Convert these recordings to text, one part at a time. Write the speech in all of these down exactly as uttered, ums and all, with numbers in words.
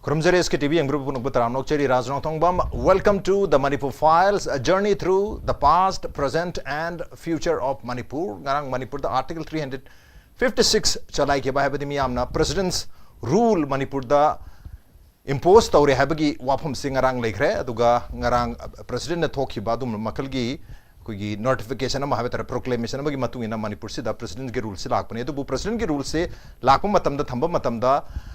ꯈꯨꯔꯨꯝꯖꯔꯤ ꯑꯦꯁ ꯀꯦ T V ꯌꯦꯡꯕꯤꯔꯕ ꯄꯨꯝꯅꯃꯛꯄꯨ ꯇꯔꯥꯝꯅ ꯑꯣꯛꯆꯔꯤ꯫ ꯔꯥꯖ ꯔꯣꯡꯊꯣꯡꯕꯝ, welcome to the Manipur Files, a journey through the past, present and future of Manipur. ꯉꯔꯥꯡ ꯃꯅꯤꯄꯨꯔꯗ Article three hundred fifty six ꯆꯂꯥꯏꯈꯤꯕ, ꯍꯥꯏꯕꯗꯤ ꯃꯤꯌꯥꯝꯅ President's Rule ꯃꯅꯤꯄꯨꯔꯗ impose ꯇꯧꯔꯦ ꯍꯥꯏꯕꯒꯤ ꯋꯥꯐꯝꯁꯤ ꯉꯔꯥꯡ ꯂꯩꯈ꯭ꯔꯦ꯫ ꯑꯗꯨꯒ ꯉꯔꯥꯡ Presidentꯅ ꯊꯣꯛꯈꯤꯕ ꯑꯗꯨꯝꯕ ꯃꯈꯜꯒꯤ ꯑꯩꯈꯣꯏꯒꯤ notification ꯑꯃ ꯍꯥꯏꯕ ꯇꯥꯔꯦ, proclamation ꯑꯃꯒꯤ ꯃꯇꯨꯡ ꯏꯟꯅ ꯃꯅꯤꯄꯨꯔꯁꯤꯗ Presidentꯀꯤ Ruleꯁꯤ ꯂꯥꯛꯄꯅꯦ꯫ ꯑꯗꯨꯕꯨ Presidentꯀꯤ Ruleꯁꯤ ꯂꯥꯛꯄ ꯃꯇꯝꯗ, ꯊꯝꯕ ꯃꯇꯝꯗ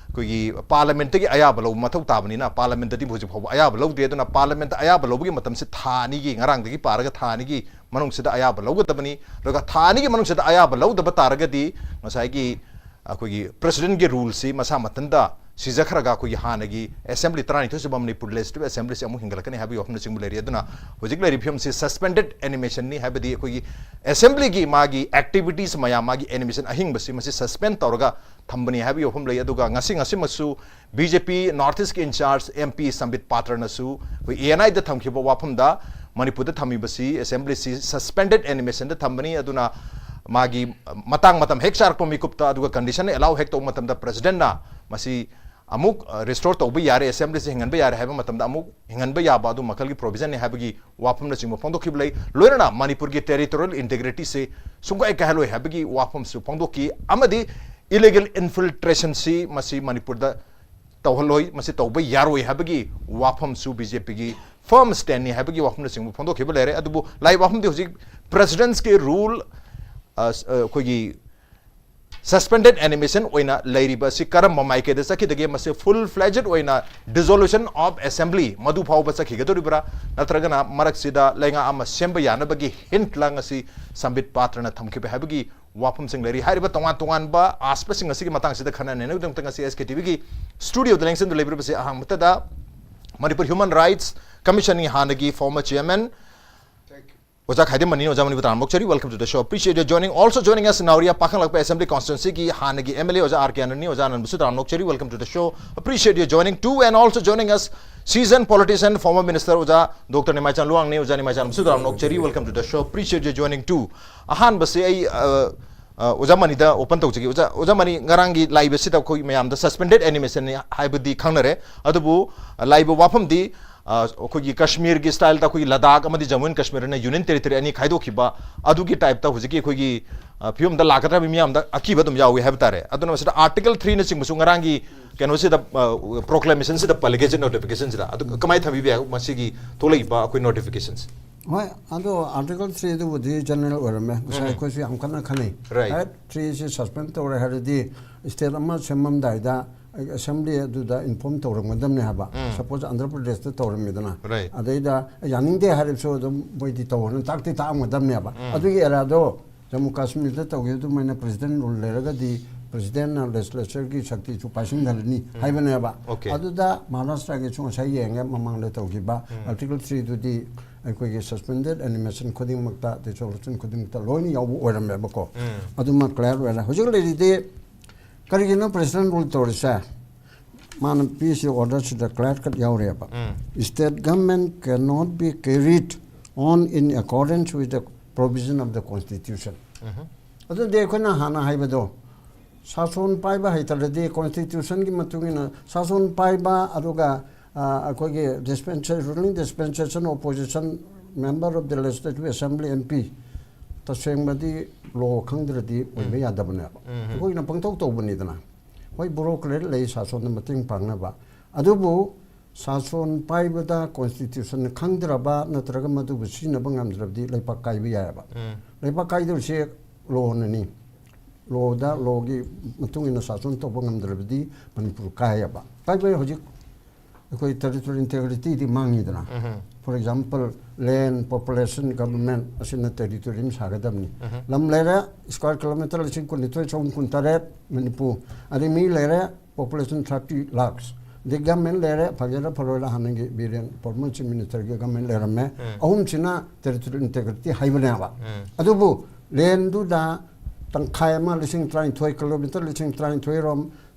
ꯑꯩꯈꯣꯏꯒꯤ Parliamentꯇꯒꯤ ꯑꯌꯥꯕ ꯂꯧꯕ ꯃꯊꯧ ꯇꯥꯕꯅꯤꯅ, Parliamentꯇꯗꯤ ꯍꯧꯖꯤꯛ ꯐꯥꯎꯕ ꯑꯌꯥꯕ ꯂꯧꯗꯦ꯫ ꯑꯗꯨꯅ Parliament ꯑꯌꯥꯕ ꯂꯧꯕꯒꯤ ꯃꯇꯝꯁꯤ ꯊꯥ ꯑꯅꯤꯒꯤ, ꯉꯔꯥꯡꯗꯒꯤ ꯄꯥꯔꯒ ꯊꯥ ꯑꯅꯤꯒꯤ ꯃꯅꯨꯡꯁꯤꯗ ꯑꯌꯥꯕ ꯂꯧꯒꯗꯕꯅꯤ꯫ ꯑꯗꯨꯒ ꯊꯥ ꯑꯅꯤꯒꯤ ꯃꯅꯨꯡꯁꯤꯗ ꯑꯌꯥꯕ ꯂꯧꯗꯕ ꯇꯥꯔꯒꯗꯤ ꯉꯁꯥꯏꯒꯤ ꯑꯩꯈꯣꯏꯒꯤ Presidentꯀꯤ Ruleꯁꯤ ꯃꯁꯥ ꯃꯊꯟꯇ ꯁꯤꯖꯈ꯭ꯔꯒ ꯑꯩꯈꯣꯏꯒꯤ ꯍꯥꯟꯅꯒꯤ Assembly ꯇꯔꯥꯅꯤꯊꯣꯏ ꯁꯨꯕ ꯃꯅꯤꯄꯨꯔ Legislative Assemblyꯁꯤ ꯑꯃꯨꯛ ꯍꯤꯡꯒꯠꯂꯛꯀꯅꯤ ꯍꯥꯏꯕꯒꯤ ꯋꯥꯐꯝꯅꯆꯤꯡꯕ ꯂꯩꯔꯤ꯫ ꯑꯗꯨꯅ ꯍꯧꯖꯤꯛ ꯂꯩꯔꯤꯕ ꯐꯤꯕꯝꯁꯤ suspended animationꯅꯤ, ꯍꯥꯏꯕꯗꯤ ꯑꯩꯈꯣꯏꯒꯤ Assemblyꯒꯤ ꯃꯥꯒꯤ activities ꯃꯌꯥꯝ, ꯃꯥꯒꯤ animation ꯑꯍꯤꯡꯕꯁꯤ ꯃꯁꯤ suspend ꯇꯧꯔꯒ ꯊꯝꯕꯅꯤ ꯍꯥꯏꯕꯒꯤ ꯋꯥꯐꯝ ꯂꯩ꯫ ꯑꯗꯨꯒ ꯉꯁꯤ, ꯉꯁꯤꯃꯛꯁꯨ B J P North Eastꯀꯤ in charge M P ꯁꯝꯕꯤꯠ ꯄꯥꯇ꯭ꯔꯅꯁꯨ ꯑꯩꯈꯣꯏ A N Iꯗ ꯊꯝꯈꯤꯕ ꯋꯥꯐꯝꯗ ꯃꯅꯤꯄꯨꯔꯗ ꯊꯝꯃꯤꯕꯁꯤ Assemblyꯁꯤ suspended animationꯗ ꯊꯝꯕꯅꯤ꯫ ꯑꯗꯨꯅ ꯃꯥꯒꯤ ꯃꯇꯥꯡ ꯃꯇꯝ ꯍꯦꯛ ꯆꯥꯔꯛꯄ ꯃꯤꯀꯨꯞꯇ, ꯑꯗꯨꯒ condition allow ꯍꯦꯛ ꯇꯧꯕ ꯃꯇꯝꯗ Presidentꯅ ꯃꯁꯤ ꯑꯃꯨꯛ, ꯑ, restore ꯇꯧꯕ ꯌꯥꯔꯦ, Assemblyꯁꯤ ꯍꯤꯡꯍꯟꯕ ꯌꯥꯔꯦ ꯍꯥꯏꯕ ꯃꯇꯝꯗ ꯑꯃꯨꯛ ꯍꯤꯡꯍꯟꯕ ꯌꯥꯕ ꯑꯗꯨ ꯃꯈꯜꯒꯤ provisionꯅꯤ ꯍꯥꯏꯕꯒꯤ ꯋꯥꯐꯝꯅꯆꯤꯡꯕ ꯐꯣꯡꯗꯣꯛꯈꯤꯕ ꯂꯩ꯫ ꯂꯣꯏꯅꯅ ꯃꯅꯤꯄꯨꯔꯒꯤ territorial integrityꯁꯤ ꯁꯨꯡꯀꯥꯏ ꯀꯥꯏꯍꯜꯂꯣꯏ ꯍꯥꯏꯕꯒꯤ ꯋꯥꯐꯝꯁꯨ ꯐꯣꯡꯗꯣꯛꯈꯤ꯫ ꯑꯃꯗꯤ illegal infiltrationꯁꯤ ꯃꯁꯤ ꯃꯅꯤꯄꯨꯔꯗ ꯇꯧꯍꯜꯂꯣꯏ, ꯃꯁꯤ ꯇꯧꯕ ꯌꯥꯔꯣꯏ ꯍꯥꯏꯕꯒꯤ ꯋꯥꯐꯝꯁꯨ B J Pꯒꯤ firm standꯅꯤ ꯍꯥꯏꯕꯒꯤ ꯋꯥꯐꯝꯅꯆꯤꯡꯕ ꯐꯣꯡꯗꯣꯛꯈꯤꯕ ꯂꯩꯔꯦ꯫ ꯑꯗꯨꯕꯨ ꯂꯥꯛꯏꯕ ꯋꯥꯐꯝꯗꯤ ꯍꯧꯖꯤꯛ Presidentꯁꯀꯤ Rule, ꯑ, ꯑ, ꯑꯩꯈꯣꯏꯒꯤ suspended animation ꯑꯣꯏꯅ ꯂꯩꯔꯤꯕ ꯑꯁꯤ ꯀꯔꯝꯕ ꯃꯥꯏꯀꯩꯗ ꯆꯠꯈꯤꯗꯒꯦ? ꯃꯁꯤ full fledged ꯑꯣꯏꯅ dissolution of assembly ꯃꯗꯨ ꯐꯥꯎꯕ ꯆꯠꯈꯤꯒꯗꯧꯔꯤꯕ꯭ꯔꯥ? ꯅꯠꯇ꯭ꯔꯒꯅ ꯃꯔꯛꯁꯤꯗ ꯂꯩꯉꯥꯛ ꯑꯃ ꯁꯦꯝꯕ ꯌꯥꯅꯕꯒꯤ hint ꯂꯥꯡ ꯑꯁꯤ ꯁꯝꯕꯤꯠ ꯄꯥꯇ꯭ꯔꯅ ꯊꯝꯈꯤꯕ ꯍꯥꯏꯕꯒꯤ ꯋꯥꯐꯝꯁꯤꯡ ꯂꯩꯔꯤ꯫ ꯍꯥꯏꯔꯤꯕ ꯇꯣꯉꯥꯟ ꯇꯣꯉꯥꯟꯕ ꯑꯥꯁꯄꯁꯤꯡ ꯑꯁꯤꯒꯤ ꯃꯇꯥꯡꯁꯤꯗ ꯈꯟꯅ ꯅꯩꯅꯕꯒꯤꯗꯃꯛꯇ ꯉꯁꯤ S K T Vꯒꯤ studioꯗ ꯂꯦꯡꯁꯤꯟꯗꯨꯅ ꯂꯩꯕꯤꯔꯤꯕꯁꯤ ꯑꯍꯥꯟꯕꯗ Manipur Human Rights Commissionꯒꯤ ꯍꯥꯟꯅꯒꯤ former chairman ꯑꯣꯖꯥ ꯈꯥꯏꯗꯦꯝ ꯃꯅꯤꯅꯤ꯫ ꯑꯣꯖꯥ ꯃꯅꯤꯕꯨ ꯇꯔꯥꯝꯅ ꯑꯣꯛꯆꯔꯤ꯫ Welcome to the show. Appreciate your joining. Also joining us, Naoria ꯄꯥꯈꯪꯂꯥꯛꯄ Assembly Constituencyꯒꯤ ꯍꯥꯟꯅꯒꯤ M L A ꯑꯣꯖꯥ R K Anandꯅꯤ꯫ ꯑꯣꯖꯥ Anandꯕꯨꯁꯨ ꯇꯔꯥꯝꯅ ꯑꯣꯛꯆꯔꯤ꯫ Welcome to the show. Appreciate your joining too. And also joining us, seasoned politician, former minister ꯑꯣꯖꯥ Doctor ꯅꯤꯃꯥꯏꯆꯥꯟ ꯂꯨꯋꯥꯡꯅꯤ꯫ ꯑꯣꯖꯥ ꯅꯤꯃꯥꯏꯆꯥꯟꯕꯨꯁꯨ ꯇꯔꯥꯝꯅ ꯑꯣꯛꯆꯔꯤ꯫ Welcome to the show. Appreciate your joining too. ꯑꯍꯥꯟꯕꯁꯦ ꯑꯩ, ꯑ, ꯑ, ꯑꯣꯖꯥ ꯃꯅꯤꯗ ꯑꯣꯄꯟ ꯇꯧꯖꯒꯦ꯫ ꯑꯣꯖꯥ, ꯑꯣꯖꯥ ꯃꯅꯤ, ꯉꯔꯥꯡꯒꯤ ꯂꯥꯛꯏꯕꯁꯤꯗ ꯑꯩꯈꯣꯏ ꯃꯌꯥꯝꯗ suspended animationꯅꯤ ꯍꯥꯏꯕꯗꯤ ꯈꯪꯅꯔꯦ, ꯑꯗꯨꯕꯨ, ꯑ, ꯂꯥꯛꯏꯕ ꯋꯥꯐꯝꯗꯤ, ꯑ, ꯑꯩꯈꯣꯏꯒꯤ ꯀꯥꯁꯃꯤꯔꯒꯤ styleꯗ ꯑꯩꯈꯣꯏꯒꯤ ꯂꯗꯥꯈ ꯑꯃꯗꯤ ꯖꯝꯃꯨ ꯑꯦꯟ ꯀꯥꯁꯃꯤꯔ ꯑꯅ union territory ꯑꯅꯤ ꯈꯥꯏꯗꯣꯛꯈꯤꯕ, ꯑꯗꯨꯒꯤ typeꯇ ꯍꯧꯖꯤꯛꯀꯤ ꯑꯩꯈꯣꯏꯒꯤ, ꯑ, ꯐꯤꯕꯝꯗ ꯂꯥꯛꯀꯗ꯭ꯔꯕ ꯃꯤꯌꯥꯝꯗ ꯑꯀꯤꯕ ꯑꯗꯨꯝ ꯌꯥꯎꯏ ꯍꯥꯏꯕ ꯇꯥꯔꯦ꯫ ꯑꯗꯨꯅ ꯃꯁꯤꯗ Article threeꯅꯆꯤꯡꯕꯁꯨ ꯉꯔꯥꯡꯒꯤ ꯀꯩꯅꯣꯁꯤꯗ, ꯑ, proclamationꯁꯤꯗ ꯄꯜꯂꯒꯦ, ꯁꯤ notificationꯁꯤꯗ꯫ ꯑꯗꯨ ꯀꯃꯥꯏꯅ ꯊꯝꯕꯤꯕ ꯌꯥꯏ ꯃꯁꯤꯒꯤ ꯊꯣꯛꯂꯛꯏꯕ ꯑꯩꯈꯣꯏ notificationꯁꯦ? ꯍꯣꯏ, ꯑꯗꯣ Article threeꯗꯨꯕꯨꯗꯤ general ꯑꯣꯏꯔꯝꯃꯦ꯫ ꯉꯁꯥꯏ ꯎꯝ꯫ ꯑꯩꯈꯣꯏꯁꯨ ꯌꯥꯝ ꯀꯟꯅ ꯈꯟꯅꯩ꯫ Right꯫ Article threeꯁꯤ suspend ꯇꯧꯔꯦ ꯍꯥꯏꯔꯗꯤ state ꯑꯃ ꯁꯦꯝꯃꯝꯗꯥꯏꯗ assembly ꯑꯗꯨꯗ inform ꯇꯧꯔꯝꯒꯗꯕꯅꯦ ꯍꯥꯏꯕ꯫ ꯎꯝ꯫ Suppose ꯑꯟꯙ꯭ꯔ ꯄ꯭ꯔꯗꯦꯁꯇ ꯇꯧꯔꯝꯃꯤꯗꯅ꯫ Right꯫ ꯑꯗꯩꯗ ꯌꯥꯅꯤꯡꯗꯦ ꯍꯥꯏꯔꯁꯨ ꯑꯗꯨꯝ ꯃꯣꯏꯗꯤ ꯇꯧꯔꯅꯤ, ꯇꯥꯛꯇꯤ ꯇꯥꯛꯑꯝꯒꯗꯕꯅꯦꯕ꯫ ꯎꯝ꯫ ꯑꯗꯨꯒꯤ eraꯗꯣ ꯖꯝꯃꯨ ꯀꯥꯁꯃꯤꯔꯗ ꯇꯧꯈꯤꯕ ꯑꯗꯨꯃꯥꯏꯅ president rule ꯂꯩꯔꯒꯗꯤ presidentꯅ legislatureꯒꯤ ꯁꯛꯇꯤꯁꯨ ꯄꯥꯏꯁꯤꯟꯍꯜꯂꯅꯤ ꯎꯝ꯫ ꯍꯥꯏꯕꯅꯦꯕ꯫ Okay꯫ ꯑꯗꯨꯗ ꯃꯍꯥꯔꯥꯁꯇ꯭ꯔꯒꯤꯁꯨ ꯉꯁꯥꯏ ꯌꯦꯡꯉꯦ, ꯃꯃꯥꯡꯗ ꯇꯧꯈꯤꯕ ꯎꯝ꯫ Article threeꯗꯨꯗꯤ ꯑꯩꯈꯣꯏꯒꯤ suspended animation ꯈꯨꯗꯤꯡꯃꯛꯇ, dissolution ꯈꯨꯗꯤꯡꯃꯛꯇ ꯂꯣꯏꯅ ꯌꯥꯎꯕ ꯑꯣꯏꯔꯝꯃꯦꯕꯀꯣ꯫ ꯎꯝ꯫ ꯑꯗꯨꯃ clear ꯑꯣꯏꯔꯦ꯫ ꯍꯧꯖꯤꯛ ꯂꯩꯔꯤꯗꯤ ꯀꯔꯤꯒꯤꯅꯣ president rule ꯇꯧꯔꯤꯁꯦ? ꯃꯥꯅ ꯄꯤꯁꯤ orderꯁꯤꯗ clear cut ꯌꯥꯎꯔꯦꯕ꯫ Um. State government cannot be carried on in accordance with the provision of the constitution꯫ ꯎꯝ꯫ ꯑꯗꯨꯗꯤ ꯑꯩꯈꯣꯏꯅ ꯍꯥꯟꯅ ꯍꯥꯏꯕꯗꯣ, ꯁꯥꯁꯣꯟ ꯄꯥꯏꯕ ꯍꯩꯇ꯭ꯔꯗꯤ constitutionꯒꯤ ꯃꯇꯨꯡ ꯏꯟꯅ ꯁꯥꯁꯣꯟ ꯄꯥꯏꯕ, ꯑꯗꯨꯒ, ꯑ, ꯑꯩꯈꯣꯏꯒꯤ dispensation, ruling dispensation, opposition, member of the legislative assembly, MP, ꯇꯁꯦꯡꯕꯗꯤ law ꯈꯪꯗ꯭ꯔꯗꯤ ꯑꯣꯏꯕ ꯎꯝ꯫ ꯌꯥꯗꯕꯅꯦꯕ꯫ ꯎꯝ꯫ ꯑꯩꯈꯣꯏꯅ ꯄꯪꯇꯧ ꯇꯧꯕꯅꯤꯗꯅ꯫ ꯍꯣꯏ, bureaucrat ꯂꯩ ꯁꯥꯁꯣꯟꯗ ꯃꯇꯦꯡ ꯄꯥꯡꯅꯕ, ꯑꯗꯨꯕꯨ ꯁꯥꯁꯣꯟ ꯄꯥꯏꯕꯗ constitution ꯈꯪꯗ꯭ꯔꯕ ꯅꯠꯇ꯭ꯔꯒ ꯃꯗꯨꯕꯨ ꯁꯤꯖꯤꯟꯅꯕ ꯉꯝꯗ꯭ꯔꯕꯗꯤ ꯂꯩꯄꯥꯛ ꯀꯥꯏꯕ ꯌꯥꯏꯑꯕ꯫ ꯎꯝ꯫ ꯂꯩꯄꯥꯛ ꯀꯥꯏꯗꯧꯔꯤꯁꯦ lawꯅꯅꯤ꯫ Lawꯗ, lawꯒꯤ ꯃꯇꯨꯡ ꯏꯟꯅ ꯁꯥꯁꯣꯟ ꯇꯧꯕ ꯉꯝꯗ꯭ꯔꯕꯗꯤ ꯃꯅꯤꯄꯨꯔ ꯀꯥꯏꯑꯕ꯫ ꯀꯥꯏꯕ ꯍꯧꯖꯤꯛ ꯑꯩꯈꯣꯏ territorial integrityꯗꯤ ꯃꯥꯡꯉꯤꯗꯅ꯫ Um. For example, land, population, government ꯑꯁꯤꯅ territory ꯑꯃ ꯁꯥꯒꯗꯕꯅꯤ꯫ ꯎꯝ꯫ ꯂꯝ ꯂꯩꯔꯦ, square kilometre ꯂꯤꯁꯤꯡ ꯀꯨꯟꯅꯤꯊꯣꯏ ꯆꯍꯨꯝ ꯀꯨꯟꯇꯔꯦꯠ ꯃꯅꯤꯄꯨꯔ꯫ ꯑꯗꯩ ꯃꯤ ꯂꯩꯔꯦ, population thirty lakhs꯫ ꯑꯗꯩ government ꯂꯩꯔꯦ, ꯐꯒꯦꯔꯥ ꯐꯔꯣꯏꯔꯥ ꯍꯥꯟꯅꯒꯤ ꯕꯤꯔꯦꯟ former chief ministerꯒꯤ government ꯂꯩꯔꯝꯃꯦ꯫ ꯎꯝ꯫ ꯑꯍꯨꯝꯁꯤꯅ territorial integrity ꯍꯥꯏꯕꯅꯦꯕ꯫ ꯎꯝ꯫ ꯑꯗꯨꯕꯨ landꯗꯨꯗ ꯇꯪꯈꯥꯏ ꯑꯃ ꯂꯤꯁꯤꯡ ꯇꯔꯥꯅꯤꯊꯣꯏ, kilometre ꯂꯤꯁꯤꯡ ꯇꯔꯥꯅꯤꯊꯣꯏ ꯔꯣꯝ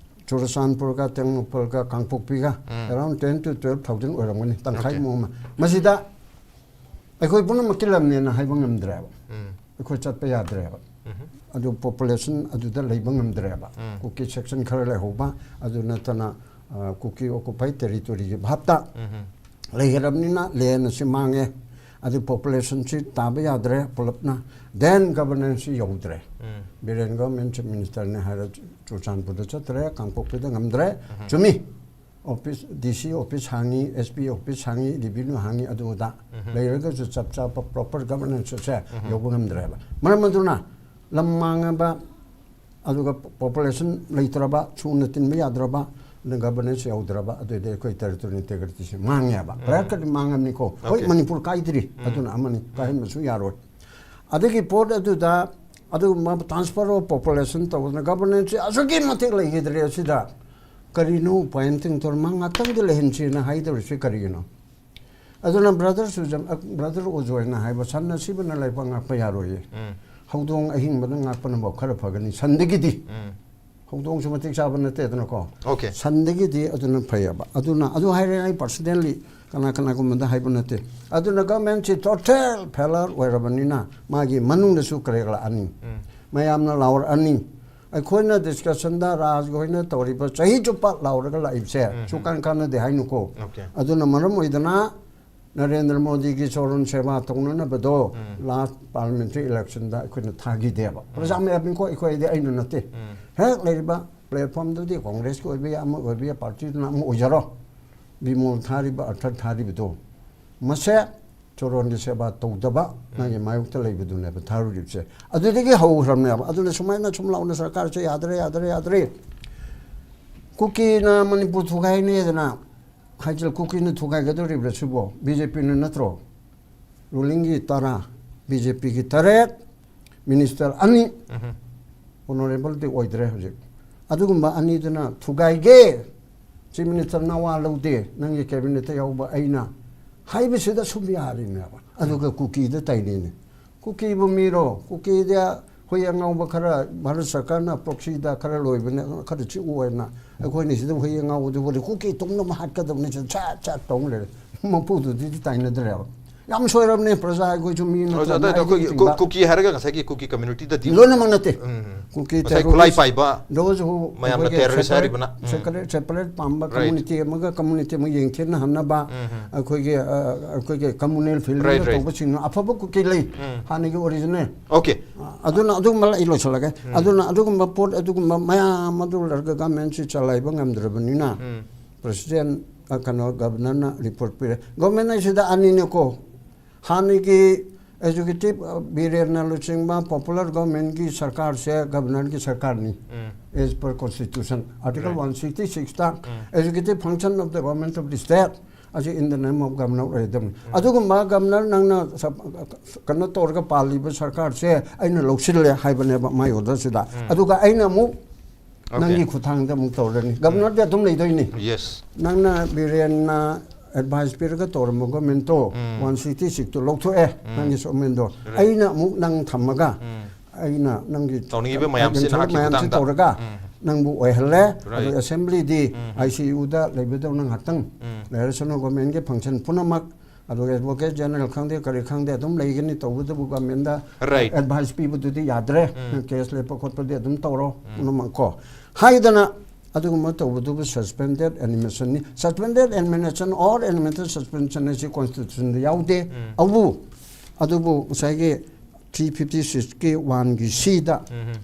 ꯆꯨꯔꯆꯥꯟꯄꯨꯔꯒ ꯇꯦꯡꯅꯧꯄꯜꯒ ꯀꯥꯡꯄꯣꯛꯄꯤꯒ ꯎꯝ꯫ Around ten to twelve thousand ꯑꯣꯏꯔꯝꯒꯅꯤ, ꯇꯪꯈꯥꯏ Okay꯫ ꯃꯨꯛ ꯑꯃ꯫ ꯃꯁꯤꯗ ꯑꯩꯈꯣꯏ ꯄꯨꯝꯅꯃꯛꯀꯤ ꯂꯝꯅꯦꯅ ꯍꯥꯏꯕ ꯉꯝꯗ꯭ꯔꯦꯕ꯫ ꯎꯝ꯫ ꯑꯩꯈꯣꯏ ꯆꯠꯄ ꯌꯥꯗ꯭ꯔꯦꯕ꯫ ꯑꯗꯨ ꯄꯣꯄꯨꯂꯦꯁꯟ ꯑꯗꯨꯗ ꯂꯩꯕ ꯉꯝꯗ꯭ꯔꯦꯕ꯫ ꯀꯨꯀꯤ ꯁꯦꯛꯁꯟ ꯈꯔ ꯂꯩꯍꯧꯕ, ꯑꯗꯨ ꯅꯠꯇꯅ, ꯑ, ꯀꯨꯀꯤ ꯑꯣꯀꯨꯄꯥꯏ ꯇꯦꯔꯤꯇꯣꯔꯤꯒꯤ ꯚꯥꯞꯇ ꯂꯩꯈ꯭ꯔꯕꯅꯤꯅ, ꯂꯦꯟ ꯑꯁꯤ ꯃꯥꯡꯉꯦ꯫ ꯑꯗꯨ ꯄꯣꯄꯨꯂꯦꯁꯟꯁꯤ ꯇꯥꯕ ꯌꯥꯗ꯭ꯔꯦ ꯄꯨꯂꯞꯅ꯫ ꯗꯦꯟ ꯒꯕꯔꯅꯦꯟꯁꯁꯤ ꯌꯧꯗ꯭ꯔꯦ꯫ ꯕꯤꯔꯦꯟ ꯒꯣꯔꯃꯦꯟ ꯆꯤꯐ ꯃꯤꯅꯤꯁꯇꯔꯅꯦ ꯍꯥꯏꯔ ꯆꯨꯔꯆꯥꯟꯄꯨꯔꯗ ꯆꯠꯇ꯭ꯔꯦ, ꯀꯥꯡꯄꯣꯛꯄꯤꯗ ꯉꯝꯗ꯭ꯔꯦ꯫ ꯆꯨꯝꯃꯤ꯫ ꯑꯣꯐꯤꯁ, ꯗꯤ ꯁꯤ ꯑꯣꯐꯤꯁ ꯍꯥꯡꯉꯤ, ꯑꯦꯁ ꯄꯤ ꯑꯣꯐꯤꯁ ꯍꯥꯡꯉꯤ, ꯔꯤꯚꯤꯅ꯭ꯌꯨ ꯍꯥꯡꯉꯤ, ꯑꯗꯨ ꯑꯗꯥ ꯂꯩꯔꯒꯁꯨ ꯆꯞ ꯆꯥꯕ ꯄ꯭ꯔꯣꯄꯔ ꯒꯕꯔꯅꯦꯟꯁ ꯑꯁꯦ ꯌꯧꯕ ꯉꯝꯗ꯭ꯔꯦꯕ꯫ ꯃꯔꯝ ꯑꯗꯨꯅ ꯂꯝ ꯃꯥꯡꯉꯕ, ꯑꯗꯨꯒ ꯄꯣꯄꯨꯂꯦꯁꯟ ꯂꯩꯇ꯭ꯔꯕ, ꯁꯨꯅ ꯇꯤꯟꯕ ꯌꯥꯗ꯭ꯔꯕ, ꯒꯕꯔꯅꯦꯟꯁ ꯌꯧꯗ꯭ꯔꯕ, ꯑꯗꯨꯗꯤ ꯑꯩꯈꯣꯏ ꯇꯦꯔꯤꯇꯣꯔꯤꯌꯦꯜ ꯏꯟꯇꯦꯒ꯭ꯔꯤꯇꯤꯁꯦ ꯃꯥꯡꯉꯦꯕ꯫ ꯄ꯭ꯔꯌꯥ ꯀꯗꯤ ꯃꯥꯡꯉꯕꯅꯤꯀꯣ꯫ ꯍꯣꯏ, Okay. ꯃꯅꯤꯄꯨꯔ ꯀꯥꯏꯗ꯭ꯔꯤ, ꯑꯗꯨꯅ ꯑꯃꯅꯤ, ꯀꯥꯏꯍꯟꯕꯁꯨ ꯌꯥꯔꯣꯏ꯫ ꯑꯗꯒꯤ ꯄꯣꯠ ꯑꯗꯨꯗ ꯑꯗꯨꯒꯨꯝꯕ ꯇ꯭ꯔꯥꯟꯁꯐꯔ ꯑꯣꯐ ꯄꯣꯄꯨꯂꯦꯁꯟ ꯇꯧꯗꯅ ꯒꯕꯔꯅꯦꯟꯁꯁꯦ ꯑꯁꯨꯛꯀꯤ ꯃꯇꯤꯛ ꯂꯩꯈꯤꯗ꯭ꯔꯦ ꯑꯁꯤꯗ꯫ ꯀꯔꯤꯅꯣ ꯎꯄꯥꯏ ꯑꯃꯇꯪ ꯇꯧꯔ ꯃꯥ ꯉꯥꯛꯇꯪꯗꯤ ꯂꯩꯍꯟꯁꯤꯅ ꯍꯥꯏꯗꯧꯔꯤꯁꯤ ꯀꯔꯤꯒꯤꯅꯣ? ꯑꯗꯨꯅ ꯕ꯭ꯔꯗꯔ ꯁꯨꯖꯝ, ꯑ, ꯕ꯭ꯔꯗꯔ ꯑꯣꯖꯣꯏꯅ ꯍꯥꯏꯕ, "ꯁꯟ ꯑꯁꯤꯕꯅ ꯂꯩꯕꯥꯛ ꯉꯥꯛꯄ ꯌꯥꯔꯣꯏꯌꯦ꯫ ꯍꯧꯗꯣꯡ ꯑꯍꯤꯡꯕꯅ ꯉꯥꯛꯄꯅꯐꯥꯎ ꯈꯔ ꯐꯒꯅꯤ ꯁꯟꯗꯒꯤꯗꯤ꯫ ꯍꯧꯗꯣꯡꯁꯨ ꯃꯇꯤꯛ ꯆꯥꯕ ꯅꯠꯇꯦꯗꯅꯀꯣ꯫ Okay. ꯁꯟꯗꯒꯤꯗꯤ ꯑꯗꯨꯅ ꯐꯩꯌꯦꯕ꯫ ꯑꯗꯨꯅ ꯑꯗꯨ ꯍꯥꯏꯔꯦ, ꯑꯩ ꯄꯥꯔꯁꯅꯦꯜꯂꯤ ꯀꯅꯥ ꯀꯅꯥꯒꯨꯝꯕꯗ ꯍꯥꯏꯕ ꯅꯠꯇꯦ꯫ ꯑꯗꯨꯅ ꯒꯚꯔꯟꯃꯦꯟꯁꯤ ꯇꯣꯇꯦꯜ ꯐꯦꯂꯔ ꯑꯣꯏꯔꯕꯅꯤꯅ ꯃꯥꯒꯤ ꯃꯅꯨꯡꯗꯁꯨ ꯀꯔꯦꯛ ꯂꯥꯛꯑꯅꯤ꯫ ꯃꯌꯥꯝꯅ ꯂꯥꯎꯔꯛꯑꯅꯤ꯫ ꯑꯩꯈꯣꯏꯅ ꯗꯤꯁꯀꯁꯟꯗ ꯔꯥꯖ ꯍꯣꯏꯅ ꯇꯧꯔꯤꯕ ꯆꯍꯤ ꯆꯨꯞꯄ ꯂꯥꯎꯔꯒ ꯂꯥꯛꯏꯕꯁꯦ ꯁꯨꯀꯥꯟ ꯀꯥꯟꯅꯗꯦ ꯍꯥꯏꯅꯨꯀꯣ꯫ Okay. ꯑꯗꯨꯅ ꯃꯔꯝ ꯑꯣꯏꯗꯅ ꯅꯔꯦꯟꯗ꯭ꯔ ꯃꯣꯗꯤꯒꯤ ꯆꯣꯔꯣꯟ ꯁꯦꯕꯥ ꯇꯧꯅꯅꯕꯗꯣ ꯂꯥꯁ ꯄꯥꯔꯂꯤꯌꯥꯃꯦꯟꯇꯔꯤ ꯏꯂꯦꯛꯁꯟꯗ ꯑꯩꯈꯣꯏꯅ ꯊꯥꯈꯤꯗꯦꯕ꯫ ꯄ꯭ꯔꯖꯥ ꯃꯌꯥꯝꯅꯤꯀꯣ, ꯑꯩꯈꯣꯏꯗꯤ, ꯑꯩꯅ ꯅꯠꯇꯦ꯫ ꯍꯦꯛ ꯂꯩꯔꯤꯕ ꯄ꯭ꯂꯦꯠꯐꯣꯔꯝꯗꯨꯗꯤ ꯀꯣꯡꯒ꯭ꯔꯦꯁꯀꯤ ꯑꯣꯏꯕ ꯌꯥꯏ, ꯑꯃ ꯑꯣꯏꯕ ꯌꯥꯏ, ꯄꯥꯔꯇꯤꯗꯨꯅ ꯑꯃ ꯑꯣꯏꯖꯔꯣ꯫ ꯕꯤꯃꯣꯜ ꯊꯥꯔꯤꯕ, ꯑꯔꯊ ꯊꯥꯔꯤꯕꯗꯣ ꯃꯁꯦ ꯆꯣꯔꯣꯟꯒꯤ ꯁꯦꯕꯥ ꯇꯧꯗꯕ ꯅꯪꯒꯤ ꯃꯥꯌꯣꯛꯇ ꯂꯩꯕꯗꯨꯅꯦꯕ ꯊꯥꯔꯨꯔꯤꯕꯁꯦ꯫ ꯑꯗꯨꯗꯒꯤ ꯍꯧꯈ꯭ꯔꯕꯅꯦꯕ꯫ ꯑꯗꯨꯅ ꯁꯨꯃꯥꯏꯅ ꯁꯨꯝ ꯂꯥꯎꯅ ꯁꯔꯀꯥꯔꯁꯦ ꯌꯥꯗ꯭ꯔꯦ, ꯌꯥꯗ꯭ꯔꯦ, ꯌꯥꯗ꯭ꯔꯦ꯫ ꯀꯨꯀꯤꯅ ꯃꯅꯤꯄꯨꯔ ꯊꯨꯒꯥꯏꯅꯦꯗꯅ ꯍꯥꯏꯖꯤꯜ, ꯀꯨꯀꯤꯅ ꯊꯨꯒꯥꯏꯒꯗꯧꯔꯤꯕ꯭ꯔꯥ ꯁꯤꯕꯣ? ꯕꯤ ꯖꯦ ꯄꯤꯅ ꯅꯠꯇ꯭ꯔꯣ? ꯔꯨꯂꯤꯡꯒꯤ ꯇꯔꯥ, ꯕꯤ ꯖꯦ ꯄꯤꯒꯤ ꯇꯔꯦꯠ, ꯃꯤꯅꯤꯁꯇꯔ ꯑꯅꯤ, ꯑꯣꯅꯔꯦꯕꯜꯗꯤ ꯑꯣꯏꯗ꯭ꯔꯦ ꯍꯧꯖꯤꯛ꯫ ꯑꯗꯨꯒꯨꯝꯕ ꯑꯅꯤꯗꯨꯅ ꯊꯨꯒꯥꯏꯒꯦ, ꯆꯤꯐ ꯃꯤꯅꯤꯁꯇꯔ ꯅꯋꯥ ꯂꯧꯗꯦ, ꯅꯪꯒꯤ ꯀꯦꯕꯤꯅꯦꯠꯇ ꯌꯥꯎꯕ ꯑꯩꯅ ꯍꯥꯏꯕꯁꯤꯗ ꯁꯨꯝ ꯌꯥꯔꯤꯅꯦꯕ꯫ ꯑꯗꯨꯒ ꯀꯨꯀꯤꯗ ꯇꯥꯏꯅꯩꯅꯦ꯫ ꯀꯨꯀꯤꯕꯨ ꯃꯤꯔꯣ? ꯀꯨꯀꯤꯗ ꯍꯨꯏ ꯑꯉꯧꯕ ꯈꯔ ꯚꯥꯔꯠ ꯁꯔꯀꯥꯔꯅ ꯄ꯭ꯔꯣꯛꯁꯤꯗ ꯈꯔ ꯂꯣꯏꯕꯅꯦ, ꯈꯔ ꯆꯤꯛꯎ ꯍꯥꯏꯅ ꯑꯩꯈꯣꯏꯅ ꯁꯤꯗ ꯍꯨꯏ ꯑꯉꯧꯕꯗꯨ ꯎꯔꯦ, ꯀꯨꯀꯤ ꯇꯨꯝꯅꯕ ꯍꯥꯠꯀꯗꯕꯅꯤ, ꯁꯠ ꯁꯠ ꯁꯠ ꯇꯧ ꯂꯩꯔꯦ꯫ ꯃꯄꯨꯗꯨꯗꯤ ꯇꯥꯏꯅꯗ꯭ꯔꯦꯕ꯫ ꯌꯥꯝ ꯁꯣꯏꯔꯕꯅꯦ꯫ ꯄ꯭ꯔꯖꯥ ꯑꯩꯈꯣꯏꯁꯨ ꯃꯤ ꯑꯗꯣ ꯅꯠꯇ꯭ꯔꯕꯅꯤ, ꯑꯗꯣ ꯑꯩꯈꯣꯏꯒꯤ ꯑꯩꯒꯤ ꯀꯨ- ꯆꯤꯡꯕ꯫ ꯀꯨꯀꯤ ꯍꯥꯏꯔꯒ ꯉꯁꯥꯏꯒꯤ ꯀꯨꯀꯤ communityꯗꯗꯤ ꯂꯣꯏꯅꯃꯛ ꯅꯠꯇꯦ꯫ ꯎꯝ꯫ ꯀꯨꯀꯤ ꯉꯁꯥꯏ terrorist ꯈꯨꯠꯂꯥꯏ ꯄꯥꯏꯕ ꯗꯣꯁ ꯍꯨ ꯃꯌꯥꯝꯅ ꯑꯩꯈꯣꯏꯒꯤ terrorist separate, ꯍꯥꯏꯔꯤꯕꯅ, ꯎꯝ꯫ Separate, separate ꯄꯥꯝꯕ Right. Community ꯑꯃꯒ community ꯑꯃ ꯌꯦꯡꯊꯤꯅ ꯍꯟꯅꯕ ꯎꯝ, ꯎꯝ꯫ ꯑꯩꯈꯣꯏꯒꯤ, ꯑ, ꯑꯩꯈꯣꯏꯒꯤ communal feeling Right, right. ꯇꯧꯕꯁꯤꯡꯅ ꯑꯐꯕ ꯀꯨꯀꯤ ꯂꯩ꯫ ꯎꯝ꯫ ꯍꯥꯟꯅꯒꯤ original꯫ Okay꯫ ꯑ, ꯑꯗꯨꯅ ꯑꯗꯨꯒꯨꯝꯕ ꯑꯩ ꯂꯣꯏꯁꯤꯜꯂꯒꯦ꯫ ꯎꯝ꯫ ꯑꯗꯨꯅ ꯑꯗꯨꯒꯨꯝꯕ ꯄꯣꯠ ꯑꯗꯨꯒꯨꯝꯕ ꯃꯌꯥꯝ ꯑꯗꯨ ꯂꯩꯔꯒ governmentꯁꯤ ꯆꯂꯥꯏꯕ ꯉꯝꯗ꯭ꯔꯕꯅꯤꯅ ꯎꯝ꯫ President, ꯑ, ꯀꯩꯅꯣ, Governorꯅ report ꯄꯤꯔꯦ꯫ Government ꯍꯥꯏꯁꯤꯗ ꯑꯅꯤꯅꯦꯀꯣ꯫ ꯍꯥꯟꯅꯒꯤ executive, ꯑ, ꯕꯤꯔꯦꯟꯅ ꯂꯨꯆꯤꯡꯕ popular governmentꯀꯤ ꯁꯔꯀꯥꯔꯁꯦ Governorꯒꯤ ꯁꯔꯀꯥꯔꯅꯤ꯫ Um. As per Constitution, Article Right. One sixty-sixꯇ um. Executive function of the government of the state ꯑꯁꯤ in the name of governor ꯑꯣꯏꯗꯕꯅꯤ꯫ ꯎꯝ꯫ ꯑꯗꯨꯒꯨꯝꯕ governor ꯅꯪꯅ ꯁ-, ꯀꯩꯅꯣ ꯇꯧꯔꯒ ꯄꯥꯜꯂꯤꯕ ꯁꯔꯀꯥꯔꯁꯦ ꯑꯩꯅ ꯂꯧꯁꯤꯜꯂꯦ ꯍꯥꯏꯕꯅꯦꯕ my orderꯁꯤꯗ꯫ ꯎꯝ꯫ ꯑꯗꯨꯒ ꯑꯩꯅ ꯑꯃꯨꯛ Okay. ꯅꯪꯒꯤ ꯈꯨꯠꯊꯥꯡꯗ ꯑꯃꯨꯛ ꯇꯧꯔꯅꯤ꯫ Governorꯗꯤ ꯑꯗꯨꯝ ꯂꯩꯗꯣꯏꯅꯤ꯫ Yes. ꯅꯪꯅ ꯕꯤꯔꯦꯟꯅ advice ꯄꯤꯔꯒ ꯇꯧꯔꯝꯕ governmentꯇꯣ ꯎꯝ꯫ One sixty-sixꯇꯣ ꯂꯧꯊꯣꯛꯑꯦ, ꯎꯝ꯫ ꯅꯪꯒꯤ supplementꯗꯣ꯫ Right. ꯑꯩꯅ ꯑꯃꯨꯛ ꯅꯪ ꯊꯝꯃꯒ ꯎꯝ꯫ ꯑꯩꯅ ꯅꯪꯒꯤ ꯇꯧꯅꯤꯡꯉꯤꯕ ꯃꯌꯥꯝꯁꯤꯅ ꯃꯌꯥꯝꯁꯤ ꯍꯥꯏꯈꯤꯕ ꯃꯌꯥꯝꯁꯤ ꯈꯨꯊꯥꯡꯗ꯫ ꯇꯧꯔꯒ ꯎꯝ꯫ ꯅꯪꯕꯨ ꯑꯣꯏꯍꯜꯂꯦ꯫ Right. ꯑꯗꯨ assemblyꯗꯤ ꯎꯝ꯫ ICUꯗ ꯂꯩꯕꯗꯧꯅ ꯉꯥꯛꯇꯪ ꯎꯝ꯫ ꯂꯩꯔꯁꯅꯨ꯫ Governmentꯀꯤ function ꯄꯨꯝꯅꯃꯛ, ꯑꯗꯨꯒ advocate general ꯈꯪꯗꯦ ꯀꯔꯤ ꯈꯪꯗꯦ ꯑꯗꯨꯝ ꯂꯩꯒꯅꯤ꯫ ꯇꯧꯕꯇꯕꯨ governmentꯗ Right. advice ꯄꯤꯕꯗꯨꯗꯤ ꯌꯥꯗ꯭ꯔꯦ꯫ ꯎꯝ꯫ ꯅꯪ case ꯂꯦꯞꯄ ꯈꯣꯠꯄꯗꯤ ꯑꯗꯨꯝ ꯇꯧꯔꯣ ꯎꯝ꯫ ꯄꯨꯝꯅꯃꯛ ꯀꯣ ꯍꯥꯏꯗꯅ ꯑꯗꯨꯒꯨꯝꯕ ꯇꯧꯕꯗꯨꯕꯨ suspended animationꯅꯤ꯫ Suspended animation or animated suspension ꯍꯥꯏꯁꯤ Constitutionꯗ ꯌꯥꯎꯗꯦ꯫ ꯎꯝ꯫ ꯑꯗꯨꯕꯨ, ꯑꯗꯨꯕꯨ ꯉꯁꯥꯏꯒꯤ three fifty-sixꯀꯤ one ꯒꯤ Cꯗ ꯎꯝ꯫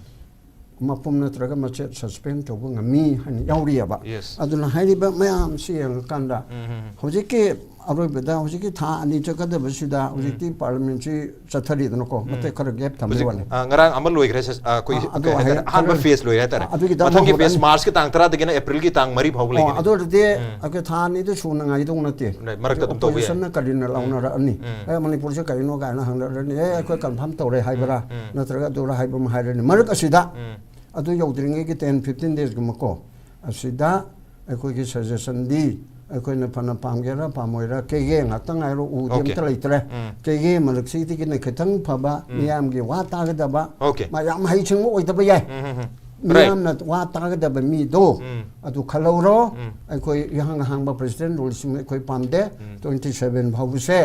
ꯃꯄꯨꯝ ꯅꯠꯇ꯭ꯔꯒ ꯃꯆꯦꯠ suspend ꯇꯧꯕ ꯉꯝꯃꯤ ꯍꯥꯏꯅ ꯌꯥꯎꯔꯤꯑꯕ꯫ Yes. ꯑꯗꯨꯅ ꯍꯥꯏꯔꯤꯕ ꯃꯌꯥꯝꯁꯤ ꯌꯦꯡꯉꯀꯥꯟꯗ ꯎꯝ, ꯎꯝ, ꯎꯝ꯫ ꯍꯧꯖꯤꯛꯀꯤ ꯑꯔꯣꯏꯕꯗ ꯍꯧꯖꯤꯛꯀꯤ ꯊꯥ ꯑꯅꯤ ꯆꯠꯀꯗꯕꯁꯤꯗ ꯍꯧꯖꯤꯛꯇꯤ ꯎꯝ꯫ Parliamentꯁꯤ ꯆꯠꯊꯔꯤꯗꯅꯀꯣ, ꯎꯝ꯫ ꯃꯇꯦꯛ ꯈꯔ gap ꯊꯝꯕꯩ ꯍꯧꯖꯤꯛ, ꯋꯥꯅꯤ꯫ ꯑ, ꯉꯔꯥꯡ ꯑꯃ ꯂꯣꯏꯈ꯭ꯔꯦ, ꯁꯦ-, ꯑ, ꯑꯩꯈꯣꯏ ꯑ, ꯑꯗꯨ ꯀꯩ ꯍꯥꯏꯇꯥꯔꯦ, ꯍꯌꯦꯡ ꯑꯍꯥꯟꯕ ꯈꯔ phase ꯂꯣꯏꯔꯦ ꯍꯥꯏꯇꯥꯔꯦ꯫ ꯑ, ꯑꯗꯨꯒꯤꯗ ꯑꯃ ꯃꯊꯪꯒꯤ phase ꯍꯧꯔꯛꯑꯅꯤ꯫ Marchꯀꯤ ꯇꯥꯡ ꯇꯔꯥꯗꯒꯤꯅ Aprilꯒꯤ ꯇꯥꯡ ꯃꯔꯤ ꯐꯥꯎꯕ ꯑꯣ, ꯂꯩꯒꯅꯤ꯫ ꯑꯗꯨ ꯑꯣꯏꯔꯗꯤ ꯎꯝ꯫ ꯑꯩꯈꯣꯏ ꯊꯥ ꯑꯅꯤꯗꯨ ꯁꯨꯅ ꯉꯥꯏꯗꯧ ꯅꯠꯇꯦ꯫ Right, ꯃꯔꯛꯇ ꯑꯗꯨꯝ ꯇꯧꯕ ꯌꯥꯏ꯫ Oppositionꯅ ꯀꯔꯤꯅ ꯎꯝ꯫ ꯂꯥꯎꯅꯔꯛꯑꯅꯤ? ꯎꯝ꯫ "ꯑꯦ, ꯃꯅꯤꯄꯨꯔꯁꯦ ꯀꯔꯤꯅꯣ?" ꯀꯥꯏꯅ ꯍꯪꯅꯔꯛꯑꯅꯤ꯫ "ꯑꯦ, ꯑꯩꯈꯣꯏ confirm ꯇꯧꯔꯦ" ꯍꯥꯏꯕ꯭ꯔꯥ? ꯎꯝ, ꯎꯝ꯫ ꯅꯠꯇ꯭ꯔꯒ ꯑꯗꯨꯔ ꯍꯥꯏꯕ ꯑꯃ ꯍꯥꯏꯔꯅꯤ꯫ ꯃꯔꯛ ꯑꯁꯤꯗ ꯎꯝ꯫ ꯑꯗꯨ ꯌꯧꯗ꯭ꯔꯤꯉꯩꯒꯤ ten fifteen daysꯀꯨꯝꯕꯀꯣ, ꯑꯁꯤꯗ ꯑꯩꯈꯣꯏꯒꯤ suggestionꯗꯤ ꯑꯩꯈꯣꯏꯅ ꯐꯅ ꯄꯥꯝꯒꯦꯔꯥ ꯄꯥꯝꯃꯣꯏꯔꯥ, ꯀꯦꯒꯦ ꯉꯥꯛꯇ ꯉꯥꯏꯔꯣ, ꯎꯗꯤ Okay. ꯑꯝꯇ ꯂꯩꯇ꯭ꯔꯦ꯫ ꯎꯝ꯫ ꯀꯦꯒꯦ ꯃꯔꯛꯁꯤꯗꯒꯤꯅ ꯈꯤꯇꯪ ꯐꯕ, ꯎꯝ꯫ ꯃꯤꯌꯥꯝꯒꯤ ꯋꯥ ꯇꯥꯒꯗꯕ, Okay. ꯃꯥ ꯌꯥꯝ ꯍꯩꯁꯤꯡꯕ ꯑꯣꯏꯗꯕ ꯌꯥꯏ꯫ ꯎꯝ, ꯎꯝ, ꯎꯝ꯫ Right. ꯃꯤꯌꯥꯝꯅ ꯋꯥ ꯇꯥꯒꯗꯕ ꯃꯤꯗꯣ ꯎꯝ꯫ ꯑꯗꯨ ꯈꯜꯍꯧꯔꯣ꯫ ꯎꯝ꯫ ꯑꯩꯈꯣꯏ ꯏꯍꯥꯡ ꯍꯥꯡꯕ president ruleꯁꯤꯡ ꯑꯩꯈꯣꯏ ꯄꯥꯝꯗꯦ꯫ ꯎꯝ꯫ Twenty seven ꯐꯥꯎꯕꯁꯦ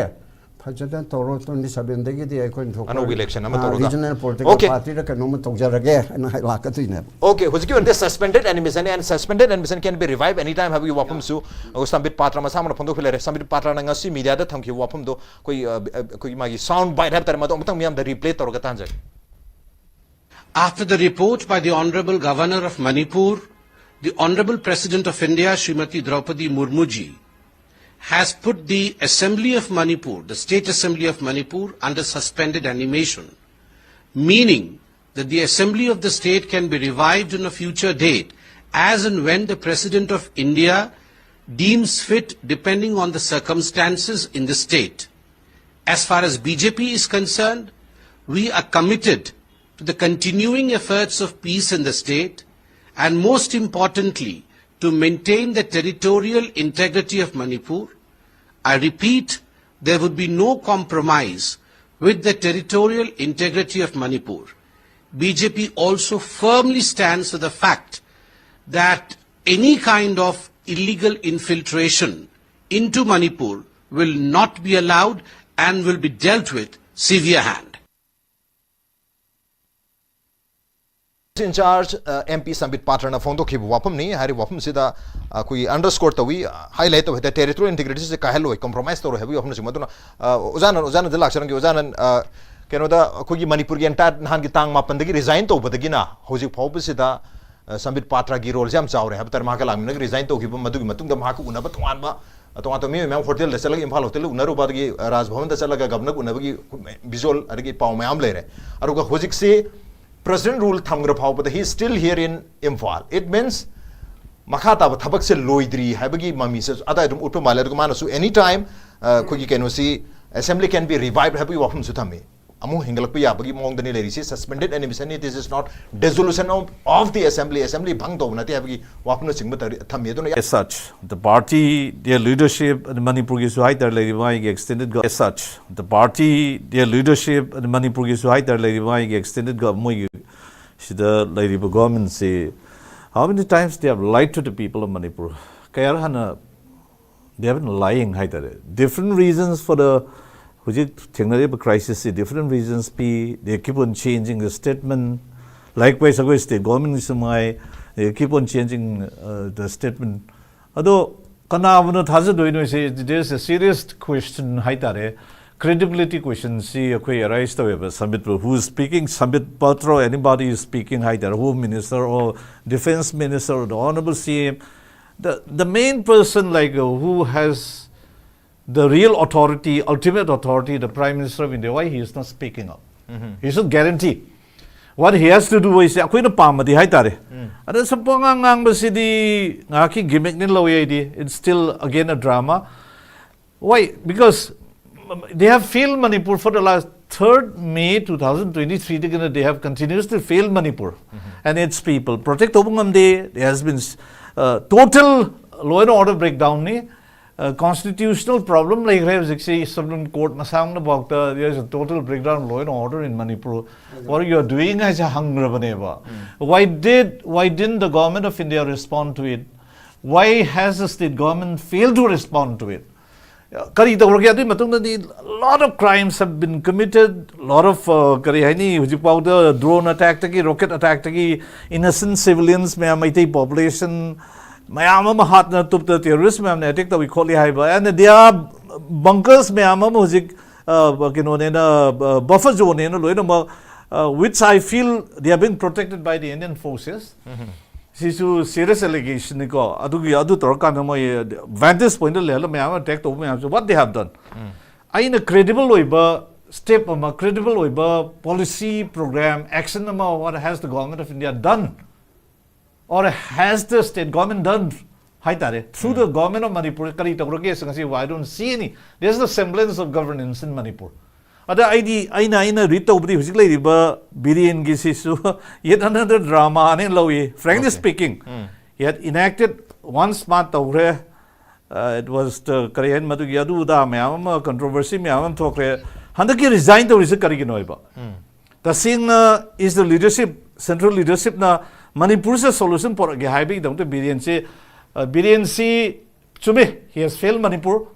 ꯐꯖꯅ ꯇꯧꯔꯣ, ꯇ꯭ꯋꯦꯟꯇꯤ ꯁꯚꯦꯟꯗꯒꯤꯗꯤ ꯑꯩꯈꯣꯏꯅ ꯊꯣꯛꯄ ꯑꯅꯧꯕ election ꯑꯃ ꯇꯧꯔꯒ꯫ Regional political Okay. ꯄꯥꯔꯇꯤꯗ ꯀꯩꯅꯣꯝꯃ ꯇꯧꯖꯔꯒꯦ ꯍꯥꯏꯅ ꯍꯥꯏ- ꯂꯥꯛꯀꯗꯣꯏꯅꯦꯕ. Okay, ꯍꯧꯖꯤꯛꯀꯤ ꯑꯣꯏꯅꯗꯤ suspended animation, and suspended animation can be revived anytime ꯍꯥꯏꯕꯒꯤ ꯋꯥꯐꯝꯁꯨ ꯑꯩꯈꯣꯏ ꯁꯝꯕꯤꯠ ꯄꯥꯇ꯭ꯔ ꯃꯁꯥꯃꯛꯅ ꯐꯣꯡꯗꯣꯛꯈꯤ ꯂꯩꯔꯦ. ꯁꯝꯕꯤꯠ ꯄꯥꯇ꯭ꯔꯅ ꯉꯁꯤ ꯃꯤꯗꯤꯌꯥꯗ ꯊꯝꯈꯤꯕ ꯋꯥꯐꯝꯗꯣ ꯑꯩꯈꯣꯏ ꯑ, ꯑ, ꯑꯩꯈꯣꯏꯒꯤ ꯃꯥꯒꯤ ꯁꯥꯎꯟ ꯕꯥꯏꯠ ꯍꯥꯏꯕ ꯇꯥꯔꯦ, ꯃꯗꯨ ꯑꯃꯨꯛꯇꯪ ꯃꯤꯌꯥꯝꯗ ꯔꯤꯄ꯭ꯂꯦ ꯇꯧꯔꯒ ꯇꯥꯟꯖꯒꯦ. After the report by the Honorable Governor of Manipur, the Honorable President of India, Srimati Draupadi Murmuji, has put the Assembly of Manipur, the State Assembly of Manipur, under suspended animation, meaning that the Assembly of the state can be revived on a future date as and when the President of India deems fit, depending on the circumstances in the state. As far as B J P is concerned, we are committed to the continuing efforts of peace in the state and, most importantly, to maintain the territorial integrity of Manipur. I repeat, there would be no compromise with the territorial integrity of Manipur. B J P also firmly stands for the fact that any kind of illegal infiltration into Manipur will not be allowed and will be dealt with severe hand. In charge, M P Sambit ꯄꯥꯇ꯭ꯔꯅ ꯐꯣꯡꯗꯣꯛꯈꯤꯕ ꯋꯥꯐꯝꯅꯤ꯫ ꯍꯥꯏꯔꯤꯕ ꯋꯥꯐꯝꯁꯤꯗ ꯑꯩꯈꯣꯏꯒꯤ ꯑꯟꯗꯔꯁꯀꯣꯔ ꯇꯧꯏ, highlight ꯇꯧꯏ ꯍꯥꯏꯇꯥꯔꯦ, territorial ꯏꯟꯇꯤꯒ꯭ꯔꯤꯇꯤꯁꯦ ꯀꯥꯏꯍꯜꯂꯣꯏ, compromise ꯇꯧꯔꯣꯏ ꯍꯥꯏꯕꯒꯤ ꯋꯥꯐꯝꯅꯆꯤꯡꯕ꯫ ꯑꯗꯨꯅ ꯑ, ꯑꯣꯖꯥꯅ ꯑꯣꯖꯥꯅꯗ ꯂꯥꯛꯆꯔꯝꯒꯦ꯫ ꯑꯣꯖꯥꯅ ꯑ, ꯀꯩꯅꯣꯗ ꯑꯩꯈꯣꯏꯒꯤ ꯃꯅꯤꯄꯨꯔꯒꯤ ꯑꯦꯟꯇꯥꯏꯔ ꯅꯍꯥꯟꯒꯤ ꯇꯥꯡ ꯃꯥꯄꯟꯗꯒꯤ ꯔꯤꯖꯥꯏꯟ ꯇꯧꯕꯗꯒꯤꯅ ꯍꯧꯖꯤꯛ ꯐꯥꯎꯕꯁꯤꯗ ꯑ, ꯁꯝꯕꯤꯠ ꯄꯥꯇ꯭ꯔꯒꯤ ꯔꯣꯜꯁꯦ ꯌꯥꯝ ꯆꯥꯎꯔꯦ ꯍꯥꯏꯕ ꯇꯥꯔꯦ꯫ ꯃꯍꯥꯛꯀ ꯂꯥꯛꯃꯤꯟꯅꯒ ꯔꯤꯖꯥꯏꯟ ꯇꯧꯈꯤꯕ, ꯃꯗꯨꯒꯤ ꯃꯇꯨꯡꯗ ꯃꯍꯥꯛꯀ ꯎꯅꯕ ꯇꯣꯉꯥꯟꯕ ꯇꯣꯉꯥꯟ ꯇꯣꯉꯥꯟꯕ ꯃꯤꯑꯣꯏ ꯃꯌꯥꯝ ꯍꯣꯇꯦꯜꯗ ꯆꯠꯂꯒ, ꯏꯝꯐꯥꯜ ꯍꯣꯇꯦꯜꯗ ꯎꯅꯔꯨꯕ, ꯑꯗꯒꯤ ꯔꯥꯖ ꯚꯕꯟꯗ ꯆꯠꯂꯒ ꯒꯕꯅꯔꯒ ꯎꯅꯕꯒꯤ ꯚꯤꯖꯨꯋꯜ ꯑꯗꯒꯤ ꯄꯥꯎ ꯃꯌꯥꯝ ꯂꯩꯔꯦ꯫ ꯑꯗꯨꯒ ꯍꯧꯖꯤꯛꯁꯤ ꯄ꯭ꯔꯦꯁꯤꯗꯦꯟ ꯔꯨꯜ ꯊꯝꯈ꯭ꯔ ꯐꯥꯎꯕꯗ he is still here in Imphal. It means ꯃꯈꯥ ꯇꯥꯕ ꯊꯕꯛꯁꯦ ꯂꯣꯏꯗ꯭ꯔꯤ ꯍꯥꯏꯕꯒꯤ ꯃꯃꯤꯁꯦ ꯑꯗꯥꯏ ꯑꯗꯨꯝ ꯎꯠꯄ ꯃꯥꯜꯂꯦ꯫ ꯑꯗꯨꯒ ꯃꯥꯅꯁꯨ ꯑꯦꯅꯤ ꯇꯥꯏꯝ ꯑꯩꯈꯣꯏꯒꯤ ꯀꯩꯅꯣꯁꯤ, assembly can be revived ꯍꯥꯏꯕꯒꯤ ꯋꯥꯐꯝꯁꯨ ꯊꯝꯃꯤ꯫ ꯑꯃꯨꯛ ꯍꯦꯟꯒꯠꯂꯛꯄ ꯌꯥꯕꯒꯤ ꯃꯑꯣꯡꯗꯅꯤ ꯂꯩꯔꯤꯁꯤ꯫ Suspended animation, this is not dissolution of, of the assembly, assembly ꯚꯪ ꯇꯧꯕ ꯅꯠꯇꯦ ꯍꯥꯏꯕꯒꯤ ꯋꯥꯐꯝꯅꯆꯤꯡꯕ ꯇꯧꯔꯤ- ꯊꯝꯃꯤ꯫ ꯑꯗꯨꯅ As such, the party, their leadership, ꯑꯗ ꯃꯅꯤꯄꯨꯔꯒꯤꯁꯨ ꯍꯥꯏꯇꯥꯔꯦ, ꯂꯩꯔꯤꯕ ꯃꯥꯒꯤ extended gov- as such, the party, their leadership, ꯑꯗ ꯃꯅꯤꯄꯨꯔꯒꯤꯁꯨ ꯍꯥꯏꯇꯥꯔꯦ, ꯂꯩꯔꯤꯕ ꯃꯥꯒꯤ extended gov- ꯃꯣꯏꯒꯤ ꯁꯤꯗ ꯂꯩꯔꯤꯕ ꯒꯣꯔꯃꯦꯟꯁꯤ, how many times they have lied to the people of Manipur? ꯀꯌꯥꯔꯛ ꯍꯥꯟꯅ they have been lying ꯍꯥꯏꯇꯥꯔꯦ, different reasons for the ꯍꯧꯖꯤꯛ ꯊꯦꯡꯅꯔꯤꯕ crisis ꯁꯤ different reasons P, they keep on changing the statement. Likewise, ꯑꯩꯈꯣꯏ state government ꯁꯨ ꯃꯉꯥꯏ, they keep on changing, uh, the statement. ꯑꯗꯣ ꯀꯅꯥꯕꯨꯅ ꯊꯥꯖꯗꯣꯏꯅꯣ? ꯁꯤ, there is a serious question ꯍꯥꯏꯇꯥꯔꯦ, credibility question ꯁꯤ ꯑꯩꯈꯣꯏ arise ꯇꯧꯋꯦꯕ꯫ Sambit, who is speaking? Sambit Patra, anybody is speaking ꯍꯥꯏꯇꯥꯔꯦ, Home Minister or Defense Minister or the Honorable C M, the, the main person, like, uh, who has the real authority, ultimate authority, the Prime Minister of India, why he is not speaking up? He should guarantee. What he has to do is, ꯑꯩꯈꯣꯏꯅ ꯄꯥꯝꯕꯗꯤ ꯍꯥꯏꯇꯥꯔꯦ, ꯑꯗ ꯁꯨꯝ ꯄꯉꯥꯡ ꯉꯥꯡꯕꯁꯤꯗꯤ ꯉꯥꯏꯍꯥꯛꯀꯤ gimmick ꯅꯤ ꯂꯧꯋꯦ ꯑꯩꯗꯤ. It's still again a drama. Why? Because they have failed Manipur for the last, third May two thousand twenty-three ꯗꯒꯤꯅ they have continuously failed Manipur and its people. Protect ꯇꯧꯕ ꯉꯝꯗꯦ. There has been, uh, total law and order breakdown ꯅꯤ. Uh, constitutional problem ꯂꯩꯈ꯭ꯔꯦ ꯍꯧꯖꯤꯛꯁꯤ. Supreme Court ꯃꯁꯥꯃꯛꯅ ꯐꯥꯎꯗ, there is a total breakdown of law and order in Manipur. What you are doing ꯍꯥꯏꯁꯦ ꯍꯪꯈ꯭ꯔꯕꯅꯦꯕ. Why did, why didn't the Government of India respond to it? Why has the state government failed to respond to it? ꯀꯔꯤ ꯇꯧꯔꯒꯦ? ꯑꯗꯨꯒꯤ ꯃꯇꯨꯡꯗꯗꯤ lot of crimes have been committed, lot of, uh, ꯀꯔꯤ ꯍꯥꯏꯅꯤ, ꯍꯧꯖꯤꯛꯐꯥꯎꯗ drone attack ꯇꯒꯤ, rocket attack ꯇꯒꯤ innocent civilians ꯃꯌꯥꯝ, Meitei population ꯃꯌꯥꯝ ꯑꯃ ꯍꯥꯠꯅ ꯇꯨꯞꯇ terrorist ꯃꯌꯥꯝꯅ attack ꯇꯧꯏ ꯈꯣꯠꯂꯤ ꯍꯥꯏꯕ, and there are bunkers ꯃꯌꯥꯝ ꯑꯃ ꯍꯧꯖꯤꯛ, uh, ꯀꯩꯅꯣꯅꯦꯅ, uh, buffer zone ꯅꯦꯅ ꯂꯣꯏꯅꯃꯛ, uh, which I feel they are being protected by the Indian forces. ꯁꯤꯁꯨ serious allegation ꯅꯤꯀꯣ꯫ ꯑꯗꯨꯒꯤ, ꯑꯗꯨ ꯇꯧꯔꯀꯥꯟꯗ ꯃꯣꯏ vantage point ꯗ ꯂꯩꯍꯜꯂ ꯃꯌꯥꯝ ꯑꯃ attack ꯇꯧꯕ ꯃꯌꯥꯝꯁꯦ, what they have done? ꯑꯩꯅ credible ꯑꯣꯏꯕ step ꯑꯃ, credible ꯑꯣꯏꯕ policy, program, action ꯑꯃ, what has the Government of India done? Or has the state government done? ꯍꯥꯏꯇꯥꯔꯦ, through the Government of Manipur ꯀꯔꯤ ꯇꯧꯔꯒꯦ? ꯉꯁꯤ, I don't see any. There's the semblance of governance in Manipur. ꯑꯗ ꯑꯩꯗꯤ, ꯑꯩꯅ, ꯑꯩꯅ read ꯇꯧꯕꯗꯤ ꯍꯧꯖꯤꯛ ꯂꯩꯔꯤꯕ ꯕꯤꯔꯦꯟꯒꯤꯁꯤꯁꯨ yet another drama ꯅꯦ ꯂꯧꯏ, frankly speaking. He had enacted once ꯃꯥ ꯇꯧꯈ꯭ꯔꯦ, uh, it was the, ꯀꯔꯤ ꯍꯥꯏꯅꯤ, ꯃꯗꯨꯒꯤ ꯑꯗꯨ ꯑꯗꯥ ꯃꯌꯥꯝ ꯑꯃ, controversy ꯃꯌꯥꯝ ꯑꯃ ꯊꯣꯛꯈ꯭ꯔꯦ꯫ ꯍꯟꯗꯛꯀꯤ resign ꯇꯧꯔꯤꯁꯦ ꯀꯔꯤꯒꯤꯅꯣ ꯍꯥꯏꯕ? ꯇꯁꯦꯡꯅ is the leadership, central leadership ꯅ ꯃꯅꯤꯄꯨꯔꯁꯤꯗ solution ꯄꯨꯔꯛꯑꯒꯦ ꯍꯥꯏꯕꯒꯤꯗꯃꯛꯇ ꯕꯤꯔꯦꯟꯁꯤ, uh, ꯕꯤꯔꯦꯟꯁꯤ ꯆꯨꯝꯃꯤ, he has failed Manipur.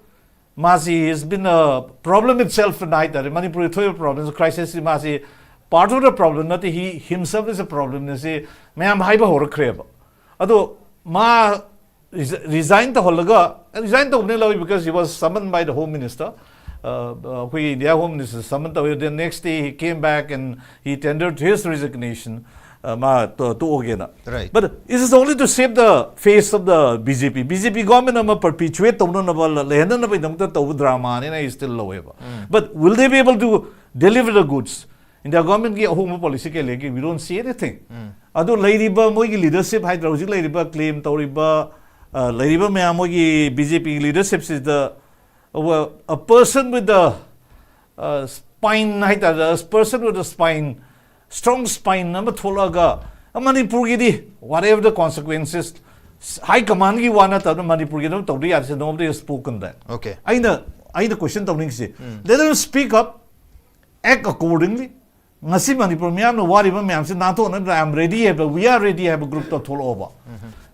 ꯃꯥꯁꯤ has been a problem itself ꯍꯥꯏ ꯇꯥꯔꯦ꯫ ꯃꯅꯤꯄꯨꯔꯒꯤ ꯊꯣꯛꯏꯕ problemꯁ, crisisꯁꯤ ꯃꯥꯁꯤ part of the problem ꯅꯠꯇꯦ, he himself is a problemꯅꯤ ꯁꯤ ꯃꯌꯥꯝ ꯍꯥꯏꯕ ꯍꯧꯔꯛꯈ꯭ꯔꯦꯕ꯫ ꯑꯗꯣ ꯃꯥ resign ꯇꯧꯍꯜꯂꯒ, resign ꯇꯧꯕꯅꯤ ꯂꯧꯏ, because he was summoned by the Home Minister. ꯑꯩꯈꯣꯏꯒꯤ India Home Minister summon ꯇꯧꯏ, then next day he came back and he tendered his resignation. ꯃꯥ ꯇꯣꯛꯑꯒꯦꯅ꯫ Right. But this is only to save the face of the B J P. B J P government ꯑꯃ perpetuate ꯇꯧꯅꯅꯕ, ꯂꯩꯍꯟꯅꯅꯕꯒꯤꯗꯃꯛꯇ ꯇꯧꯕ dramaꯅꯤꯅ ꯑꯩ still ꯂꯧꯋꯦꯕ꯫ But will they be able to deliver the goods? India governmentꯀꯤ ꯑꯍꯣꯡꯕ policy ꯀꯩ ꯂꯩꯒꯦ? We don't see anything. ꯑꯗꯨ ꯂꯩꯔꯤꯕ ꯃꯣꯏꯒꯤ leadership ꯍꯥꯏꯗ꯭ꯔꯥ, ꯍꯧꯖꯤꯛ ꯂꯩꯔꯤꯕ claim ꯇꯧꯔꯤꯕ, ꯂꯩꯔꯤꯕ ꯃꯌꯥꯝ ꯃꯣꯏꯒꯤ B J P leadershipꯁꯤꯗ, a person with a spine ꯍꯥꯏꯇꯥꯔꯦ, a person with a spine, strong spine ꯑꯃ ꯊꯣꯛꯂꯛꯑꯒ, ꯃꯅꯤꯄꯨꯔꯒꯤꯗꯤ whatever the consequences, high commandꯒꯤ ꯋꯥ ꯅꯠꯇꯕꯅ ꯃꯅꯤꯄꯨꯔꯒꯤ ꯑꯗꯨꯝ ꯇꯧꯗ ꯌꯥꯗꯦ, nobody has spoken that. Okay. ꯑꯩꯅ ꯑꯩꯅ question ꯇꯧꯅꯤꯡꯉꯤꯁꯦ, let them speak up, act accordingly. ꯉꯁꯤ ꯃꯅꯤꯄꯨꯔ ꯃꯤꯌꯥꯝꯅ ꯋꯥꯔꯤꯕ ꯃꯌꯥꯝꯁꯤ ꯅꯥꯟꯊꯣꯛꯅꯕ I am ready ꯍꯥꯏꯕ, we are ready ꯍꯥꯏꯕ groupꯇ ꯊꯣꯛꯂꯛꯑꯣꯕ꯫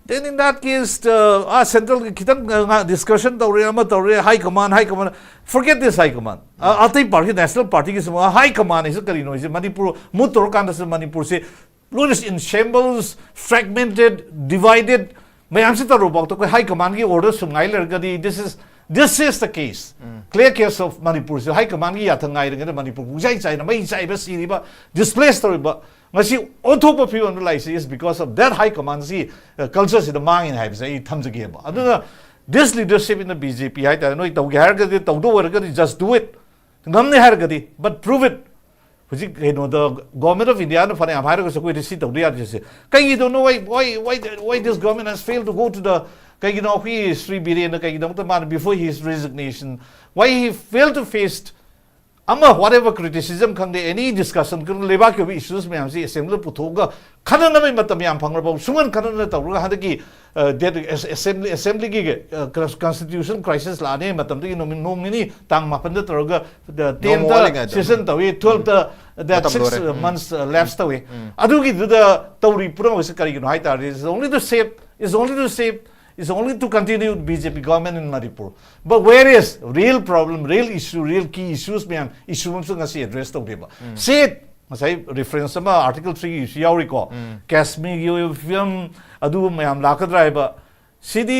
Then in that case, ꯑꯥ centralꯒꯤ ꯈꯤꯇꯪ discussion ꯇꯧꯔꯦ, ꯑꯃ ꯇꯧꯔꯦ, high command, high command, forget this high command. ꯑꯇꯩ party, national partyꯒꯤꯁꯨ high command ꯍꯥꯏꯁꯤ ꯀꯔꯤꯅꯣ ꯍꯥꯏꯁꯦ? ꯃꯅꯤꯄꯨꯔ ꯃꯨꯠ ꯇꯧꯔꯀꯥꯟꯗꯁꯨ ꯃꯅꯤꯄꯨꯔꯁꯤ ꯂꯣꯏꯅ in shambles, fragmented, divided ꯃꯌꯥꯝꯁꯤ ꯇꯧꯔꯨꯕꯥꯎꯗ ꯑꯩꯈꯣꯏ high commandꯒꯤ order ꯁꯨꯝ ꯉꯥꯏ ꯂꯩꯔꯒꯗꯤ, this is this is the case, clear case of ꯃꯅꯤꯄꯨꯔꯁꯤ high commandꯒꯤ ꯌꯥꯊꯪ ꯉꯥꯏꯔꯤꯉꯩꯗ ꯃꯅꯤꯄꯨꯔ ꯄꯨꯡꯆꯥꯏ ꯆꯥꯏꯅ ꯃꯩ ꯆꯥꯏꯕ, ꯁꯤꯔꯤꯕ, displace ꯇꯧꯔꯤꯕ, ꯉꯁꯤ ꯑꯣꯟꯊꯣꯛꯄ ꯐꯤꯕꯝꯗ ꯂꯥꯛꯏꯁꯤ is because of that high commandꯁꯤ cultureꯁꯤꯗ ꯃꯥꯡꯉꯤꯅꯤ ꯍꯥꯏꯕꯁꯦ ꯑꯩ ꯊꯝꯖꯒꯦꯕ꯫ ꯑꯗꯨꯅ this leadership in the B J P ꯍꯥꯏꯇꯥꯔꯦ, ꯅꯣꯏ ꯇꯧꯒꯦ ꯍꯥꯏꯔꯒꯗꯤ, ꯇꯧꯗꯧ ꯑꯣꯏꯔꯒꯗꯤ just do it, ꯉꯝꯅꯤ ꯍꯥꯏꯔꯒꯗꯤ, but prove it. ꯍꯧꯖꯤꯛ ꯀꯩꯅꯣꯗ Government of Indiaꯅ ꯐꯅꯌꯥꯝ ꯍꯥꯏꯔꯒꯁꯨ ꯑꯩꯈꯣꯏꯗꯤ ꯁꯤ ꯇꯧꯗ ꯌꯥꯗꯦ ꯁꯤ ꯀꯩꯒꯤꯗꯣꯅꯣ? Why, why, why, why this government has failed to go to the, ꯀꯩꯒꯤꯅꯣ ꯑꯩꯈꯣꯏ ꯁ꯭ꯔꯤ ꯕꯤꯔꯦꯟꯅ ꯀꯩꯒꯤꯗꯃꯛꯇ ꯃꯥꯅ before his resignation, why he failed to face ꯑꯃ, whatever criticism ꯈꯪꯗꯦ, any discussion ꯈꯪꯗꯦ, ꯂꯩꯕꯥꯛꯀꯤ ꯑꯣꯏꯕ issues ꯃꯌꯥꯝꯁꯤ assemblyꯗ ꯄꯨꯊꯣꯛꯑꯒ ꯈꯟꯅꯅꯕꯒꯤ ꯃꯇꯝ ꯌꯥꯝ ꯐꯪꯂꯕ ꯁꯨꯡꯈꯟ ꯈꯟꯅꯅ ꯇꯧꯔꯒ ꯍꯟꯗꯛꯀꯤ that assembly, assemblyꯒꯤ constitution crisis ꯂꯥꯛꯑꯅꯤ ꯃꯇꯝꯗꯒꯤ ꯅꯣꯡ ꯅꯤꯅꯤ, ꯇꯥꯡ ꯃꯥꯄꯟꯗ ꯇꯧꯔꯒ tenthꯇ session ꯇꯧꯏ, twelveꯇ that six months lapse ꯇꯧꯏ꯫ ꯑꯗꯨꯒꯤꯗꯨꯗ ꯇꯧꯔꯤ ꯄꯨꯝꯅꯃꯛꯁꯦ ꯀꯔꯤꯒꯤꯅꯣ ꯍꯥꯏ ꯇꯥꯔꯗꯤ, it's only to save, it's only to save It's only to continue B J P government in Manipur. But where is real problem, real issue, real key issues ꯃꯌꯥꯝ, issue ꯑꯃꯁꯨ ꯉꯁꯤ address ꯇꯧꯗꯦꯕ꯫ Seat, ꯉꯁꯥꯏ reference ꯑꯃ Article three ꯒꯤꯁꯨ ꯌꯥꯎꯔꯤꯀꯣ꯫ ꯀꯥꯁꯃꯤꯔꯒꯤ ꯑꯣꯏꯕ ꯐꯤꯕꯝ ꯑꯗꯨ ꯃꯌꯥꯝ ꯂꯥꯛꯀꯗ꯭ꯔꯥ ꯍꯥꯏꯕ꯫ ꯁꯤꯗꯤ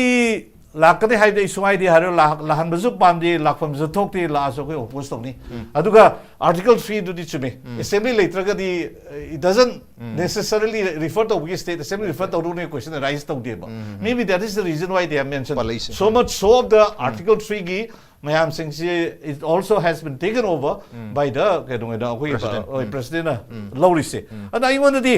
ꯂꯥꯛꯀꯅꯤ ꯍꯥꯏꯕꯗꯤ ꯑꯩ ꯁꯨꯡꯍꯥꯏꯗꯤ ꯍꯥꯏꯔꯣꯏ, ꯂꯥꯛ-, ꯂꯥꯛꯍꯟꯕꯁꯨ ꯄꯥꯝꯗꯦ, ꯂꯥꯛꯐꯝꯁꯨ ꯊꯣꯛꯇꯦ, ꯂꯥꯛꯑꯁꯨ ꯑꯩꯈꯣꯏ oppose ꯇꯧꯅꯤ꯫ ꯑꯗꯨꯒ Article three ꯗꯨꯗꯤ ꯆꯨꯝꯃꯤ, assembly ꯂꯩꯇ꯭ꯔꯒꯗꯤ, uh, it doesn't necessarily refer ꯇꯧꯕꯒꯤ state assembly refer ꯇꯧꯗꯧꯅꯦ question arise ꯇꯧꯗꯦꯕ꯫ Maybe that is the reason why they have mentioned. ꯄꯜꯂꯛꯏꯁꯦ꯫ So much so of the Article three ꯒꯤ ꯃꯌꯥꯝꯁꯤꯡꯁꯤ, it also has been taken over by the, ꯀꯩꯅꯣ, ꯑꯩꯈꯣꯏꯒꯤ president. ꯍꯣꯏ, president ꯅ ꯂꯧꯔꯤꯁꯦ꯫ ꯑꯗ ꯑꯩꯉꯣꯟꯗꯗꯤ,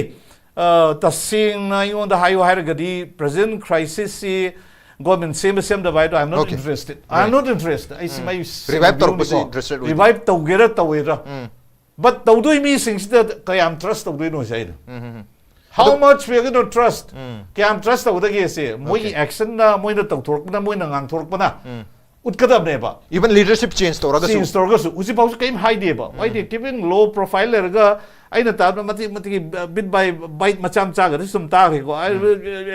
ꯑ, ꯇꯁꯦꯡꯅ ꯑꯩꯉꯣꯟꯗ ꯍꯥꯏꯌꯨ ꯍꯥꯏꯔꯒꯗꯤ present crisis ꯁꯤ government ꯁꯦꯝꯕ ꯁꯦꯝꯗꯕ ꯍꯥꯏꯗꯣ, I am not Okay. interested. I am Right. not interested. ꯑꯩ ꯁꯤ ꯃꯥꯏ revive ꯇꯧꯔꯛꯄꯁꯤ interested ꯑꯣꯏꯗꯦ꯫ Revive ꯇꯧꯒꯦꯔꯥ ꯇꯧꯒꯦꯔꯥ꯫ But ꯇꯧꯗꯣꯏ ꯃꯤꯁꯤꯡꯁꯤꯗ ꯀꯌꯥꯝ trust ꯇꯧꯗꯣꯏꯅꯣ ꯁꯤ ꯑꯩꯅ꯫ How ꯑꯗꯨ much we are going to trust? ꯀꯌꯥꯝ trust ꯇꯧꯒꯗꯒꯦ ꯁꯤ? ꯃꯣꯏꯒꯤ Okay. action ꯅ, ꯃꯣꯏꯅ ꯇꯧꯊꯣꯔꯛꯄꯅ, ꯃꯣꯏꯅ ꯉꯥꯡꯊꯣꯔꯛꯄꯅ ꯎꯠꯀꯗꯕꯅꯦꯕ꯫ Even leadership change ꯇꯧꯔꯒꯁꯨ꯫ Change ꯇꯧꯔꯒꯁꯨ ꯍꯧꯖꯤꯛꯐꯥꯎꯁꯨ ꯀꯔꯤꯝ ꯍꯥꯏꯗꯦꯕ꯫ ꯋꯥꯏꯗꯤ keeping low profile ꯂꯩꯔꯒ ꯑꯩꯅ ꯇꯥꯕꯗ ꯃꯇꯦꯛ ꯃꯇꯦꯛ, bit by bite ꯃꯆꯥ ꯃꯆꯥꯒꯗꯤ ꯁꯨꯝ ꯇꯥꯈ꯭ꯔꯦꯀꯣ꯫ I,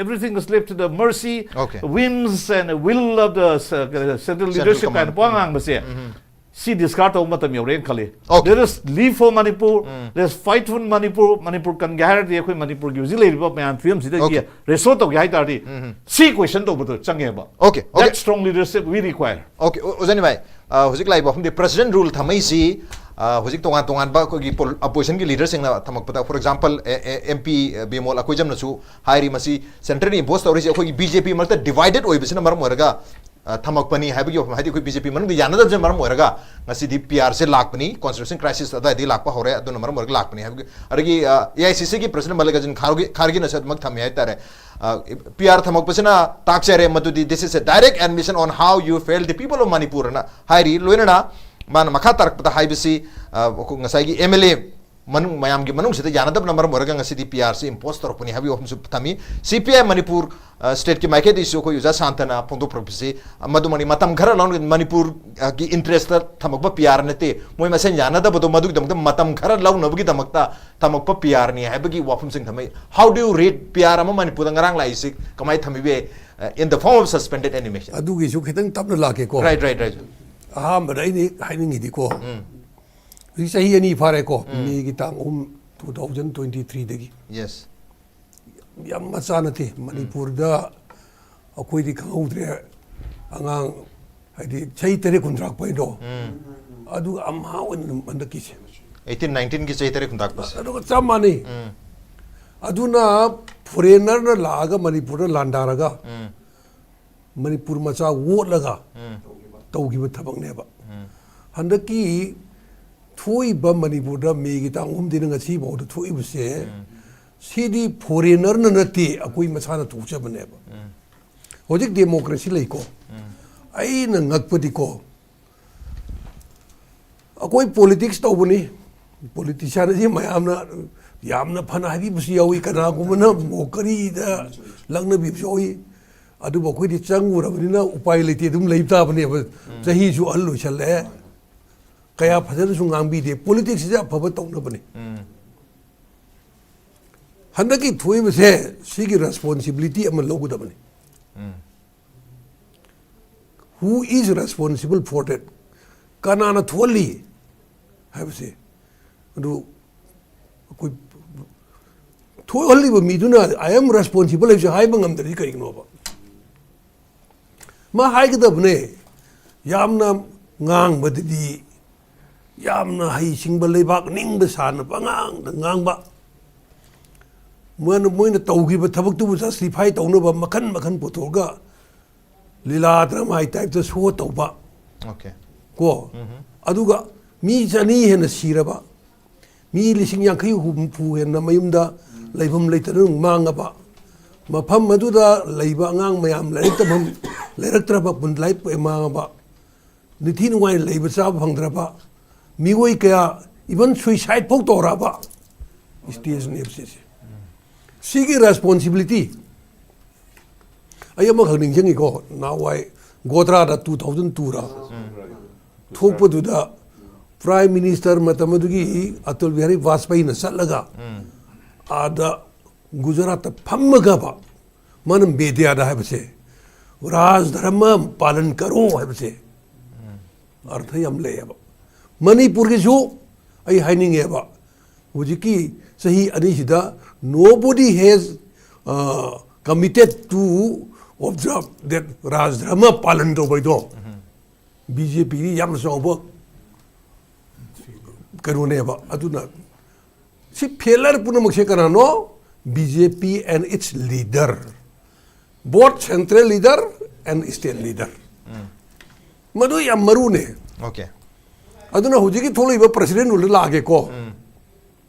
everything is left to the mercy, Okay. whims and will of the s-, central Central leadership ꯀꯥꯏꯅ command. ꯄꯋꯥ ꯉꯥꯡꯕꯁꯦ꯫ ꯁꯤ discard ꯇꯧꯕ ꯃꯇꯝ ꯌꯧꯔꯦꯅ ꯈꯜꯂꯤ꯫ Okay. Let us live for Manipur, let us fight for Manipur, Manipur ꯀꯟꯒꯦ ꯍꯥꯏꯔꯗꯤ ꯑꯩꯈꯣꯏ ꯃꯅꯤꯄꯨꯔꯒꯤ ꯍꯧꯖꯤꯛ ꯂꯩꯔꯤꯕ ꯃꯌꯥꯝ ꯐꯤꯕꯝꯁꯤꯗꯒꯤ Okay. restore ꯇꯧꯒꯦ ꯍꯥꯏ ꯇꯥꯔꯗꯤ ꯁꯤ question ꯇꯧꯕꯗꯣ ꯆꯪꯉꯦꯕ꯫ Okay, okay. That strong leadership we require. Okay, ꯑꯣ-, ꯑꯣꯖꯥ ꯅꯤꯃꯥꯏ, ꯑ, ꯍꯧꯖꯤꯛ ꯂꯥꯛꯏꯕ ꯋꯥꯐꯝꯗꯤ president rule ꯊꯝꯃꯛꯏꯁꯤ, ꯑ, ꯍꯧꯖꯤꯛ ꯇꯣꯉꯥꯟ ꯇꯣꯉꯥꯟꯕ ꯑꯩꯈꯣꯏꯒꯤ ꯄꯣꯜ-, opposition ꯒꯤ leader ꯁꯤꯡꯅ ꯊꯝꯃꯛꯄꯗ, for example, A, A, M P Bimol ꯑꯀꯣꯏꯖꯝꯅꯁꯨ ꯍꯥꯏꯔꯤ, ꯃꯁꯤ centre ꯅ impose ꯇꯧꯔꯤꯁꯤ ꯑꯩꯈꯣꯏꯒꯤ B J P ꯃꯔꯛꯇ divided ꯑꯣꯏꯕꯁꯤꯅ ꯃꯔꯝ ꯑꯣꯏꯔꯒ, ꯑ, ꯊꯝꯃꯛꯄꯅꯤ ꯍꯥꯏꯕꯒꯤ ꯋꯥꯐꯝ, ꯍꯥꯏꯗꯤ ꯑꯩꯈꯣꯏ B ꯖꯦ ꯄꯤ ꯃꯅꯨꯡꯗ ꯌꯥꯅꯗꯕꯁꯤꯅ ꯃꯔꯝ ꯑꯣꯏꯔꯒ ꯉꯁꯤꯗꯤ P R ꯁꯦ ꯂꯥꯛꯄꯅꯤ, constitution crisis ꯑꯗꯨꯋꯥꯏꯗꯒꯤ ꯂꯥꯛꯄ ꯍꯧꯔꯦ, ꯑꯗꯨꯅ ꯃꯔꯝ ꯑꯣꯏꯔꯒ ꯂꯥꯛꯄꯅꯤ ꯍꯥꯏꯕꯒꯤ, ꯑꯗꯒꯤ, ꯑ, A I C C ꯒꯤ president ꯃꯜꯂꯤꯀꯥꯔꯖꯨꯟ ꯈꯥꯔꯒꯦ, ꯈꯥꯔꯒꯦꯅꯁꯨ ꯑꯗꯨꯃꯛ ꯊꯝꯃꯤ ꯍꯥꯏꯇꯥꯔꯦ꯫ ꯑ, P R ꯊꯝꯃꯛꯄꯁꯤꯅ ꯇꯥꯛꯆꯔꯦ ꯃꯗꯨꯗꯤ this is a direct admission on how you fail the people of Manipur ꯑꯅ ꯍꯥꯏꯔꯤ꯫ ꯂꯣꯏꯅꯅ ꯃꯥꯅ ꯃꯈꯥ ꯇꯥꯔꯛꯄꯗ ꯍꯥꯏꯕꯁꯤ, ꯑ, ꯉꯁꯥꯏꯒꯤ M L A ꯃꯅꯨꯡ, ꯃꯌꯥꯝꯒꯤ ꯃꯅꯨꯡꯁꯤꯗ ꯌꯥꯅꯗꯕꯅ ꯃꯔꯝ ꯑꯣꯏꯔꯒ ꯉꯁꯤꯗꯤ P R ꯁꯤ impose ꯇꯧꯔꯛꯄꯅꯤ ꯍꯥꯏꯕꯒꯤ ꯋꯥꯐꯝꯁꯨ ꯊꯝꯃꯤ꯫ C P I M Manipur, ꯑ, state ꯀꯤ ꯃꯥꯏꯀꯩꯗꯒꯤꯁꯨ ꯑꯩꯈꯣꯏ ꯑꯣꯖꯥ ꯁꯥꯟꯇꯅ ꯐꯣꯡꯗꯣꯛꯄꯤꯔꯛꯄꯁꯤ, ꯑ, ꯃꯗꯨꯃꯛꯅꯤ, ꯃꯇꯝ ꯈꯔ ꯂꯧꯅ ꯃꯅꯤꯄꯨꯔ, ꯑ, ꯒꯤ interest ꯇ ꯊꯝꯃꯛꯄ P R ꯅꯠꯇꯦ, ꯃꯣꯏ ꯃꯁꯦꯟ ꯌꯥꯅꯗꯕꯗꯣ ꯃꯗꯨꯒꯤꯗꯃꯛꯇ ꯃꯇꯝ ꯈꯔ ꯂꯧꯅꯕꯒꯤꯗꯃꯛꯇ ꯊꯝꯃꯛꯄ P R ꯅꯤ ꯍꯥꯏꯕꯒꯤ ꯋꯥꯐꯝꯁꯤꯡ ꯊꯝꯃꯛꯏ꯫ How do you read P R ꯑꯃ ꯃꯅꯤꯄꯨꯔꯗ ꯉꯔꯥꯡ ꯂꯥꯛꯏꯁꯤ ꯀꯃꯥꯏꯅ ꯊꯝꯕꯤꯕ ꯌꯥꯏ? Uh, in the form of suspended animation. ꯑꯗꯨꯒꯤꯁꯨ ꯈꯤꯇꯪ ꯇꯞꯅ ꯂꯥꯛꯀꯦꯀꯣ. Right, right, right. ꯑꯍꯥꯟꯕꯗ ꯑꯩꯅ ꯍꯥꯏꯅꯤꯡꯉꯤꯗꯤꯀꯣ, ꯎꯝ. ꯍꯧꯖꯤꯛ ꯆꯍꯤ ꯑꯅꯤ ꯐꯥꯔꯦꯀꯣ, ꯃꯦꯒꯤ ꯇꯥꯡ ꯑꯍꯨꯝ, two thousand twenty threeꯗꯒꯤ꯫ Yes. ꯌꯥꯝ ꯃꯆꯥ ꯅꯠꯇꯦ, ꯃꯅꯤꯄꯨꯔꯗ ꯑꯩꯈꯣꯏꯗꯤ ꯈꯪꯍꯧꯗ꯭ꯔꯦ, ꯑꯉꯥꯡ ꯍꯥꯏꯗꯤ ꯆꯍꯤ ꯇꯔꯦꯠ ꯀꯨꯟꯊ꯭ꯔꯥꯛꯄ ꯍꯥꯏꯗꯣ, ꯎꯝ. ꯑꯗꯨꯒ ꯑꯝꯍꯥ ꯑꯣꯏꯅ ꯑꯗꯨꯝ ꯍꯟꯗꯛꯀꯤꯁꯦ꯫ Eighteen nineteenꯒꯤ ꯆꯍꯤ ꯇꯔꯦꯠ ꯈꯨꯟꯇꯥꯛꯄꯁꯦ. ꯑꯗꯨꯒ ꯆꯞ ꯃꯥꯟꯅꯩ꯫ ꯎꯝ. ꯑꯗꯨꯅ foreignerꯅ ꯂꯥꯛꯑꯒ ꯃꯅꯤꯄꯨꯔꯗ ꯂꯥꯟꯗꯥꯔꯒ ꯎꯝ. ꯃꯅꯤꯄꯨꯔ ꯃꯆꯥ ꯑꯣꯠꯂꯒ ꯎꯝ. ꯇꯧꯈꯤꯕ ꯊꯕꯛꯅꯦꯕ꯫ ꯎꯝ. ꯍꯟꯗꯛꯀꯤ ꯊꯣꯛꯏꯕ ꯃꯅꯤꯄꯨꯔꯗ ꯃꯦꯒꯤ ꯇꯥꯡ ꯑꯍꯨꯝꯗꯒꯤꯅ ꯉꯁꯤ ꯐꯥꯎꯗ ꯊꯣꯛꯏꯕꯁꯦ, ꯎꯝ. ꯁꯤꯗꯤ foreignerꯅ ꯅꯠꯇꯦ, ꯑꯩꯈꯣꯏ ꯃꯁꯥꯅ ꯊꯣꯛꯆꯕꯅꯦꯕ꯫ ꯎꯝ. ꯍꯧꯖꯤꯛ democracy ꯂꯩꯀꯣ, ꯎꯝ. ꯑꯩꯅ ꯉꯛꯄꯗꯤꯀꯣ, ꯑꯩꯈꯣꯏ politics ꯇꯧꯕꯅꯤ, politician ꯑꯁꯤ ꯃꯌꯥꯝꯅ ꯌꯥꯝꯅ ꯐꯅ ꯍꯥꯏꯕꯤꯕꯁꯨ ꯌꯥꯎꯏ, ꯀꯅꯥꯒꯨꯝꯕꯅ ꯃꯣꯀꯔꯤꯗ ꯂꯛꯅꯕꯤꯕꯁꯨ ꯌꯥꯎꯏ꯫ ꯑꯗꯨꯕꯨ ꯑꯩꯈꯣꯏꯗꯤ ꯆꯪꯉꯨꯔꯕꯅꯤꯅ ꯎꯄꯥꯏ ꯂꯩꯇꯦ, ꯑꯗꯨꯝ ꯂꯩꯕ ꯇꯥꯕꯅꯦꯕ꯫ ꯆꯍꯤꯁꯨ ꯑꯍꯜ ꯑꯣꯏꯁꯜꯂꯛꯑꯦ, ꯀꯌꯥ ꯐꯖꯅꯁꯨ ꯉꯥꯡꯕꯤꯗꯦ꯫ Politicsꯁꯤꯗꯤ ꯑꯐꯕ ꯇꯧꯅꯕꯅꯤ꯫ ꯎꯝ. ꯍꯟꯗꯛꯀꯤ ꯊꯣꯛꯏꯕꯁꯦ ꯁꯤꯒꯤ responsibility ꯑꯃ ꯂꯧꯒꯗꯕꯅꯤ꯫ ꯎꯝ. Who is responsible for that? ꯀꯅꯥꯅ ꯊꯣꯛꯍꯜꯂꯤ ꯍꯥꯏꯕꯁꯦ꯫ ꯑꯗꯨ ꯑꯩꯈꯣꯏ ꯊꯣꯛꯍꯜꯂꯤꯕ ꯃꯤꯗꯨꯅ "I am responsible" ꯍꯥꯏꯕꯁꯦ ꯍꯥꯏꯕ ꯉꯝꯗ꯭ꯔꯗꯤ ꯀꯔꯤꯒꯤꯅꯣꯕ? ꯃꯥ ꯍꯥꯏꯒꯗꯕꯅꯦ꯫ ꯌꯥꯝꯅ ꯉꯥꯡꯕꯗꯗꯤ ꯌꯥꯝꯅ ꯍꯩꯁꯤꯡꯕ, ꯂꯩꯕꯥꯛ ꯅꯤꯡꯕ ꯁꯥꯅ ꯄꯉꯥꯡꯗ ꯉꯥꯡꯕ, ꯃꯣꯏꯅ, ꯃꯣꯏꯅ ꯇꯧꯈꯤꯕ ꯊꯕꯛꯇꯨꯕꯨ justify ꯇꯧꯅꯕ ꯃꯈꯟ ꯃꯈꯟ ꯄꯨꯊꯣꯛꯑꯒ ꯂꯤꯂꯥ dramaꯒꯤ typeꯇ show ꯇꯧꯕ꯫ Okay. ꯀꯣ, ꯑꯗꯨꯒ ꯃꯤ ꯆꯅꯤ ꯍꯦꯟꯅ ꯁꯤꯔꯕ, ꯃꯤ ꯂꯤꯁꯤꯡ ꯌꯥꯡꯈꯩ ꯍꯨꯝꯐꯨ ꯍꯦꯟꯅ ꯃꯌꯨꯝꯗ ꯂꯩꯐꯝ ꯂꯩꯇꯗꯨꯅ ꯃꯥꯡꯉꯕ, ꯃꯐꯝ ꯑꯗꯨꯗ ꯂꯩꯕ ꯑꯉꯥꯡ ꯃꯌꯥꯝ ꯂꯥꯏꯔꯤꯛ ꯇꯝꯐꯝ ꯂꯩꯔꯛꯇ꯭ꯔꯕ, ꯄꯨꯟ-, ꯂꯥꯏꯔꯤꯛ ꯃꯥꯡꯉꯕ, ꯅꯤꯡꯊꯤ ꯅꯨꯡꯉꯥꯏꯅ ꯂꯩꯕ ꯆꯥꯕ ꯐꯪꯗ꯭ꯔꯕ ꯃꯤꯑꯣꯏ ꯀꯌꯥ, even suicide ꯐꯥꯎ ꯇꯧꯔꯛꯑꯕ stageꯅꯦꯕ ꯁꯤꯁꯦ꯫ ꯁꯤꯒꯤ responsibility ꯑꯩ ꯑꯃꯈꯛ ꯅꯤꯡꯁꯤꯡꯉꯤꯀꯣ, ꯅꯍꯥꯟꯋꯥꯏ ꯒꯣꯗ꯭ꯔꯥꯗ two thousand twoꯔ ꯊꯣꯛꯄꯗꯨꯗ Prime Minister ꯃꯇꯝ ꯑꯗꯨꯒꯤ ꯑꯇꯜ ꯕꯤꯍꯥꯔꯤ ꯕꯥꯖꯄꯦꯌꯤꯅ ꯆꯠꯂꯒ ꯑꯥꯗ ꯒꯨꯖꯔꯥꯠꯇ ꯐꯝꯃꯒꯕ ꯃꯥꯅ ꯃꯦꯗꯤꯌꯥꯗ ꯍꯥꯏꯕꯁꯦ, "ꯔꯥꯖ ꯙꯔꯃ ꯄꯥꯂꯟ ꯀꯔꯣ" ꯍꯥꯏꯕꯁꯦ ꯑꯔꯊ ꯌꯥꯝ ꯂꯩꯌꯦꯕ꯫ ꯃꯅꯤꯄꯨꯔꯒꯤꯁꯨ ꯑꯩ ꯍꯥꯏꯅꯤꯡꯉꯦꯕ, ꯍꯧꯖꯤꯛꯀꯤ ꯆꯍꯤ ꯑꯅꯤꯁꯤꯗ nobody has, uh, committed to observe that ꯔꯥꯖ ꯙꯔꯃ ꯄꯥꯂꯟ ꯇꯧꯕꯩꯗꯣ ꯕꯤ ꯖꯦ ꯄꯤꯒꯤ ꯌꯥꯝꯅ ꯆꯥꯎꯕ ꯀꯩꯅꯣꯅꯦꯕ꯫ ꯑꯗꯨꯅ ꯁꯤ ꯐꯦꯂꯔ ꯄꯨꯝꯅꯃꯛꯁꯦ ꯀꯅꯥꯅꯣ? B J P and its leader, both central leader and state leader. ꯃꯗꯨ ꯌꯥꯝ ꯃꯔꯨꯅꯦ꯫ ꯑꯣꯀꯦ꯫ ꯑꯗꯨꯅ ꯍꯧꯖꯤꯛꯀꯤ ꯊꯣꯛꯂꯛꯏꯕ president rule ꯗ ꯂꯥꯛꯑꯒꯦꯀꯣ꯫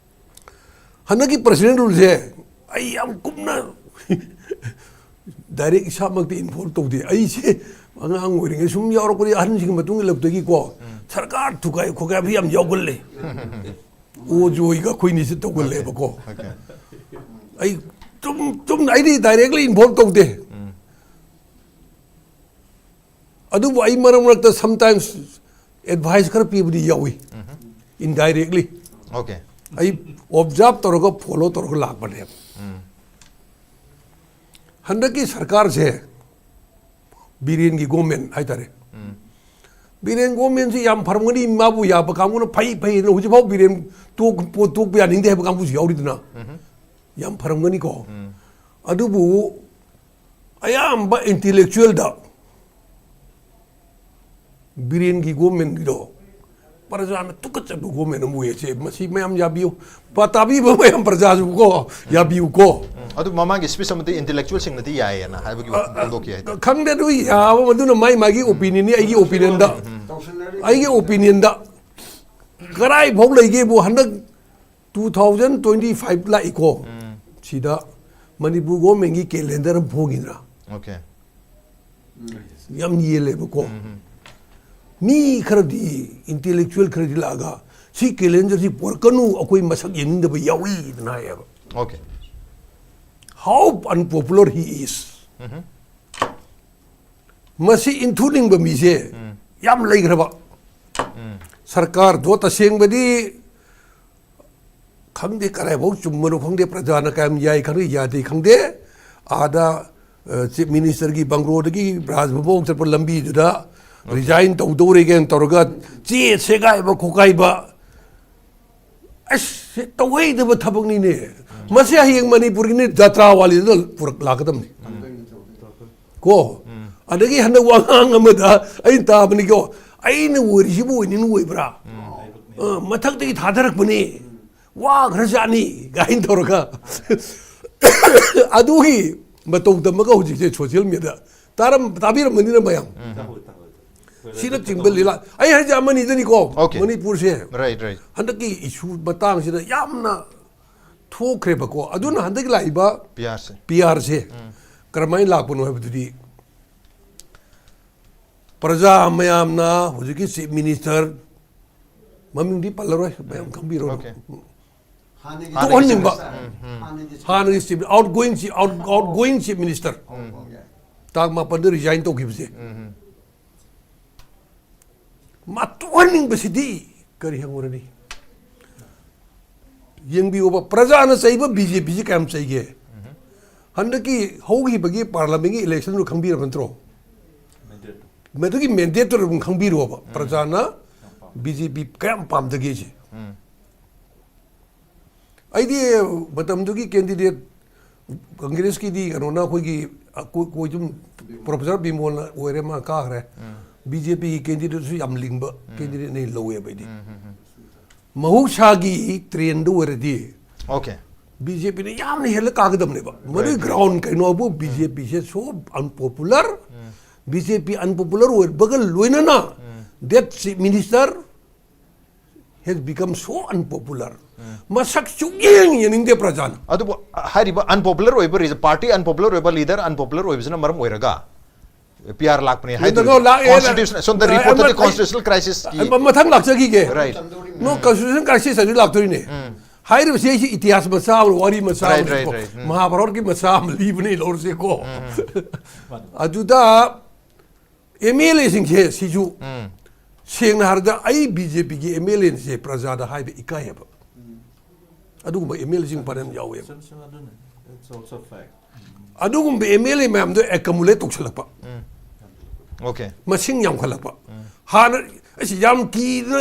ꯍꯟꯗꯛꯀꯤ president rule ꯁꯦ ꯑꯩ ꯌꯥꯝ ꯀꯨꯞꯅ ꯗꯥꯏꯔꯦꯛ ꯏꯁꯥꯃꯛꯇꯤ ꯏꯟꯚꯣꯜꯕ ꯇꯧꯗꯦ꯫ ꯑꯩꯁꯦ ꯑꯉꯥꯡ ꯑꯣꯏꯔꯤꯉꯩ ꯁꯨꯝ ꯌꯥꯎꯔꯛꯄꯗꯒꯤ ꯑꯍꯟꯁꯤꯡꯒꯤ ꯃꯇꯨꯡ ꯏꯜꯂꯛꯄꯗꯒꯤꯀꯣ, ꯁꯔꯀꯥꯔ ꯊꯨꯒꯥꯏ ꯈꯣꯠꯀꯥꯏꯕ ꯌꯥꯝ ꯌꯥꯎꯒꯜꯂꯦ꯫ ꯑꯣ ꯖꯣꯏꯒ ꯑꯩꯈꯣꯏꯅꯤꯁꯦ ꯇꯧꯒꯜꯂꯦꯕꯀꯣ꯫ ꯑꯣꯀꯦ꯫ ꯑꯩ ꯆꯨꯝ ꯆꯨꯝ ꯑꯩꯗꯤ ꯗꯥꯏꯔꯦꯛꯂꯤ ꯏꯟꯚꯣꯜꯕ ꯇꯧꯗꯦ꯫ ꯑꯗꯨꯕꯨ ꯑꯩ ꯃꯔꯛ ꯃꯔꯛꯇ sometimes advice ꯈꯔ ꯄꯤꯕꯗꯤ ꯌꯥꯎꯏ, indirectly꯫ ꯑꯣꯀꯦ꯫ ꯑꯩ ꯑꯣꯕꯖꯥꯔꯕ ꯇꯧꯔꯒ, ꯐꯣꯂꯣ ꯇꯧꯔꯒ ꯂꯥꯛꯄꯅꯦꯕ꯫ ꯍꯟꯗꯛꯀꯤ ꯁꯔꯀꯥꯔꯁꯦ, ꯕꯤꯔꯦꯟꯒꯤ ꯒꯣꯔꯃꯦꯟ ꯍꯥꯏꯇꯥꯔꯦ, ꯕꯤꯔꯦꯟ ꯒꯣꯔꯃꯦꯟꯁꯤ ꯌꯥꯝ ꯐꯔꯝꯒꯅꯤ, ꯃꯥꯕꯨ ꯌꯥꯕ ꯀꯥꯡꯕꯨꯅ ꯐꯩ ꯐꯩꯅ ꯍꯧꯖꯤꯛꯐꯥꯎ ꯕꯤꯔꯦꯟ ꯇꯣꯛ-, ꯄꯣ-, ꯇꯣꯛꯄ ꯌꯥꯅꯤꯡꯗꯦ ꯍꯥꯏꯕ ꯀꯥꯡꯕꯨꯁꯨ ꯌꯥꯎꯔꯤꯗꯅ꯫ ꯌꯥꯝ ꯐꯔꯝꯒꯅꯤꯀꯣ꯫ ꯑꯗꯨꯕꯨ ꯑꯌꯥꯝꯕ ꯏꯟꯇꯦꯂꯦꯛꯆꯨꯋꯦꯜꯗ ꯕꯤꯔꯦꯟꯒꯤ ꯒꯣꯔꯃꯦꯟꯒꯤꯗꯣ ꯄ꯭ꯔꯖꯥꯅ ꯇꯨꯀꯠꯆꯕ ꯒꯣꯔꯃꯦꯟ ꯑꯃ ꯑꯣꯏꯌꯦ꯫ ꯁꯦ ꯃꯁꯤ ꯃꯌꯥꯝ ꯌꯥꯕꯤꯌꯨ, ꯄ-, ꯇꯥꯕꯤꯕ ꯃꯌꯥꯝ ꯄ꯭ꯔꯖꯥꯁꯨ ꯀꯣ, ꯌꯥꯕꯤꯌꯨꯀꯣ꯫ ꯑꯗꯨ ꯃꯃꯥꯡꯒꯤ ꯁ꯭ꯄꯤꯆ ꯑꯃꯗꯤ ꯏꯟꯇꯦꯂꯦꯛꯆꯨꯋꯦꯜꯁꯤꯡꯅꯗꯤ ꯌꯥꯏꯌꯦꯅ ꯍꯥꯏꯕꯒꯤ ꯋꯥꯐꯝ ꯐꯣꯡꯗꯣꯛꯈꯤ ꯍꯥꯏꯇꯥꯔꯦ꯫ ꯈꯪꯗꯦ, ꯑꯗꯨ ꯌꯥꯕ, ꯃꯗꯨꯅ ꯃꯥꯏ ꯃꯥꯒꯤ ꯑꯣꯄꯤꯅꯤꯌꯟꯅꯤ꯫ ꯑꯩꯒꯤ ꯑꯣꯄꯤꯅꯤꯌꯟꯗ, ꯑꯩꯒꯤ ꯑꯣꯄꯤꯅꯤꯌꯟꯗ ꯀꯔꯥꯏ ꯐꯥꯎ ꯂꯩꯒꯦꯕꯨ, ꯍꯟꯗꯛ two thousand twenty five ꯂꯥꯛꯏꯀꯣ, ꯁꯤꯗ ꯃꯅꯤꯄꯨꯔ ꯒꯣꯔꯃꯦꯟꯒꯤ ꯀꯦꯂꯦꯟꯗꯔ ꯑꯃ ꯐꯣꯡꯉꯤꯗꯅ, ꯑꯣꯀꯦ꯫ ꯌꯥꯝ ꯌꯦꯜꯂꯦꯕꯀꯣ꯫ ꯃꯤ ꯈꯔꯗꯤ, ꯏꯟꯇꯦꯂꯦꯛꯆꯨꯋꯦꯜ ꯈꯔꯗꯤ ꯂꯥꯛꯑꯒ, "ꯁꯤ ꯀꯦꯂꯦꯟꯗꯔꯁꯤ ꯄꯨꯔꯛꯀꯅꯨ, ꯑꯩꯈꯣꯏ ꯃꯁꯛ ꯌꯦꯡꯅꯤꯡꯗꯕ ꯌꯥꯎꯏ"ꯗꯅ ꯍꯥꯏꯌꯦꯕ꯫ Okay. How unpopular he is꯫ ꯃꯁꯤ ꯏꯟꯊꯨꯅꯤꯡꯕ ꯃꯤꯁꯦ ꯌꯥꯝ ꯂꯩꯈ꯭ꯔꯕ꯫ ꯁꯔꯀꯥꯔꯗꯣ ꯇꯁꯦꯡꯕꯗꯤ ꯈꯪꯗꯦ, ꯀꯗꯥꯏꯐꯥꯎ ꯆꯨꯝꯕꯅꯣ ꯈꯪꯗꯦ, ꯄ꯭ꯔꯖꯥꯅ ꯀꯌꯥꯝ ꯌꯥꯏ ꯈꯪꯗꯦ, ꯌꯥꯗꯦ ꯈꯪꯗꯦ꯫ ꯑꯥꯗ ꯆꯤꯐ ꯃꯤꯅꯤꯁꯇꯔꯒꯤ ꯕꯪꯒ꯭ꯂꯣꯗꯒꯤ ꯔꯥꯖ ꯚꯕꯟ ꯆꯠꯄ ꯂꯝꯕꯤꯗꯨꯗ ꯔꯤꯖꯥꯏꯟ ꯇꯧꯗꯧꯔꯦꯒꯦꯅ ꯇꯧꯔꯒ ꯆꯦ ꯁꯦꯒꯥꯏꯕ ꯈꯣꯀꯥꯏꯕ꯫ ꯑꯁ, ꯁꯤ ꯇꯧꯍꯩꯗꯕ ꯊꯕꯛꯅꯤꯅꯦ꯫ ꯃꯁꯤ ꯍꯌꯦꯡ ꯃꯅꯤꯄꯨꯔꯒꯤꯅꯦ, ꯖꯇ꯭ꯔꯥ ꯋꯥꯂꯤꯗ ꯄꯨꯔꯛ ꯂꯥꯛꯀꯗꯕꯅꯤ꯫ ꯀꯣ? ꯑꯗꯒꯤ ꯍꯟꯗꯛ ꯋꯥꯉꯥꯡ ꯑꯃꯗ ꯑꯩꯅ ꯇꯥꯕꯅꯤꯀꯣ, "ꯑꯩꯅ ꯑꯣꯏꯔꯤꯁꯤꯕꯨ ꯑꯣꯏꯅꯤꯡ ꯑꯣꯏꯕ꯭ꯔꯥ? ꯑ, ꯃꯊꯛꯇꯒꯤ ꯊꯥꯗꯔꯛꯄꯅꯤ, ꯋꯥ ꯈꯔ ꯆꯥꯅꯤ" ꯀꯥꯏꯅ ꯇꯧꯔꯒ꯫ ꯑꯗꯨꯒꯤ ꯃꯇꯧ ꯇꯝꯃꯒ ꯍꯧꯖꯤꯛꯁꯦ ꯁꯣꯁꯤꯌꯦꯜ ꯃꯦꯗꯤꯌꯥ ꯇꯥꯔꯝ-, ꯇꯥꯕꯤꯔꯝꯃꯅꯤꯅ ꯃꯌꯥꯝ꯫ ꯁꯤꯅꯆꯤꯡꯕ ꯂꯤꯂꯥ꯫ ꯑꯩ ꯍꯥꯏꯁꯦ ꯑꯃꯅꯤꯗꯅꯤꯀꯣ, Okay. ꯃꯅꯤꯄꯨꯔꯁꯦ꯫ Right, right. ꯍꯟꯗꯛꯀꯤ issue ꯃꯇꯥꯡꯁꯤꯗ ꯌꯥꯝꯅ ꯊꯣꯛꯈ꯭ꯔꯦꯕꯀꯣ꯫ ꯑꯗꯨꯅ ꯍꯟꯗꯛ ꯂꯥꯛꯏꯕ PR ꯁꯦ꯫ PR ꯁꯦ ꯀꯔꯝꯍꯥꯏꯅ ꯂꯥꯛꯄꯅꯣ ꯍꯥꯏꯕꯗꯨꯗꯤ, ꯄ꯭ꯔꯖꯥ ꯃꯌꯥꯝꯅ ꯍꯧꯖꯤꯛꯀꯤ ꯆꯤꯐ ꯃꯤꯅꯤꯁꯇꯔ, ꯃꯃꯤꯡꯗꯤ ꯄꯜꯂꯔꯣꯏ, ꯃꯌꯥꯝ ꯈꯪꯕꯤꯔꯣ꯫ Okay. ꯍꯥꯟꯅꯒꯤ ꯇꯣꯛꯍꯟꯅꯤꯡꯕ꯫ Chief minister. Um, um. ꯍꯥꯟꯅꯒꯤ chief, outgoing chief, out-, outgoing chief minister. Um. ꯇꯥꯡ ꯃꯥꯄꯟꯗ ꯔꯤꯖꯥꯏꯟ ꯇꯧꯈꯤꯕꯁꯦ꯫ ꯎꯝ, ꯎꯝ꯫ ꯃꯥ ꯇꯣꯛꯍꯟꯅꯤꯡꯕꯁꯤꯗꯤ ꯀꯔꯤ ꯍꯪꯉꯨꯔꯅꯤ? ꯌꯦꯡꯕꯤꯌꯣꯕ, ꯄ꯭ꯔꯖꯥꯅ ꯆꯩꯕ BJPꯁꯤ ꯀꯌꯥꯝ ꯆꯩꯒꯦ? ꯍꯟꯗꯛꯀꯤ ꯍꯧꯈꯤꯕꯒꯤ ꯄꯥꯔꯂꯥꯃꯦꯟꯒꯤ ꯏꯂꯦꯛꯁꯟꯗꯨ ꯈꯪꯕꯤꯔꯕ ꯅꯠꯇ꯭ꯔꯣ? ꯃꯗꯨꯒꯤ ꯃꯦꯟꯗꯦꯠꯇꯨ ꯑꯗꯨꯝ ꯈꯪꯕꯤꯔꯣꯕ, ꯄ꯭ꯔꯖꯥꯅ BJP ꯀꯌꯥꯝ ꯄꯥꯝꯗꯒꯦꯁꯦ꯫ ꯑꯩꯗꯤ ꯃꯇꯝꯗꯨꯒꯤ ꯀꯦꯟꯗꯤꯗꯦꯠ, ꯀꯪꯒ꯭ꯔꯦꯁꯀꯤꯗꯤ ꯀꯩꯅꯣꯅ ꯑꯩꯈꯣꯏꯒꯤ, ꯑ, ꯀꯣ-, ꯀꯣꯏꯗꯨꯝ ꯄ꯭ꯔꯣꯐꯦꯁꯔ ꯕꯤꯃꯣꯜꯅ ꯑꯣꯏꯔꯦ, ꯃꯥ ꯀꯥꯈ꯭ꯔꯦ꯫ BJPꯒꯤ ꯀꯦꯟꯗꯤꯗꯦꯠꯁꯨ ꯌꯥꯝ ꯂꯤꯡꯕ ꯀꯦꯟꯗꯤꯗꯦꯠꯅ ꯂꯧꯋꯦꯕ ꯑꯩꯗꯤ꯫ ꯃꯍꯧꯁꯥꯒꯤ ꯇ꯭ꯔꯦꯟꯗ ꯑꯣꯏꯔꯗꯤ Okay. BJPꯅ ꯌꯥꯝꯅ ꯍꯦꯜꯂ ꯀꯥꯒꯗꯕꯅꯦꯕ꯫ ꯃꯗꯨꯒꯤ Right, right. ꯒ꯭ꯔꯥꯎꯟ ꯀꯩꯅꯣꯕꯨ BJPꯁꯦ so unpopular, BJP unpopular ꯑꯣꯏꯕꯒ ꯂꯣꯏꯅꯅ that chief minister has become so unpopular. ꯃꯁꯛ ꯁꯨꯛꯌꯦꯡ ꯌꯦꯡꯅꯤꯡꯗꯦ ꯄ꯭ꯔꯖꯥꯅ꯫ ꯑꯗꯨꯕꯨ ꯍꯥꯏꯔꯤꯕ unpopular ꯑꯣꯏꯕ reason, party unpopular ꯑꯣꯏꯕ, leader unpopular ꯑꯣꯏꯕꯁꯤꯅ ꯃꯔꯝ ꯑꯣꯏꯔꯒ PR ꯂꯥꯛꯄꯅꯦ ꯍꯥꯏꯗꯨꯅ ꯂꯥꯛꯑꯦ, ꯂꯥꯛꯑꯦ, constitution, ꯁꯣꯝꯗ ꯑꯩ, ꯔꯤꯄꯣꯔꯠꯇꯗꯤ ꯑꯩ, constitutional crisis ꯀꯤ ꯑꯩ, ꯃꯊꯪ ꯂꯥꯛꯆꯈꯤꯒꯦ꯫ Right. No, constitutional crisis ꯍꯥꯏꯗꯤ ꯂꯥꯛꯇꯣꯏꯅꯦ꯫ ꯍꯥꯏꯔꯤꯕꯁꯤ ꯑꯩꯁꯤ ꯏꯇꯤꯍꯥꯁ ꯃꯆꯥ ꯑꯃ, ꯋꯥꯔꯤ ꯃꯆꯥ Right, ꯑꯃꯅꯤꯀꯣ꯫ Right, right. ꯎꯝ꯫ ꯃꯍꯥꯚꯥꯔꯠꯀꯤ ꯃꯆꯥ ꯑꯃ ꯂꯤꯕꯅꯦ ꯂꯧꯔꯁꯦꯀꯣ꯫ ꯑꯗꯨꯗ MLAꯁꯤꯡꯁꯦ ꯁꯤꯁꯨ ꯎꯝ꯫ ꯁꯦꯡꯅ ꯍꯥꯏꯔꯕꯗ ꯑꯩ BJPꯒꯤ MLAꯁꯦ ꯄ꯭ꯔꯖꯥꯗ ꯍꯥꯏꯕ ꯏꯀꯥꯏꯌꯦꯕ꯫ ꯑꯗꯨꯒꯨꯝꯕ MLAꯁꯤꯡ ꯐꯅꯌꯥꯝ ꯌꯥꯎꯋꯦꯕ꯫ ꯁꯨꯝ, ꯁꯨꯝ ꯑꯗꯨꯅꯦ꯫ It's also fact. ꯑꯗꯨꯒꯨꯝꯕ ꯑꯦꯝ ꯑꯦꯜ ꯑꯦ ꯃꯌꯥꯝꯗꯣ ꯑꯦꯀꯃꯨꯂꯦꯠ ꯇꯧꯁꯜꯂꯛꯄ, ꯑꯣꯀꯦ꯫ ꯃꯁꯤꯡ ꯌꯥꯝꯈꯠꯂꯛꯄ꯫ ꯍꯥꯟꯅ ꯑꯁ ꯌꯥꯝ ꯀꯤꯗꯅ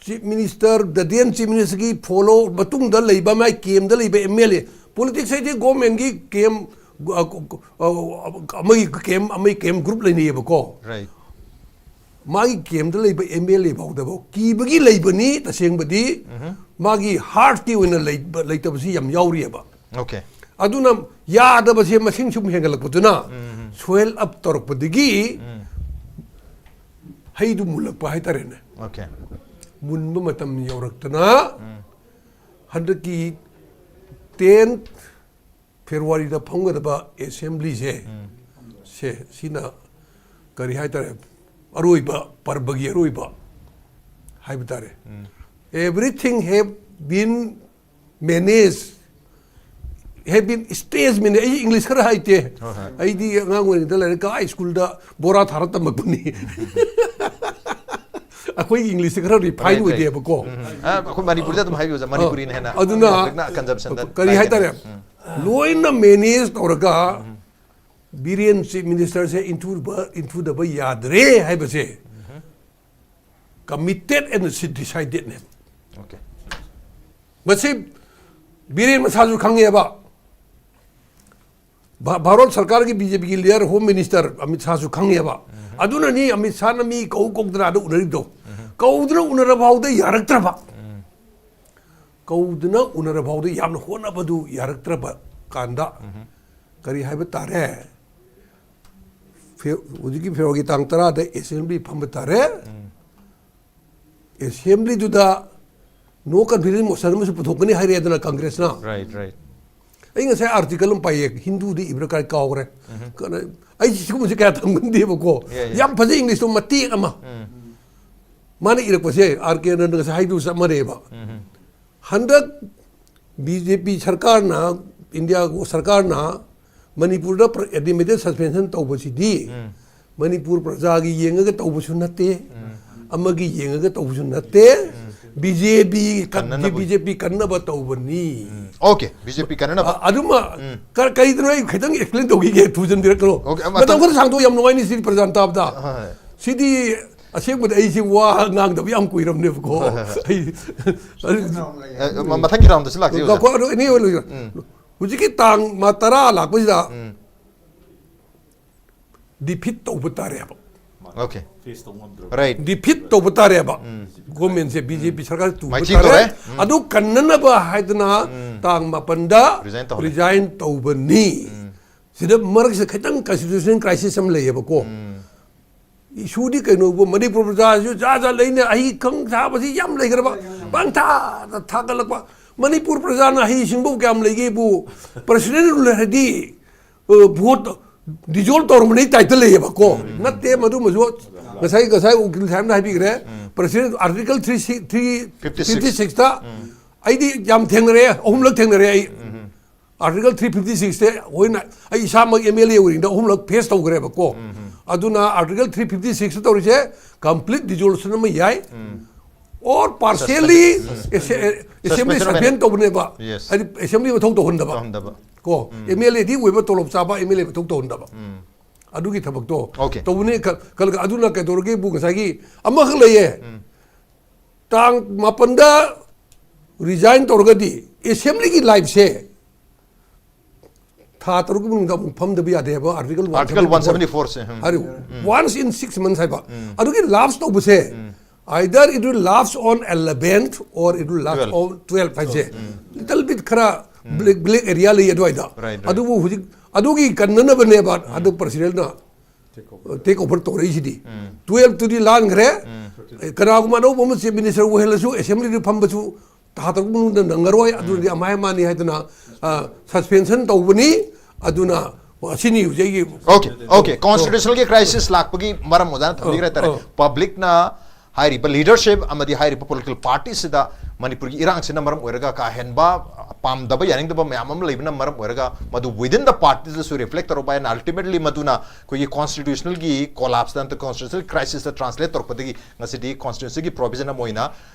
ꯆꯤꯐ ꯃꯤꯅꯤꯁꯇꯔ, ꯗ ꯗꯦꯟ ꯆꯤꯐ ꯃꯤꯅꯤꯁꯇꯔꯒꯤ ꯐꯣꯂꯣ ꯃꯇꯨꯡꯗ ꯂꯩꯕ ꯃꯥꯏ ꯀꯦꯝꯗ ꯂꯩꯕ ꯑꯦꯝ ꯑꯦꯜ ꯑꯦ, ꯄꯣꯂꯤꯇꯤꯛꯁ ꯍꯥꯏꯗꯤ ꯒꯣꯔꯃꯦꯟꯒꯤ ꯀꯦꯝ, ꯑꯃꯒꯤ ꯀꯦꯝ, ꯑꯃꯒꯤ ꯀꯦꯝ ꯒ꯭ꯔꯨꯞ ꯂꯩꯅꯩꯌꯦꯕꯀꯣ꯫ ꯔꯥꯏꯠ꯫ ꯃꯥꯒꯤ ꯀꯦꯝꯗ ꯂꯩꯕ ꯑꯦꯝ ꯑꯦꯜ ꯑꯦ ꯐꯥꯎꯗꯐꯥꯎ ꯀꯤꯕꯒꯤ ꯂꯩꯕꯅꯤ꯫ ꯇꯁꯦꯡꯕꯗꯤ ꯃꯥꯒꯤ ꯍꯥꯔꯠꯀꯤ ꯑꯣꯏꯅ ꯂꯩꯕ, ꯂꯩꯇꯕꯁꯤ ꯌꯥꯝ ꯌꯥꯎꯔꯤꯑꯕ꯫ ꯑꯣꯀꯦ꯫ ꯑꯗꯨꯅ ꯌꯥꯗꯕꯁꯦ ꯃꯁꯤꯡ ꯁꯨꯝ ꯍꯦꯟꯒꯠꯂꯛꯄꯗꯨꯅ ꯁ꯭ꯋꯦꯜ ꯑꯞ ꯇꯧꯔꯛꯄꯗꯒꯤ ꯍꯩꯗꯨ ꯃꯨꯜꯂꯛꯄ ꯍꯥꯏꯇꯥꯔꯦꯅꯦ꯫ ꯑꯣꯀꯦ꯫ ꯃꯨꯟꯕ ꯃꯇꯝ ꯌꯧꯔꯛꯇꯅ ꯍꯟꯗꯛꯀꯤ ꯇꯦꯟ ꯐꯦꯕ꯭ꯔꯨꯋꯥꯔꯤꯗ ꯐꯝꯒꯗꯕ ꯑꯦꯁꯦꯝꯕ꯭ꯂꯤꯁꯦ, ꯁꯦ, ꯁꯤꯅ ꯀꯔꯤ ꯍꯥꯏꯇꯥꯔꯦ, ꯑꯔꯣꯏꯕ, ꯄꯔꯕꯒꯤ ꯑꯔꯣꯏꯕ ꯍꯥꯏꯕ ꯇꯥꯔꯦ꯫ Everything have been managed, have been stage managed. ꯑꯩ ꯏꯪꯂꯤꯁ ꯈꯔ ꯍꯩꯇꯦ꯫ ꯍꯣꯏ, ꯍꯣꯏ꯫ ꯑꯩꯗꯤ ꯑꯉꯥꯡ ꯑꯣꯏꯔꯤꯉꯩꯗ ꯂꯥꯏꯔꯤꯛ ꯀꯥ ꯁ꯭ꯀꯨꯜꯗ ꯕꯣꯔꯥ ꯊꯥꯔ ꯇꯝꯃꯛꯄꯅꯤ꯫ ꯑꯩꯈꯣꯏꯒꯤ ꯏꯪꯂꯤꯁꯁꯦ ꯈꯔ ꯔꯤꯐꯥꯏꯟ Right, right. ꯑꯣꯏꯗꯦꯕꯀꯣ꯫ ꯑ, ꯑꯩꯈꯣꯏ ꯃꯅꯤꯄꯨꯔꯤꯗ ꯑꯗꯨꯝ ꯍꯥꯏꯕꯤꯌꯨ, ꯃꯅꯤꯄꯨꯔꯤꯅ ꯍꯦꯟꯅ ꯑꯗꯨꯅ ꯍꯧꯖꯤꯛꯅ consumptionꯗ ꯀꯔꯤ ꯂꯥꯛꯑꯦ꯫ ꯍꯥꯏꯇꯥꯔꯦ, ꯂꯣꯏꯅ ꯃꯦꯅꯦꯖ ꯇꯧꯔꯒ ꯕꯤꯔꯦꯟ ꯆꯤꯐ ꯃꯤꯅꯤꯁꯇꯔꯁꯦ ꯏꯟꯊꯨꯕ, ꯏꯟꯊꯨꯗꯕ ꯌꯥꯗ꯭ꯔꯦ ꯍꯥꯏꯕꯁꯦ committed and decidedꯅꯦ꯫ ꯑꯣꯀꯦ꯫ ꯃꯁꯤ ꯕꯤꯔꯦꯟ ꯃꯁꯥꯁꯨ ꯈꯪꯉꯦꯕ꯫ ꯚꯥ-, ꯚꯥꯔꯠ ꯁꯔꯀꯥꯔꯒꯤ ꯕꯤ ꯖꯦ ꯄꯤꯒꯤ ꯂꯤꯗꯔ ꯍꯣꯝ ꯃꯤꯅꯤꯁꯇꯔ ꯑꯃꯤꯠ ꯁꯥꯍꯁꯨ ꯈꯪꯉꯦꯕ꯫ ꯑꯗꯨꯅꯅꯤ ꯑꯃꯤꯠ ꯁꯥꯍꯅ ꯃꯤ ꯀꯧ ꯀꯧꯗꯅ ꯑꯗ ꯎꯅꯔꯤꯕꯗꯣ꯫ ꯀꯧꯗꯅ ꯎꯅꯔ ꯐꯥꯎꯗ ꯌꯥꯔꯛꯇ꯭ꯔꯕ꯫ ꯀꯧꯗꯅ ꯎꯅꯔ ꯐꯥꯎꯗ ꯌꯥꯝꯅ ꯍꯣꯠꯅꯕꯗꯨ ꯌꯥꯔꯛꯇ꯭ꯔꯕ ꯀꯥꯟꯗ ꯀꯔꯤ ꯍꯥꯏꯕ ꯇꯥꯔꯦ? ꯐꯦ-, ꯍꯧꯖꯤꯛꯀꯤ ꯐꯦꯕ꯭ꯔꯨꯋꯥꯔꯤꯒꯤ ꯇꯥꯡ ꯇꯔꯥꯗ ꯑꯦꯁꯦꯝꯕ꯭ꯂꯤ ꯐꯝꯕ ꯇꯥꯔꯦ꯫ ꯑꯦꯁꯦꯝꯕ꯭ꯂꯤꯗꯨꯗ ꯅꯣ ꯀꯟꯐꯤꯗꯦꯟꯁ ꯃꯣꯁꯟ ꯑꯃꯁꯨ ꯄꯨꯊꯣꯛꯀꯅꯤ ꯍꯥꯏꯔꯦꯗꯅ ꯀꯪꯒ꯭ꯔꯦꯁꯅ꯫ Right, right. ꯑꯩ ꯉꯁꯥꯏ ꯑꯥꯔꯇꯤꯀꯜ ꯑꯃ ꯄꯥꯏꯌꯦ, ꯍꯤꯟꯗꯨꯗ ꯏꯕ꯭ꯔꯥ ꯀꯥꯏ ꯀꯥꯎꯈ꯭ꯔꯦ꯫ ꯀꯩꯅꯣ, ꯑꯩ ꯁꯤꯒꯨꯝꯕꯁꯦ ꯀꯌꯥ ꯊꯝꯒꯟꯗꯦꯕꯀꯣ꯫ ꯌꯥꯏ, ꯌꯥꯏ꯫ ꯌꯥꯝ ꯐꯖꯩ, ꯏꯪꯂꯤꯁꯇꯣ ꯃꯇꯦꯛ ꯑꯃ꯫ ꯃꯥꯅ ꯏꯔꯛꯄꯁꯦ, ꯑꯥꯔ ꯀꯦ ꯑꯅꯟꯗ ꯉꯁꯥꯏ ꯍꯥꯏꯗꯨ ꯆꯞ ꯃꯥꯟꯅꯩꯕ꯫ ꯍꯟꯗꯛ ꯕꯤ ꯖꯦ ꯄꯤ ꯁꯔꯀꯥꯔꯅ, ꯏꯟꯗꯤꯌꯥ ꯁꯔꯀꯥꯔꯅ ꯃꯅꯤꯄꯨꯔꯗ ꯄ꯭ꯔ-, ꯑꯦꯗꯃꯤꯅꯤꯁꯇ꯭ꯔꯦꯇꯤꯚ ꯁꯁꯄꯦꯟꯁꯟ ꯇꯧꯕꯁꯤꯗꯤ ꯃꯅꯤꯄꯨꯔ ꯄ꯭ꯔꯖꯥꯒꯤ ꯌꯦꯡꯉꯒ ꯇꯧꯕꯁꯨ ꯅꯠꯇꯦ, ꯑꯃꯒꯤ ꯌꯦꯡꯉꯒ ꯇꯧꯕꯁꯨ ꯅꯠꯇꯦ꯫ ꯕꯤ ꯖꯦ ꯄꯤ ꯀꯟꯅꯅꯕ꯫ ꯕꯤ ꯖꯦ ꯄꯤ ꯀꯟꯅꯕ ꯇꯧꯕꯅꯤ꯫ ꯑꯣꯀꯦ, ꯕꯤ ꯖꯦ ꯄꯤ ꯀꯟꯅꯅꯕ꯫ ꯑ-, ꯑꯗꯨꯃ ꯎꯝ꯫ ꯀ-, ꯀꯔꯤꯗꯅꯣ ꯑꯩ ꯈꯤꯇꯪ explain ꯇꯧꯈꯤꯒꯦ, ꯊꯨꯖꯟꯕꯤꯔꯛꯀꯅꯣ꯫ ꯑꯣꯀꯦ, ꯑ, ꯃꯇꯝ ꯃꯇꯝ ꯈꯔ ꯁꯥꯡꯗꯣꯛ, ꯌꯥꯝ ꯅꯨꯡꯉꯥꯏꯅꯤ ꯁꯤꯗꯤ ꯄ꯭ꯔꯖꯥꯟ ꯇꯥꯕꯗ꯫ ꯍꯣꯏ, ꯍꯣꯏ꯫ ꯁꯤꯗꯤ ꯑꯁꯦꯡꯕꯗꯤ ꯑꯩꯁꯦ ꯋꯥ ꯉꯥꯡꯗꯕ ꯌꯥꯝ ꯀꯨꯏꯔꯕꯅꯦꯕꯀꯣ꯫ ꯍꯣꯏ, ꯍꯣꯏ, ꯍꯣꯏ꯫ ꯑꯩ ꯑ, ꯃ-, ꯃꯊꯪꯒꯤ round ꯁꯨ ꯂꯥꯛꯁꯤ, ꯑꯣꯖꯥ꯫ ꯉꯥꯏꯈꯣ, ꯑꯗꯣ anyway ꯂꯣꯏꯁꯤꯔ-, ꯎꯝ꯫ ꯍꯧꯖꯤꯛꯀꯤ ꯇꯥꯡ ꯃ-, ꯇꯔꯥ ꯂꯥꯛꯄꯁꯤꯗ ꯎꯝ꯫ Defeat ꯇꯧꯕ ꯇꯥꯔꯦꯕ꯫ ꯑꯣꯀꯦ꯫ Face ꯇꯧ ꯉꯝꯗ꯭ꯔꯕ꯫ Right. Defeat ꯇꯧꯕ ꯇꯥꯔꯦꯕ꯫ ꯎꯝ꯫ Government ꯁꯦ ꯕꯤ ꯖꯦ ꯄꯤ ꯎꯝ꯫ ꯁꯔꯀꯥꯔ ꯇꯨꯕ ꯃꯥꯏꯊꯤ ꯇꯥꯔꯦ꯫ ꯇꯧꯔꯦ꯫ ꯎꯝ꯫ ꯑꯗꯨ ꯀꯟꯅꯅꯕ ꯍꯥꯏꯗꯅ ꯎꯝ꯫ ꯇꯥꯡ ꯃꯥꯄꯟꯗ resign ꯇꯧꯍꯜꯂꯦ꯫ Resign ꯇꯧꯕꯅꯤ꯫ ꯎꯝ꯫ ꯁꯤꯗ ꯃꯔꯛꯁꯤꯗ ꯈꯤꯇꯪ constitutional crisis ꯑꯃ ꯂꯩꯌꯦꯕꯀꯣ꯫ ꯎꯝ꯫ Issue ꯗꯤ ꯀꯩꯅꯣꯕꯨ, ꯃꯅꯤꯄꯨꯔ ꯄ꯭ꯔꯖꯥꯁꯤꯁꯨ ꯖꯥꯠ ꯖꯥꯠ ꯂꯩꯅꯦ, ꯑꯍꯩ ꯈꯪ ꯁꯥꯕꯁꯤ ꯌꯥꯝ ꯂꯩꯈ꯭ꯔꯕ, ꯄꯪꯊꯥꯗ ꯊꯥꯒꯠꯂꯛꯄ꯫ ꯃꯅꯤꯄꯨꯔ ꯄ꯭ꯔꯖꯥꯅ ꯑꯍꯩ ꯁꯤꯡꯕꯕꯨ ꯀꯌꯥꯝ ꯂꯩꯒꯦꯕꯨ, President rule ꯍꯥꯏꯗꯤ, ꯑ, vote dissolve ꯇꯧꯔꯝꯕꯅꯤ type ꯇ ꯂꯩꯌꯦꯕꯀꯣ꯫ ꯎꯝ꯫ ꯅꯠꯇꯦ, ꯃꯗꯨꯃꯁꯨ ꯉꯁꯥꯏ, ꯉꯁꯥꯏ ꯎꯀꯤꯜ ꯁꯥꯍꯦꯕꯅ ꯍꯥꯏꯕꯤꯈ꯭ꯔꯦ꯫ ꯎꯝ꯫ President Article three, three fifty six꯫ Fifty six ꯇ ꯎꯝ꯫ ꯑꯩꯗꯤ ꯌꯥꯝ ꯊꯦꯡꯅꯔꯦ, ꯑꯍꯨꯝꯂꯛ ꯊꯦꯡꯅꯔꯦ ꯑꯩ꯫ ꯎꯝ꯫ Article three fifty six ꯁꯦ ꯑꯩꯈꯣꯏꯅ, ꯑꯩ ꯏꯁꯥꯃꯛ M L A ꯑꯣꯏꯔꯤꯉꯩꯗ ꯑꯍꯨꯝꯂꯛ face ꯇꯧꯈ꯭ꯔꯦꯕꯀꯣ꯫ ꯎꯝ꯫ ꯑꯗꯨꯅ Article three fifty six ꯇꯧꯔꯤꯁꯦ complete dissolution ꯑꯃ ꯌꯥꯏ꯫ ꯎꯝ꯫ Or partially ꯎꯝ꯫ ꯑꯦꯁꯦ-, assembly suspension of suspend ꯇꯧꯕꯅꯦꯕ꯫ Yes꯫ ꯍꯥꯏꯗꯤ assembly ꯃꯊꯧ ꯇꯧꯍꯟꯗꯕ꯫ ꯇꯧꯍꯟꯗꯕ꯫ ꯀꯣ, ꯎꯝ꯫ M L A ꯗꯤ ꯑꯣꯏꯕ ꯇꯣꯂꯣꯞ ꯆꯥꯕ M L A ꯃꯊꯧ ꯇꯧꯍꯟꯗꯕ꯫ ꯎꯝ꯫ ꯑꯗꯨꯒꯤ ꯊꯕꯛꯇꯣ ꯑꯣꯀꯦ꯫ ꯇꯧꯕꯅꯦ꯫ ꯈ-, ꯈꯜꯂꯒ ꯑꯗꯨꯅ ꯀꯩꯗꯧꯔꯒꯦꯕꯨ ꯉꯁꯥꯏꯒꯤ ꯑꯃꯈꯛ ꯂꯩꯌꯦ꯫ ꯎꯝ꯫ ꯇꯥꯡ ꯃꯥꯄꯟꯗ resign ꯇꯧꯔꯒꯗꯤ assembly ꯒꯤ life ꯁꯦ ꯊꯥ ꯇꯔꯨꯛꯀꯤ ꯃꯅꯨꯡꯗ ꯑꯃꯨꯛ ꯐꯝꯗꯕ ꯌꯥꯗꯦ ꯍꯥꯏꯕ Article Article one seventy four꯫ One seventy four ꯁꯦ, ꯎꯝ꯫ ꯍꯥꯏꯔꯤꯕ꯫ ꯎꯝ꯫ Once in six months ꯍꯥꯏꯕ꯫ ꯎꯝ꯫ ꯑꯗꯨꯒꯤ lapse ꯇꯧꯕꯁꯦ, ꯎꯝ꯫ Either it will lapse on eleventh or it will lapse twelve꯫ On twelve ꯍꯥꯏꯁꯦ꯫ ꯎꯝ꯫ Little bit ꯈꯔ ꯎꯝ꯫ Black, black area ꯂꯩ ꯑꯗꯨꯋꯥꯏꯗ꯫ Right, right꯫ ꯑꯗꯨꯕꯨ ꯍꯧꯖꯤꯛ ꯑꯗꯨꯒꯤ ꯀꯟꯅꯅꯕꯅꯦꯕ ꯎꯝ꯫ ꯍꯟꯗꯛ President ꯅ take over ꯇꯧꯔꯛꯏꯁꯤꯗꯤ꯫ ꯎꯝ꯫ Twelve ꯇꯨꯗꯤ ꯂꯥꯟꯈ꯭ꯔꯦ꯫ ꯎꯝ꯫ ꯀꯅꯥꯒꯨꯝꯕ ꯑꯅꯧꯕ ꯑꯃ Chief Minister ꯑꯣꯏꯍꯜꯂꯁꯨ assembly ꯗ ꯐꯝꯕꯁꯨ ꯊꯥ ꯇꯔꯨꯛ ꯃꯅꯨꯡꯗ ꯅꯪꯉꯔꯣꯏ, ꯎꯝ꯫ ꯑꯗꯨꯅꯗꯤ ꯑꯃꯥꯏ ꯑꯃꯥꯅꯤ ꯍꯥꯏꯗꯅ, ꯑ, suspension ꯇꯧꯕꯅꯤ꯫ ꯑꯗꯨꯅ ꯑꯁꯤꯅꯤ ꯍꯧꯖꯤꯛ ꯑꯩꯒꯤ ꯑꯣꯀꯦ, ꯑꯣꯀꯦ꯫ Constitutional ꯒꯤ crisis ꯂꯥꯛꯄꯒꯤ ꯃꯔꯝ ꯑꯣꯖꯥꯅ ꯊꯝꯕꯤꯈ꯭ꯔꯦ ꯑ, ꯍꯥꯏꯇꯥꯔꯦ꯫ ꯑ꯫ Public ꯅ ꯍꯥꯏꯔꯤꯕ leadership ꯑꯃꯗꯤ ꯍꯥꯏꯔꯤꯕ political party ꯁꯤꯗ ꯃꯅꯤꯄꯨꯔꯒꯤ ꯏꯔꯥꯡꯁꯤꯅ ꯃꯔꯝ ꯑꯣꯏꯔꯒ ꯀꯥ ꯍꯦꯟꯕ ꯄꯥꯝꯗꯕ ꯌꯥꯅꯤꯡꯗꯕ ꯃꯌꯥꯝ ꯑꯃ ꯂꯩꯕꯅ ꯃꯔꯝ ꯑꯣꯏꯔꯒ ꯃꯗꯨ within the party ꯗꯁꯨ reflect ꯇꯧꯔꯛꯄ ꯍꯥꯏꯅ ultimately ꯃꯗꯨꯅ ꯑꯩꯈꯣꯏꯒꯤ constitutional ꯒꯤ collapse ꯇ ꯅꯠꯇ꯭ꯔꯒ constitutional crisis ꯇ translate ꯇꯧꯔꯛꯄꯗꯒꯤ ꯉꯁꯤꯗꯤ constituency ꯒꯤ provision ꯑꯃ ꯑꯣꯏꯅ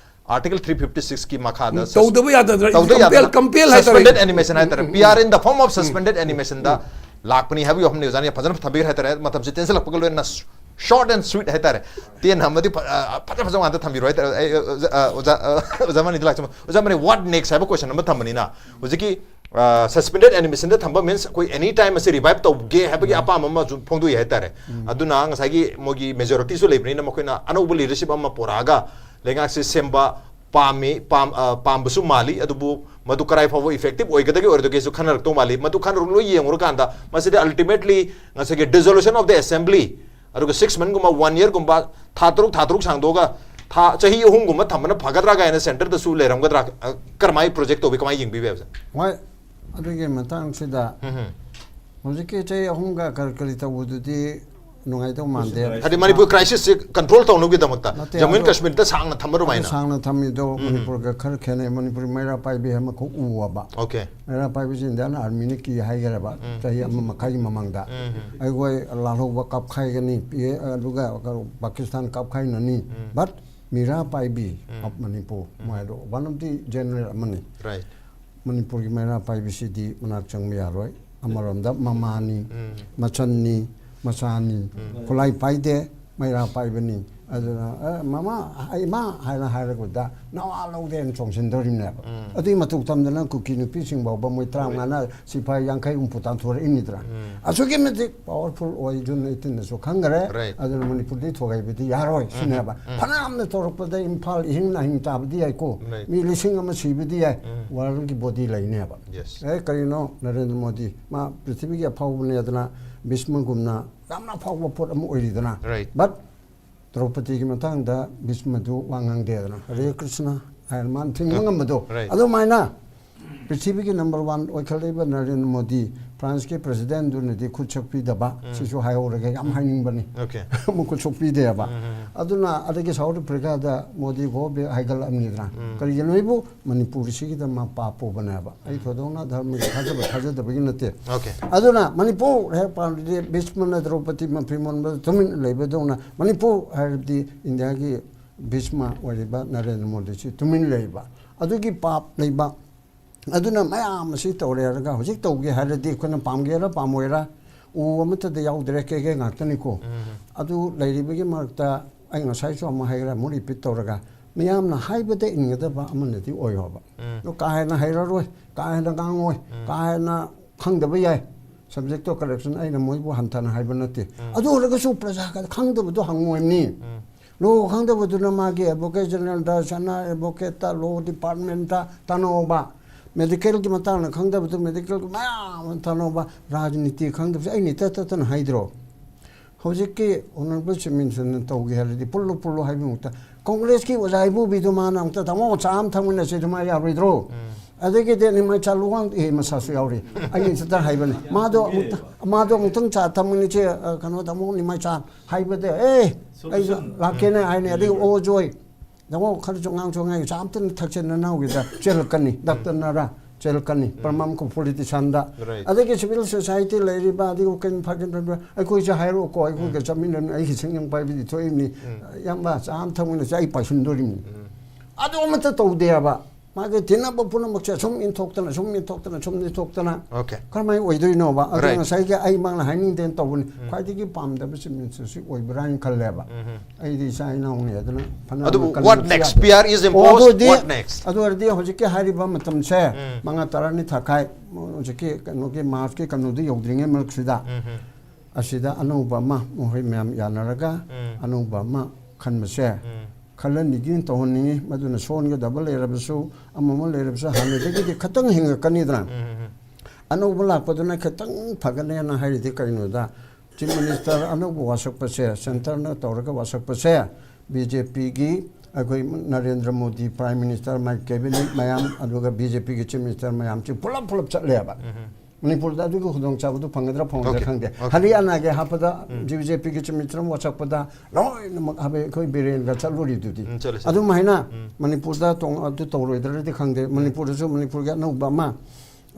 Article three fifty six ꯀꯤ ꯃꯈꯥꯗ ꯇꯧꯗꯕ ꯌꯥꯗꯗꯅ ꯇꯧꯗꯕ compel ꯌꯥꯗꯅ compel ꯍꯥꯏꯇꯥꯔꯦ. Suspended animation ꯍꯥꯏꯇꯥꯔꯦ, P R in the form of suspended animationꯗ ꯂꯥꯛꯄꯅꯤ ꯍꯥꯏꯕꯒꯤ ꯋꯥꯐꯝꯅꯤ ꯑꯣꯖꯥꯅ ꯐꯖꯅ ꯊꯝꯕꯤꯈ꯭ꯔꯦ ꯍꯥꯏꯇꯥꯔꯦ꯫ ꯃꯇꯝꯁꯤ ꯇꯦꯟꯁꯤꯜꯂꯛꯄꯒ ꯂꯣꯏꯅꯅ short and sweet ꯍꯥꯏꯇꯥꯔꯦ, ꯇꯦꯟꯅ ꯑꯃꯗꯤ ꯐ- ꯑ, ꯐꯖ ꯐꯖꯕ ꯉꯥꯛꯇ ꯊꯝꯕꯤꯔꯣ ꯍꯥꯏꯇꯥꯔꯦ꯫ ꯑꯩ, ꯑ, ꯑꯣꯖꯥ ꯑ, ꯑꯣꯖꯥ ꯃꯅꯤꯗ ꯂꯥꯛꯆꯕ ꯑꯣꯖꯥ ꯃꯅꯤ, what next ꯍꯥꯏꯕ question ꯑꯃ ꯊꯝꯕꯅꯤꯅ ꯍꯧꯖꯤꯛꯀꯤ suspended animationꯗ ꯊꯝꯕ means ꯑꯩꯈꯣꯏ any time ꯑꯁꯤ revive ꯇꯧꯒꯦ ꯍꯥꯏꯕꯒꯤ ꯑꯄꯥꯝꯕ ꯑꯃꯁꯨ ꯐꯣꯡꯗꯣꯛꯏ ꯍꯥꯏꯇꯥꯔꯦ꯫ ꯑꯗꯨꯅ ꯉꯁꯥꯏꯒꯤ ꯃꯣꯏꯒꯤ majorityꯁꯨ ꯂꯩꯕꯅꯤꯅ ꯃꯈꯣꯏꯅ ꯑꯅꯧꯕ leadership ꯑꯃ ꯄꯨꯔꯛꯑꯒ ꯂꯩꯉꯥꯛꯁꯤ ꯁꯦꯝꯕ ꯄꯥꯝꯃꯤ, ꯄꯥꯝ-, ꯑ, ꯄꯥꯝꯕꯁꯨ ꯃꯥꯜꯂꯤ꯫ ꯑꯗꯨꯕꯨ ꯃꯗꯨ ꯀꯔꯥꯏ ꯐꯥꯎꯕ effective ꯑꯣꯏꯒꯗꯒꯦ ꯑꯣꯏꯔꯣꯏꯗꯒꯦꯁꯨ ꯈꯟꯅꯔꯛꯇꯧ ꯃꯥꯜꯂꯤ꯫ ꯃꯗꯨ ꯈꯟꯅꯔꯛ ꯂꯣꯏ ꯌꯦꯡꯉꯨꯔꯀꯥꯟꯗ ꯃꯁꯤꯗ ultimately ꯉꯁꯥꯏꯒꯤ dissolution of the assembly ꯑꯗꯨꯒ six monthꯒꯨꯝꯕ, one yearꯒꯨꯝꯕ, ꯊꯥ ꯇꯔꯨꯛ, ꯊꯥ ꯇꯔꯨꯛ ꯁꯥꯡꯗꯣꯛꯑꯒ ꯊꯥ, ꯆꯍꯤ ꯑꯍꯨꯝꯒꯨꯝꯕ ꯊꯝꯕꯅ ꯐꯒꯗ꯭ꯔꯥ ꯀꯥꯏꯅ centreꯗꯁꯨ ꯂꯩꯔꯝꯒꯗ꯭ꯔꯥ? ꯑ, ꯀꯔꯝꯍꯥꯏꯅ project ꯇꯧꯕꯤ, ꯀꯃꯥꯏꯅ ꯌꯦꯡꯕꯤꯕ ꯍꯥꯏꯕꯁꯦ? ꯍꯣꯏ, ꯑꯗꯨꯒꯤ ꯃꯇꯥꯡꯁꯤꯗ ꯍꯧꯖꯤꯛꯀꯤ ꯆꯍꯤ ꯑꯍꯨꯝꯒ ꯀꯔꯤ ꯀꯔꯤ ꯇꯧꯕꯗꯨꯗꯤ ꯅꯨꯡꯉꯥꯏꯗꯧ ꯃꯥꯟꯗꯦ꯫ ꯍꯥꯏꯗꯤ ꯃꯅꯤꯄꯨꯔ crisisꯁꯦ control ꯇꯧꯅꯕꯒꯤꯗꯃꯛꯇ ꯅꯠꯇꯦ, ꯖꯃꯨ ꯑꯦꯟ ꯑꯗꯨ- ꯀꯥꯁꯃꯤꯔꯗ ꯁꯥꯡꯅ ꯊꯝꯕ ꯑꯗꯨ ꯑꯗꯨꯃꯥꯏꯅ꯫ ꯁꯥꯡꯅ ꯊꯝꯃꯤꯗꯣ ꯃꯅꯤꯄꯨꯔꯒ ꯈꯔ ꯈꯦꯠꯅꯩ꯫ ꯃꯅꯤꯄꯨꯔ ꯃꯩꯔꯥ ꯄꯥꯏꯕꯤ ꯑꯃꯈꯛ ꯎꯑꯕ꯫ Okay. ꯃꯩꯔꯥ ꯄꯥꯏꯕꯤꯁꯤ Indian Armyꯅ ꯀꯤ ꯍꯥꯏꯈ꯭ꯔꯦꯕ ꯆꯍꯤ ꯑꯃ ꯃꯈꯥꯏꯒꯤ ꯃꯃꯥꯡꯗ꯫ ꯑꯩꯈꯣꯏ ꯂꯥꯜꯍꯧꯕ ꯀꯥꯞꯈꯥꯏꯒꯅꯤ, ꯄꯤ-, ꯑꯗꯨꯒ Pakistan ꯀꯥꯞꯈꯥꯏꯅꯅꯤ꯫ But Mira ꯄꯥꯏꯕꯤ of Manipur ꯃꯣꯏ ꯑꯗꯣ one of the general ꯑꯃꯅꯤ꯫ Right. ꯃꯅꯤꯄꯨꯔꯒꯤ ꯃꯩꯔꯥ ꯄꯥꯏꯕꯤꯁꯤꯗꯤ ꯃꯅꯥꯛ ꯆꯪꯕ ꯌꯥꯔꯣꯏ꯫ ꯑꯃꯔꯣꯝꯗ ꯃꯃꯥꯅꯤ, ꯃꯆꯟꯅꯤ, ꯃꯆꯥꯅꯤ, ꯈꯨꯠꯂꯥꯏ ꯄꯥꯏꯗꯦ, ꯃꯩꯔꯥ ꯄꯥꯏꯕꯅꯤ꯫ ꯑꯗꯨꯅ "ꯑꯦ, ꯃꯃꯥ, ꯏꯃꯥ" ꯍꯥꯏꯅ ꯍꯥꯏꯔꯛꯄꯗ ꯅꯋꯥ ꯂꯧꯗꯦꯅ ꯆꯣꯡꯁꯤꯟꯗꯧꯔꯤꯕꯅꯦꯕ꯫ ꯑꯗꯨꯒꯤ ꯃꯇꯧ ꯇꯝꯗꯅ ꯀꯨꯀꯤ ꯅꯨꯄꯤꯁꯤꯡ ꯐꯥꯎꯕ ꯃꯣꯏ ꯇꯔꯥꯃꯉꯥꯅ ꯁꯤꯐꯥꯏ ꯌꯥꯡꯈꯩ ꯍꯨꯝꯐꯨ ꯇꯥꯟꯊꯣꯔꯛꯏꯅꯤꯗꯅ꯫ ꯑꯁꯨꯛꯀꯤ ꯃꯇꯤꯛ powerful ꯑꯣꯏ꯫ June eighteenꯗꯁꯨ ꯈꯪꯈ꯭ꯔꯦ꯫ Right. ꯑꯗꯨꯅ ꯃꯅꯤꯄꯨꯔꯗꯤ ꯊꯣꯛꯍꯩꯕꯗꯤ ꯌꯥꯔꯣꯏ ꯁꯤꯅꯦꯕ꯫ ꯐꯅꯌꯥꯝꯅ ꯇꯧꯔꯛꯄꯗ ꯏꯝꯐꯥꯜ ꯏꯍꯤꯡ ꯅꯥꯍꯤꯡ ꯇꯥꯕꯗꯤ ꯌꯥꯏꯀꯣ꯫ Right. ꯃꯤ ꯂꯤꯁꯤꯡ ꯑꯃ ꯁꯤꯕꯗꯤ ꯌꯥꯏ꯫ Worldꯒꯤ body ꯂꯩꯅꯦꯕ꯫ Yes. ꯑꯦ, ꯀꯔꯤꯅꯣ ꯅꯔꯦꯟꯗ꯭ꯔ ꯃꯣꯗꯤ ꯃꯥ ꯄ꯭ꯔꯤꯊꯤꯕꯤꯒꯤ ꯑꯐꯥꯎꯕꯅꯦꯗꯅ, ꯚꯤꯁꯃꯒꯨꯝꯅ ꯌꯥꯝꯅ ꯑꯐꯥꯎꯕ ꯄꯣꯠ ꯑꯃ ꯑꯣꯏꯔꯤꯗꯅ꯫ Right. But ꯗ꯭ꯔꯧꯄꯗꯤꯒꯤ ꯃꯇꯥꯡꯗ ꯚꯤꯁꯃꯗꯨ ꯋꯥ ꯉꯥꯡꯗꯦꯗꯅ꯫ ꯍꯔꯦ ꯀ꯭ꯔꯤꯁꯅ ꯍꯥꯏꯅ ꯃꯥꯅ ꯊꯤꯡꯕ ꯉꯝꯕꯗꯣ꯫ Right. ꯑꯗꯨꯃꯥꯏꯅ ꯄ꯭ꯔꯤꯊꯤꯕꯤꯒꯤ number one ꯑꯣꯏꯈꯠꯂꯛꯏꯕ ꯅꯔꯦꯟꯗ꯭ꯔ ꯃꯣꯗꯤ, ꯐ꯭ꯔꯥꯟꯁꯀꯤ presidentꯗꯨꯅꯗꯤ ꯈꯨꯠ ꯁꯛꯄꯤꯗꯕ꯫ ꯁꯤꯁꯨ ꯍꯥꯏꯍꯧꯔꯒꯦ, ꯌꯥꯝ ꯍꯥꯏꯅꯤꯡꯕꯅꯤ꯫ Okay. ꯃꯈꯨꯠ ꯁꯣꯛꯄꯤꯗꯦꯕ꯫ ꯑꯗꯨꯅ ꯑꯗꯒꯤ South Africaꯗ ꯃꯣꯗꯤ ꯒꯣ ꯕꯦꯛ ꯍꯥꯏꯒꯠꯂꯛꯑꯕꯅꯤꯗꯅ꯫ ꯀꯔꯤꯒꯤꯅꯣ ꯑꯩꯕꯨ ꯃꯅꯤꯄꯨꯔꯁꯤꯒꯤꯗ ꯃꯥ ꯄꯥꯞ ꯄꯨꯕꯅꯦꯕ꯫ ꯑꯩ ꯊꯣꯏꯗꯣꯛꯅ ꯙꯔꯃꯒꯤ ꯊꯥꯖꯕ ꯊꯥꯖꯗꯕꯒꯤ ꯅꯠꯇꯦ꯫ Okay. ꯑꯗꯨꯅ ꯃꯅꯤꯄꯨꯔ ꯍꯦꯛ ꯄꯥꯟꯕꯗꯤ ꯚꯤꯁꯃꯅ ꯗ꯭ꯔꯧꯄꯗꯤ ꯃꯐꯤ ꯃꯣꯟꯕꯗ ꯇꯨꯃꯤꯟꯅ ꯂꯩꯕꯗꯧꯅ ꯃꯅꯤꯄꯨꯔ ꯍꯥꯏꯔꯕꯗꯤ ꯏꯟꯗꯤꯌꯥꯒꯤ ꯚꯤꯁꯃ ꯑꯣꯏꯔꯤꯕ ꯅꯔꯦꯟꯗ꯭ꯔ ꯃꯣꯗꯤꯁꯤ ꯇꯨꯃꯤꯟ ꯂꯩꯕ꯫ ꯑꯗꯨꯒꯤ ꯄꯥꯞ ꯂꯩꯕ꯫ ꯑꯗꯨꯅ ꯃꯌꯥꯝ ꯑꯁꯤ ꯇꯧꯔꯦ ꯍꯥꯏꯔꯒ ꯍꯧꯖꯤꯛ ꯇꯧꯒꯦ ꯍꯥꯏꯔꯗꯤ ꯑꯩꯈꯣꯏꯅ ꯄꯥꯝꯒꯦꯔꯥ ꯄꯥꯝꯃꯣꯏꯔꯥ ꯎ ꯑꯃꯠꯇꯗ ꯌꯥꯎꯗ꯭ꯔꯦ, ꯀꯦꯒꯦ ꯉꯥꯛꯇꯅꯤꯀꯣ꯫ ꯑꯗꯨ ꯂꯩꯔꯤꯕꯒꯤ ꯃꯔꯛꯇ ꯑꯩ ꯉꯁꯥꯏꯁꯨ ꯑꯃꯨꯛ ꯍꯥꯏꯈ꯭ꯔꯦ, ꯑꯃꯨꯛ ꯔꯤꯄꯤꯠ ꯇꯧꯔꯒ ꯃꯌꯥꯝꯅ ꯍꯥꯏꯕꯗ ꯏꯟꯒꯗꯕ ꯑꯃꯅꯗꯤ ꯑꯣꯏꯌꯣꯕ꯫ ꯑꯗꯣ ꯀꯥ ꯍꯦꯟꯅ ꯍꯩꯔꯔꯣꯏ, ꯀꯥ ꯍꯦꯟꯅ ꯉꯥꯡꯉꯣꯏ, ꯀꯥ ꯍꯦꯟꯅ ꯈꯪꯗꯕ ꯌꯥꯏ꯫ ꯁꯕꯖꯦꯛꯇꯣ ꯀꯔꯦꯛꯁꯟ, ꯑꯩꯅ ꯃꯣꯏꯕꯨ ꯍꯟꯊꯅ ꯍꯥꯏꯕ ꯅꯠꯇꯦ꯫ ꯑꯗꯨ ꯑꯣꯏꯔꯒꯁꯨ ꯄ꯭ꯔꯖꯥ ꯈꯪꯗꯕꯗꯣ ꯍꯪꯉꯣꯏꯅꯤ꯫ ꯂꯣ ꯈꯪꯗꯕꯗꯨꯅ ꯃꯥꯒꯤ ꯑꯦꯗꯚꯣꯀꯦꯠ ꯖꯦꯅꯔꯦꯜꯗ, ꯁꯅꯥ ꯑꯦꯗꯚꯣꯀꯦꯠꯇ, ꯂꯣ ꯗꯤꯄꯥꯔꯠꯃꯦꯟꯇ ꯇꯥꯟꯅꯧꯕ꯫ ꯃꯦꯗꯤꯀꯦꯜꯒꯤ ꯃꯇꯥꯡꯗ ꯈꯪꯗꯕꯗꯨ ꯃꯦꯗꯤꯀꯦꯜꯒꯤ ꯃꯌꯥꯝ ꯑꯃ ꯇꯥꯟꯅꯧꯕ꯫ ꯔꯥꯖꯅꯤꯇꯤ ꯈꯪꯗꯕꯁꯦ ꯑꯩꯅ ꯏꯇꯠ ꯇꯠꯇꯅ ꯍꯥꯏꯗ꯭ꯔꯣ? ꯍꯧꯖꯤꯛꯀꯤ ꯑꯣꯅꯔꯦꯕꯜ ꯆꯤꯐ ꯃꯤꯅꯤꯁꯇꯔꯅ ꯇꯧꯒꯦ ꯍꯥꯏꯔꯗꯤ ꯄꯨꯜꯂꯨ ꯄꯨꯜꯂꯨ ꯍꯥꯏꯕ ꯃꯍꯨꯠꯇ ꯀꯣꯡꯒ꯭ꯔꯦꯁꯀꯤ ꯑꯣꯖꯥ ꯏꯕꯣꯕꯤꯗꯨ ꯃꯥꯅ ꯑꯃꯨꯛꯇ "ꯇꯥꯃꯣ, ꯆꯥ ꯑꯃ ꯊꯛꯃꯤꯟꯅꯁꯤ" ꯑꯗꯨ ꯃꯥ ꯌꯥꯔꯣꯏꯗ꯭ꯔꯣ? ꯑꯗꯒꯤꯗꯤ ꯅꯤꯃꯥꯏ ꯆꯥ ꯂꯨꯋꯥꯡ, ꯑꯦ, ꯃꯁꯥꯁꯨ ꯌꯥꯎꯔꯤ꯫ ꯑꯩꯅ ꯏꯇꯠꯇ ꯍꯥꯏꯕꯅꯤ꯫ ꯃꯥꯗꯣ ꯑꯃꯨꯛꯇ, ꯃꯥꯗꯣ ꯑꯃꯨꯛꯇꯪ ꯆꯥ ꯊꯛꯃꯤꯟꯅꯁꯤ, ꯑ, ꯀꯩꯅꯣ, ꯇꯥꯃꯣ, ꯅꯤꯃꯥꯏ ꯆꯥ ꯍꯥꯏꯕꯗ, "ꯑꯦ, ꯑꯩ ꯂꯥꯛꯀꯦꯅꯦ" ꯍꯥꯏꯅꯤ꯫ ꯑꯗꯒꯤ ꯑꯣ ꯖꯣꯏ, ꯇꯥꯃꯣ, ꯈꯔꯁꯨ ꯉꯥꯡꯁꯨ ꯉꯥꯡꯉꯤ, ꯆꯥ ꯑꯝꯇꯪ ꯊꯛꯁꯦ ꯅꯅꯥꯎꯒꯤꯗ ꯆꯦꯜꯂꯛꯀꯅꯤ, ꯗꯥꯛꯇꯔꯅꯔ ꯆꯦꯜꯂꯛꯀꯅꯤ, ꯄ꯭ꯔꯃꯥꯝ ꯀꯣ ꯄꯣꯂꯤꯇꯤꯁꯤꯌꯥꯟꯗ꯫ Right. ꯑꯗꯒꯤ ꯁꯤꯚꯤꯜ ꯁꯣꯁꯥꯏꯇꯤ ꯂꯩꯔꯤꯕ, ꯑꯗꯒꯤ ꯋꯥꯀꯤꯜ ꯐꯥꯀꯤꯜ ꯂꯩꯔꯤꯕ, ꯑꯩꯈꯣꯏꯁꯦ ꯍꯥꯏꯔꯛꯑꯣꯀꯣ, ꯑꯩꯈꯣꯏꯒ ꯆꯠꯃꯤꯟꯅꯅꯤ, ꯑꯩꯒꯤ ꯁꯤꯡꯖꯪ ꯄꯥꯏꯕꯤꯗꯤ ꯊꯣꯛꯏꯕꯅꯤ, ꯏꯌꯥꯝꯕ, ꯆꯥ ꯑꯃ ꯊꯛꯃꯤꯟꯅꯁꯦ, ꯑꯩ ꯄꯥꯏꯁꯤꯟꯗꯣꯔꯤꯕꯅꯤ꯫ ꯑꯗꯨ ꯑꯃꯠꯇ ꯇꯧꯗꯦꯕ꯫ ꯃꯥꯒꯤ ꯇꯤꯟꯅꯕ ꯄꯨꯝꯅꯃꯛꯁꯦ ꯁꯨꯝ ꯏꯟꯊꯣꯛꯇꯅ, ꯁꯨꯝ ꯏꯟꯊꯣꯛꯇꯅ, ꯁꯨꯝ ꯏꯟꯊꯣꯛꯇꯅ Okay. ꯀꯔꯝꯍꯥꯏꯅ ꯑꯣꯏꯗꯣꯏꯅꯣꯕ? ꯑꯗꯣ Right. ꯉꯁꯥꯏꯒꯤ ꯑꯩꯃꯛꯅ ꯍꯥꯏꯅꯤꯡꯗꯦꯅ ꯇꯧꯕꯅꯤ꯫ ꯈ꯭ꯋꯥꯏꯗꯒꯤ ꯄꯥꯝꯗꯕ ꯆꯤꯐ ꯃꯤꯅꯤꯁꯇꯔꯁꯤ ꯑꯣꯏꯕ꯭ꯔꯥ ꯍꯥꯏꯅ ꯈꯜꯂꯦꯕ꯫ ꯑꯩꯗꯤ ꯏꯆꯥ ꯏꯅꯥꯎꯅꯤ ꯑꯗꯨꯅ ꯐꯅꯌꯥꯝ ꯑꯗꯨꯕꯨ ꯀꯜꯂꯕꯁꯨ what next? ꯌꯥꯗꯦ꯫ P R is ꯑꯣ, ꯑꯗꯨ imposed, ꯑꯣꯏꯔꯗꯤ, what next? ꯑꯗꯨ ꯑꯣꯏꯔꯗꯤ ꯍꯧꯖꯤꯛꯀꯤ ꯍꯥꯏꯔꯤꯕ ꯃꯇꯝꯁꯦ ꯃꯉꯥ ꯇꯔꯥꯅꯤ ꯊꯥꯈꯥꯏ, ꯍꯧꯖꯤꯛꯀꯤ ꯀꯩꯅꯣꯒꯤ ꯃꯥꯔꯆꯀꯤ ꯀꯩꯅꯣꯗꯨ ꯌꯧꯗ꯭ꯔꯤꯉꯩ ꯃꯔꯛꯁꯤꯗ ꯑꯁꯤꯗ ꯑꯅꯧꯕ ꯑꯃ ꯃꯈꯣꯏ ꯃꯌꯥꯝ ꯌꯥꯅꯔꯒ ꯑꯅꯧꯕ ꯑꯃ ꯈꯟꯕꯁꯦ ꯈꯜꯍꯟꯅꯤꯡꯉꯤ, ꯇꯧꯍꯟꯅꯤꯡꯉꯤ꯫ ꯃꯗꯨꯅ ꯁꯣꯟꯒꯗꯕ ꯂꯩꯔꯕꯁꯨ, ꯑꯃ ꯑꯃ ꯂꯩꯔꯕꯁꯨ ꯍꯥꯟꯅꯗꯒꯤꯗꯤ ꯈꯤꯇꯪ ꯍꯦꯟꯒꯠꯀꯅꯤꯗꯅ꯫ ꯑꯅꯧꯕ ꯂꯥꯛꯄꯗꯨꯅ ꯈꯤꯇꯪ ꯐꯒꯠꯂꯦꯅ ꯍꯥꯏꯔꯤꯗꯤ ꯀꯩꯅꯣꯗ, ꯆꯤꯐ ꯃꯤꯅꯤꯁꯇꯔ ꯑꯅꯧꯕ ꯋꯥꯁꯛꯄꯁꯦ, ꯁꯦꯟꯇꯔꯅ ꯇꯧꯔꯒ ꯋꯥꯁꯛꯄꯁꯦ, ꯕꯤ ꯖꯦ ꯄꯤꯒꯤ ꯑꯩꯈꯣꯏ ꯅꯔꯦꯟꯗ꯭ꯔ ꯃꯣꯗꯤ ꯄ꯭ꯔꯥꯏꯝ ꯃꯤꯅꯤꯁꯇꯔ, ꯃꯥꯒꯤ ꯀꯦꯕꯤꯅꯦꯠ ꯃꯌꯥꯝ, ꯑꯗꯨꯒ ꯕꯤ ꯖꯦ ꯄꯤꯒꯤ ꯆꯤꯐ ꯃꯤꯅꯤꯁꯇꯔ ꯃꯌꯥꯝꯁꯤ ꯄꯨꯂꯞ ꯄꯨꯂꯞ ꯆꯠꯂꯦꯕ꯫ ꯃꯅꯤꯄꯨꯔꯗ ꯑꯗꯨꯒꯤ ꯈꯨꯗꯣꯡꯆꯥꯕꯗꯨ ꯐꯪꯒꯗ꯭ꯔꯥ ꯐꯪꯉꯣꯏꯗ꯭ꯔꯥ Okay. ꯈꯪꯗꯦ꯫ Okay. ꯍꯔꯤꯌꯥꯅꯥꯒꯤ ꯍꯥꯞꯄꯗ ꯕꯤ ꯖꯦ ꯄꯤꯒꯤ ꯆꯤꯐ ꯃꯤꯅꯤꯁꯇꯔ ꯑꯃ ꯋꯥꯁꯛꯄꯗ ꯂꯣꯏꯅꯃꯛ ꯍꯥꯏꯕ ꯑꯩꯈꯣꯏ ꯕꯤꯔꯦꯟꯒ ꯆꯠꯂꯨꯔꯤꯗꯨꯗꯤ꯫ ꯎꯝ, ꯆꯠꯂꯦ, ꯆꯠꯂꯦ꯫ ꯑꯗꯨꯃꯥꯏꯅ ꯃꯅꯤꯄꯨꯔꯗ ꯇꯣꯡ-, ꯑꯗꯨ ꯇꯧꯔꯣꯏꯗ꯭ꯔꯗꯤ ꯈꯪꯗꯦ꯫ ꯃꯅꯤꯄꯨꯔꯗꯁꯨ ꯃꯅꯤꯄꯨꯔꯒꯤ ꯑꯅꯧꯕ ꯑꯃ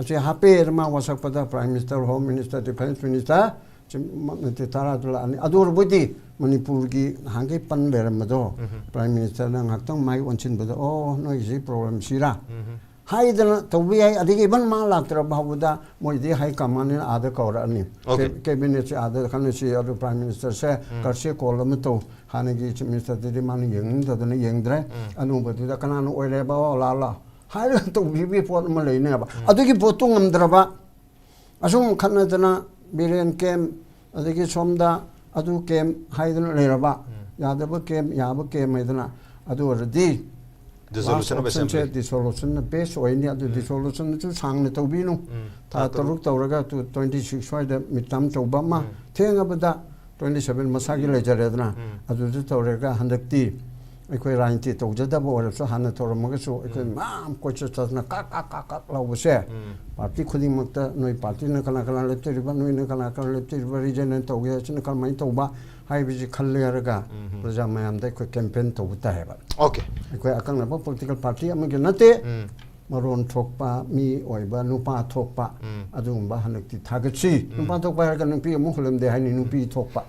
ꯑꯁꯤ ꯍꯥꯞꯄꯦ, ꯃꯥ ꯋꯥꯁꯛꯄꯗ prime minister, home minister, defence minister, ꯆꯨꯝꯃꯛ ꯅꯠꯇꯦ, ꯇꯔꯥꯗꯨ ꯂꯥꯛꯑꯅꯤ꯫ ꯑꯗꯨ ꯑꯣꯏꯔꯕꯨꯗꯤ ꯃꯅꯤꯄꯨꯔꯒꯤ ꯅꯍꯥꯟꯈꯩ ꯄꯟ ꯂꯩꯔꯝꯕꯗꯣ, ꯄ꯭ꯔꯥꯏꯝ ꯃꯤꯅꯤꯁꯇꯔꯅ ꯉꯥꯏꯍꯥꯛꯇꯪ ꯃꯥꯏ ꯑꯣꯟꯁꯤꯟꯕꯗ, "ꯑꯣ, ꯅꯣꯏꯒꯤꯁꯤ ꯄ꯭ꯔꯣꯕ꯭ꯂꯦꯝ ꯁꯤꯔꯥ?" ꯍꯥꯏꯗꯅ ꯇꯧꯕ ꯌꯥꯏ꯫ ꯑꯗꯒꯤ ꯏꯚꯟ ꯃꯥ ꯂꯥꯛꯇ꯭ꯔ ꯐꯥꯎꯕꯗ ꯃꯣꯏꯗꯤ ꯍꯥꯏ ꯀꯃꯥꯟꯅ ꯑꯥꯗ ꯀꯧꯔꯛꯑꯅꯤ꯫ ꯑꯣꯀꯦ꯫ ꯀꯦ-, ꯀꯦꯕꯤꯅꯦꯠꯁꯦ ꯑꯥꯗ ꯈꯟꯅꯁꯤ, ꯑꯗꯨ ꯄ꯭ꯔꯥꯏꯝ ꯃꯤꯅꯤꯁꯇꯔꯁꯦ ꯀꯔꯁꯦ ꯀꯣꯜ ꯑꯃ ꯇꯧ꯫ ꯍꯥꯟꯅꯒꯤ ꯆꯤꯐ ꯃꯤꯅꯤꯁꯇꯔꯗꯨꯗꯤ ꯃꯥꯅ ꯌꯦꯡꯅꯤꯡꯗꯗꯅ ꯌꯦꯡꯗ꯭ꯔꯦ꯫ ꯑꯅꯧꯕꯗꯨꯗ ꯀꯅꯥꯅ ꯑꯣꯏꯔꯦꯕ, ꯑꯣ, ꯂꯥ, ꯂꯥ ꯍꯥꯏꯔꯒ ꯇꯧꯕꯤꯕꯒꯤ ꯄꯣꯠ ꯑꯃ ꯂꯩꯅꯦꯕ꯫ ꯑꯗꯨꯒꯤ ꯄꯣꯠꯇꯨ ꯉꯝꯗ꯭ꯔꯕ, ꯑꯁꯨꯝ ꯈꯠꯅꯗꯅ ꯕꯤꯔꯦꯟ ꯀꯦꯝ, ꯑꯗꯒꯤ ꯁꯣꯝꯗ ꯑꯗꯨ ꯀꯦꯝ ꯍꯥꯏꯗꯅ ꯂꯩꯔꯕ, ꯌꯥꯗꯕ ꯀꯦꯝ, ꯌꯥꯕ ꯀꯦꯝ ꯍꯥꯏꯗꯅ, ꯑꯗꯨ ꯑꯣꯏꯔꯗꯤ ꯗꯤꯁꯣꯂꯨꯁꯟ ꯑꯣꯐ ꯑꯦꯁꯦꯝꯕ꯭ꯂꯤ꯫ ꯗꯤꯁꯣꯂꯨꯁꯟꯅ ꯕꯦꯁ ꯑꯣꯏꯅꯤ꯫ ꯑꯗꯨ ꯗꯤꯁꯣꯂꯨꯁꯟꯁꯨ ꯁꯥꯡꯅ ꯇꯧꯕꯤꯅꯨ꯫ ꯊꯥ ꯇꯔꯨꯛ ꯇꯧꯔꯒ ꯇꯨ ꯇ꯭ꯋꯦꯟꯇꯤ ꯁꯤꯛꯁ ꯁ꯭ꯋꯥꯏꯗ ꯃꯤꯠ ꯇꯥꯔꯝ ꯇꯧꯕ ꯑꯃ, ꯊꯦꯡꯉꯕꯗ ꯇ꯭ꯋꯦꯟꯇꯤ ꯁꯚꯦꯟ ꯃꯁꯥꯒꯤ ꯂꯩꯖꯔꯦꯗꯅ, ꯑꯗꯨꯗ ꯇꯧꯔꯒ ꯍꯟꯗꯛꯇꯤ ꯑꯩꯈꯣꯏ ꯔꯥꯖꯅꯤꯇꯤ ꯇꯧꯖꯗꯕ ꯑꯣꯏꯔꯁꯨ, ꯍꯥꯟꯅ ꯇꯧꯔꯝꯃꯒꯁꯨ, ꯑꯩꯈꯣꯏ ꯃꯌꯥꯝ ꯀꯣꯏꯆꯠ ꯆꯠꯇꯅ ꯀꯥꯛ ꯀꯥꯛ ꯀꯥꯛ ꯀꯥꯛ ꯂꯥꯎꯕꯁꯦ, ꯄꯥꯔꯇꯤ ꯈꯨꯗꯤꯡꯃꯛꯇ ꯅꯣꯏ ꯄꯥꯔꯇꯤꯅ ꯀꯅꯥ ꯀꯅꯥ ꯂꯦꯞꯇꯣꯔꯤꯕ, ꯅꯣꯏꯅ ꯀꯅꯥ ꯀꯅꯥ ꯂꯦꯞꯇꯣꯔꯤꯕ, ꯔꯤꯖꯟꯅ ꯇꯧꯒꯦ ꯍꯥꯏꯁꯤꯅ ꯀꯔꯝꯍꯥꯏꯅ ꯇꯧꯕ ꯍꯥꯏꯕꯁꯤ ꯈꯜꯂꯦ ꯍꯥꯏꯔꯒ ꯄ꯭ꯔꯖꯥ ꯃꯌꯥꯝꯗ ꯑꯩꯈꯣꯏ ꯀꯦꯝꯄꯦꯟ ꯇꯧꯕ ꯇꯥꯏꯌꯦꯕ꯫ ꯑꯣꯀꯦ꯫ ꯑꯩꯈꯣꯏ ꯑꯀꯛꯅꯕ ꯄꯣꯂꯤꯇꯤꯀꯦꯜ ꯄꯥꯔꯇꯤ ꯑꯃꯒꯤ ꯅꯠꯇꯦ, ꯃꯔꯣꯟ ꯊꯣꯛꯄ ꯃꯤ ꯑꯣꯏꯕ, ꯅꯨꯄꯥ ꯊꯣꯛꯄ, ꯑꯗꯨꯒꯨꯝꯕ ꯍꯟꯗꯛꯇꯤ ꯊꯥꯒꯠꯁꯤ꯫ ꯅꯨꯄꯥ ꯊꯣꯛꯄ ꯍꯥꯏꯔꯒ ꯅꯨꯄꯤ ꯑꯃꯨꯛ ꯍꯨꯜꯂꯝꯗꯦ ꯍꯥꯏꯅꯤ, ꯅꯨꯄꯤ ꯊꯣꯛꯄ꯫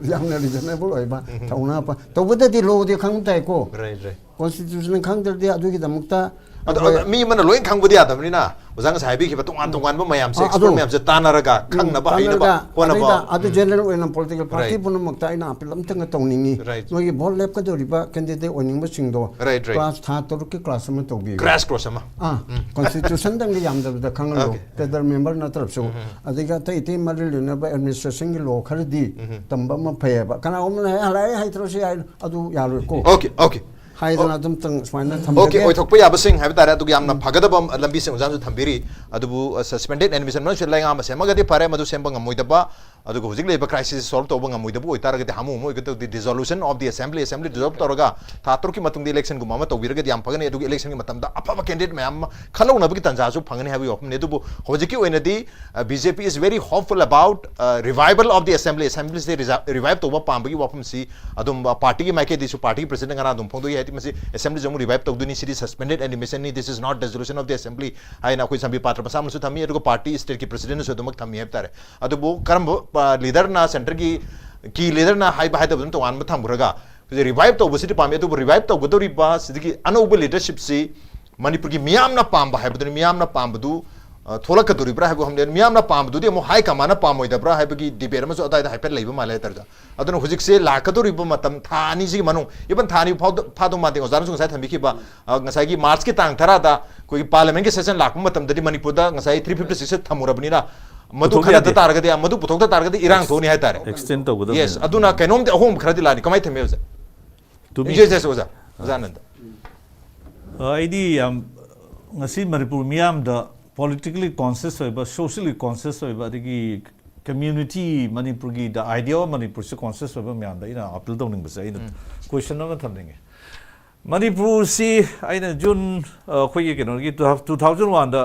ꯌꯥꯝꯅ ꯔꯤꯖꯅꯦꯕꯜ ꯑꯣꯏꯕ, ꯊꯧꯅꯥ ꯐ-, ꯇꯧꯕꯗꯗꯤ ꯂꯣꯗꯤ ꯈꯪ ꯇꯥꯏꯀꯣ꯫ Right, right. ꯀꯣꯟꯁꯇꯤꯇ꯭ꯌꯨꯁꯟ ꯈꯪꯗ꯭ꯔꯗꯤ ꯑꯗꯨꯒꯤꯗꯃꯛꯇ ꯑꯗꯣ, ꯑꯩꯈꯣꯏ ꯑꯗꯣ ꯃꯤ ꯑꯃꯅ ꯂꯣꯏ ꯈꯪꯕꯗꯤ ꯌꯥꯗꯕꯅꯤꯅ, ꯑꯣꯖꯥ ꯉꯁꯥꯏ ꯍꯥꯏꯕꯤꯈꯤꯕ ꯇꯣꯉꯥꯟ ꯇꯣꯉꯥꯟꯕ ꯃꯌꯥꯝꯁꯦ, ꯑ, ꯑꯦꯛꯁꯄꯔꯠ ꯑꯗꯨ ꯃꯌꯥꯝꯁꯦ ꯇꯥꯟꯅꯔꯒ ꯎꯝ, ꯈꯪꯅꯕ, ꯍꯩꯅꯕ ꯇꯥꯟꯅꯔꯒ, ꯍꯣꯠꯅꯕ꯫ ꯑꯗꯩꯗ ꯑꯗꯨ ꯎꯝ꯫ ꯖꯦꯅꯔꯦꯜ ꯑꯣꯏꯅ ꯄꯣꯂꯤꯇꯤꯀꯦꯜ ꯄꯥꯔꯇꯤ ꯔꯥꯏꯠ꯫ ꯄꯨꯝꯅꯃꯛꯇ ꯑꯩꯅ ꯑꯄꯤꯜ ꯑꯝꯇꯪꯒ ꯇꯧꯅꯤꯡꯉꯤ꯫ ꯔꯥꯏꯠ꯫ ꯅꯣꯏꯒꯤ ꯚꯣꯠ ꯂꯦꯞꯀꯗꯧꯔꯤꯕ ꯀꯦꯟꯗꯤꯗꯦꯠ ꯑꯣꯏꯅꯤꯡꯕꯁꯤꯡꯗꯣ ꯔꯥꯏꯠ, ꯔꯥꯏꯠ꯫ ꯀ꯭ꯂꯥꯁ ꯊꯥ ꯇꯔꯨꯛꯀꯤ ꯀ꯭ꯂꯥꯁ ꯑꯃ ꯇꯧꯕꯤꯌꯨ꯫ ꯀ꯭ꯔꯦꯁ ꯀꯣꯔꯁ ꯑꯃ꯫ Ah, um. ꯀꯣꯟꯁꯇꯤꯇ꯭ꯌꯨꯁꯟꯗꯪꯗꯤ ꯌꯥꯝꯗꯕꯗ ꯈꯪꯍꯜꯂꯣ꯫ ꯑꯣꯀꯦ꯫ ꯀꯦꯗꯔ ꯃꯦꯝꯕꯔ ꯅꯠꯇ꯭ꯔꯕꯁꯨ꯫ ꯎꯝ, ꯎꯝ, ꯎꯝ꯫ ꯑꯗꯒꯤ ꯑꯇꯩ ꯑꯇꯩ ꯃꯔꯤ ꯂꯩꯅꯕ ꯑꯦꯗꯃꯤꯅꯤꯁꯇ꯭ꯔꯦꯁꯟꯒꯤ ꯂꯣ ꯈꯔꯗꯤ ꯎꯝ, ꯎꯝ꯫ ꯇꯝꯕ ꯑꯃ ꯐꯩꯌꯦꯕ꯫ ꯀꯅꯥꯒꯨꯝꯕꯅ, "ꯑꯦ, ꯂꯥꯏꯔꯤꯛ ꯍꯩꯇ꯭ꯔꯁꯨ ꯌꯥꯏ", ꯑꯗꯨ ꯌꯥꯔꯣꯏꯀꯣ꯫ Okay, okay. ꯍꯥꯏꯗꯅ ꯑꯣ-, ꯑꯗꯨꯝꯇꯪ ꯁꯨꯃꯥꯏꯅ ꯑꯣꯀꯦ, ꯊꯝꯖꯒꯦ꯫ ꯑꯣꯏꯊꯣꯛꯄ ꯌꯥꯕꯁꯤꯡ ꯍꯥꯏꯕ ꯇꯥꯔꯦ, ꯑꯗꯨꯒ ꯌꯥꯝꯅ ꯎꯝ꯫ ꯐꯒꯗꯕ ꯂꯝꯕꯤꯁꯤꯡ ꯑꯣꯖꯥꯅꯁꯨ ꯊꯝꯕꯤꯔꯤ꯫ ꯑꯗꯨꯕꯨ, ꯑ, ꯁꯁꯄꯦꯟꯗꯦꯗ ꯑꯦꯗꯃꯤꯁꯟ ꯃꯅꯨꯡꯁꯤ ꯂꯩꯉꯥꯛ ꯑꯃ ꯁꯦꯝꯃꯒꯗꯤ ꯐꯔꯦ, ꯃꯗꯨ ꯁꯦꯝꯕ ꯉꯝꯃꯣꯏꯗꯕ, ꯑꯗꯨꯒ ꯍꯧꯖꯤꯛ ꯂꯩꯔꯤꯕ ꯀ꯭ꯔꯥꯏꯁꯤꯁ ꯁꯣꯜꯕ ꯇꯧꯕ ꯉꯝꯃꯣꯏꯗꯕ ꯑꯣꯏꯇꯥꯔꯒꯗꯤ, ꯍꯥꯃꯨ ꯍꯥꯃꯨ ꯑꯣꯏꯒꯗꯧꯗꯤ ꯗꯤꯖꯣꯂꯨꯁꯟ ꯑꯣꯐ ꯗꯤ ꯑꯦꯁꯦꯝꯕ꯭ꯂꯤ, ꯑꯦꯁꯦꯝꯕ꯭ꯂꯤ ꯗꯤꯖꯣꯜꯕ ꯇꯧꯔꯒ ꯊꯥ ꯇꯔꯨꯛꯀꯤ ꯃꯇꯨꯡꯗ ꯏꯂꯦꯛꯁꯟꯒꯨꯝꯕ ꯑꯃ ꯇꯧꯕꯤꯔꯒꯗꯤ ꯌꯥꯝ ꯐꯒꯅꯤ꯫ ꯑꯗꯨꯒ ꯏꯂꯦꯛꯁꯟꯒꯤ ꯃꯇꯝꯗ ꯑꯐꯕ ꯀꯦꯟꯗꯤꯗꯦꯠ ꯃꯌꯥꯝ ꯑꯃ ꯈꯜꯍꯧꯅꯕꯒꯤ ꯇꯥꯟꯖꯥꯁꯨ ꯐꯪꯒꯅꯤ ꯍꯥꯏꯕꯒꯤ ꯋꯥꯐꯝꯅꯤ꯫ ꯑꯗꯨꯕꯨ ꯍꯧꯖꯤꯛꯀꯤ ꯑꯣꯏꯅꯗꯤ, ꯑ, B J P is very hopeful about, ꯑ, revival of the assembly, ꯑꯦꯁꯦꯝꯕ꯭ꯂꯤꯁꯦ ꯔꯤꯖꯥ-, ꯔꯤꯚꯥꯏꯚ ꯇꯧꯕ ꯄꯥꯝꯕꯒꯤ ꯋꯥꯐꯝꯁꯤ ꯑꯗꯨꯝ, ꯑ, ꯄꯥꯔꯇꯤꯒꯤ ꯃꯥꯏꯀꯩꯗꯒꯤꯁꯨ, ꯄꯥꯔꯇꯤꯒꯤ ꯄ꯭ꯔꯁꯤꯗꯦꯟ ꯉꯔꯥꯡ ꯑꯗꯨꯝ ꯐꯣꯡꯗꯣꯛꯏ, ꯍꯥꯏꯗꯤ ꯃꯁꯤ ꯑꯦꯁꯦꯝꯕ꯭ꯂꯤꯁꯦ ꯑꯃꯨꯛ ꯔꯤꯚꯥꯏꯚ ꯇꯧꯗꯣꯏꯅꯤ, ꯁꯤꯗꯤ ꯁꯁꯄꯦꯟꯗꯦꯗ ꯑꯦꯗꯃꯤꯁꯟꯅꯤ, this is not dissolution of the assembly ꯍꯥꯏꯅ ꯑꯩꯈꯣꯏ ꯁꯝꯕꯤ ꯄꯥꯇ꯭ꯔ ꯃꯁꯥꯃꯛꯁꯨ ꯊꯝꯃꯤ, ꯑꯗꯨꯒ ꯄꯥꯔꯇꯤ ꯁ꯭ꯇꯦꯠꯀꯤ ꯄ꯭ꯔꯁꯤꯗꯦꯟꯅꯁꯨ ꯑꯗꯨꯃꯛ ꯊꯝꯃꯤ ꯍꯥꯏꯕ ꯇꯥꯔꯦ꯫ ꯑꯗꯨꯕꯨ ꯀꯔꯝꯕ ꯂꯤꯗꯔꯅ, ꯁꯦꯟꯇꯔꯒꯤ ꯀꯤ ꯂꯤꯗꯔꯅ ꯍꯥꯏꯕ ꯍꯥꯏꯗꯕꯗꯨꯅ ꯇꯣꯉꯥꯟꯕ ꯊꯝꯈ꯭ꯔꯒ, ꯍꯧꯖꯤꯛ ꯔꯤꯚꯥꯏꯚ ꯇꯧꯕꯁꯤꯗꯤ ꯄꯥꯝꯃꯤ, ꯑꯗꯨꯕꯨ ꯔꯤꯚꯥꯏꯚ ꯇꯧꯒꯗꯧꯔꯤꯕ ꯁꯤꯗꯒꯤ ꯑꯅꯧꯕ ꯂꯤꯗꯔꯁꯤꯞꯁꯤ ꯃꯅꯤꯄꯨꯔꯒꯤ ꯃꯤꯌꯥꯝꯅ ꯄꯥꯝꯕ ꯍꯥꯏꯕꯗꯨꯅꯤ꯫ ꯃꯤꯌꯥꯝꯅ ꯄꯥꯝꯕꯗꯨ ꯑ, ꯊꯣꯛꯂꯛꯀꯗꯧꯔꯤꯕ꯭ꯔꯥ ꯍꯥꯏꯕ ꯈꯪꯗꯦ꯫ ꯃꯤꯌꯥꯝꯅ ꯄꯥꯝꯕꯗꯨꯗꯤ ꯑꯃꯨꯛ ꯍꯥꯏ ꯀꯃꯥꯟꯅ ꯄꯥꯝꯃꯣꯏꯗꯕ꯭ꯔꯥ ꯍꯥꯏꯕꯒꯤ ꯗꯤꯕꯦꯠ ꯑꯃꯁꯨ ꯑꯗꯨꯋꯥꯏꯗ ꯍꯥꯏꯐꯦꯠ ꯂꯩꯕ ꯃꯥꯜꯂꯦ ꯍꯥꯏꯇꯥꯔꯦ꯫ ꯑꯗꯨꯅ ꯍꯧꯖꯤꯛꯁꯦ ꯂꯥꯛꯀꯗꯧꯔꯤꯕ ꯃꯇꯝ, ꯊꯥ ꯑꯅꯤꯁꯤꯒꯤ ꯃꯅꯨꯡ, ꯏꯚꯟ ꯊꯥ ꯑꯅꯤ ꯐꯥꯎꯗ-, ꯐꯥꯗꯧ ꯃꯥꯟꯗꯦ꯫ ꯑꯣꯖꯥꯅꯁꯨ ꯉꯁꯥꯏ ꯊꯝꯕꯤꯈꯤꯕ, ꯑ, ꯉꯁꯥꯏꯒꯤ ꯃꯥꯔꯆꯀꯤ ꯇꯥꯡ ꯇꯔꯥꯗ ꯑꯩꯈꯣꯏꯒꯤ ꯄꯥꯔꯂꯤꯌꯥꯃꯦꯟꯒꯤ ꯁꯦꯁꯟ ꯂꯥꯛꯄ ꯃꯇꯝꯗꯗꯤ ꯃꯅꯤꯄꯨꯔꯗ ꯉꯁꯥꯏ ꯊ꯭ꯔꯤ ꯐꯤꯐꯇꯤ ꯁꯤꯛꯁ ꯊꯝꯃꯨꯔꯕꯅꯤꯅ, ꯃꯗꯨ ꯄꯨꯊꯣꯛꯄ ꯈꯟꯅꯗ ꯌꯥꯗꯦ꯫ ꯇꯥꯔꯒꯗꯤ, ꯃꯗꯨ ꯄꯨꯊꯣꯛꯇ ꯇꯥꯔꯒꯗꯤ ꯏꯔꯥꯡ ꯊꯣꯛꯅꯤ ꯍꯥꯏꯇꯥꯔꯦ꯫ ꯑꯦꯛꯁꯇꯦꯟ ꯇꯧꯒꯗꯕꯅꯤ꯫ ꯌꯦꯁ, ꯑꯗꯨꯅ ꯀꯩꯅꯣꯝꯗꯤ ꯑꯍꯣꯡꯕ ꯈꯔꯗꯤ ꯂꯥꯛꯑꯅꯤ꯫ ꯀꯃꯥꯏꯅ ꯊꯝꯃꯤ ꯑꯣꯖꯥ? ꯇꯨ ꯃꯤ- ꯌꯦꯁ, ꯌꯦꯁ, ꯑꯣꯖꯥ꯫ ꯑꯣꯖꯥ ꯑꯅꯟꯗ꯫ ꯑ, ꯑꯩꯗꯤ ꯌꯥꯝ, ꯉꯁꯤ ꯃꯅꯤꯄꯨꯔ ꯃꯤꯌꯥꯝꯗ ꯄꯣꯂꯤꯇꯤꯀꯦꯜꯂꯤ ꯀꯣꯟꯁꯤꯌꯁ ꯑꯣꯏꯕ, ꯁꯣꯁꯤꯌꯦꯜꯂꯤ ꯀꯣꯟꯁꯤꯌꯁ ꯑꯣꯏꯕ, ꯑꯗꯒꯤ ꯀꯝꯃ꯭ꯌꯨꯅꯤꯇꯤ, ꯃꯅꯤꯄꯨꯔꯒꯤ, the idea of ꯃꯅꯤꯄꯨꯔꯁꯦ ꯀꯣꯟꯁꯤꯌꯁ ꯑꯣꯏꯕ ꯃꯌꯥꯝꯗ ꯑꯩꯅ ꯑꯄꯤꯜ ꯇꯧꯅꯤꯡꯕꯁꯦ, ꯑꯩꯅ ꯀꯣꯏꯁꯟ ꯑꯃ ꯊꯝꯅꯤꯡꯉꯦ꯫ ꯃꯅꯤꯄꯨꯔꯁꯤ ꯑꯩꯅ ꯖꯨꯟ, ꯑ, ꯑꯩꯈꯣꯏꯒꯤ ꯀꯩꯅꯣꯒꯤ ꯇꯨ ꯊꯥꯎꯖꯟ ꯋꯥꯟꯗ,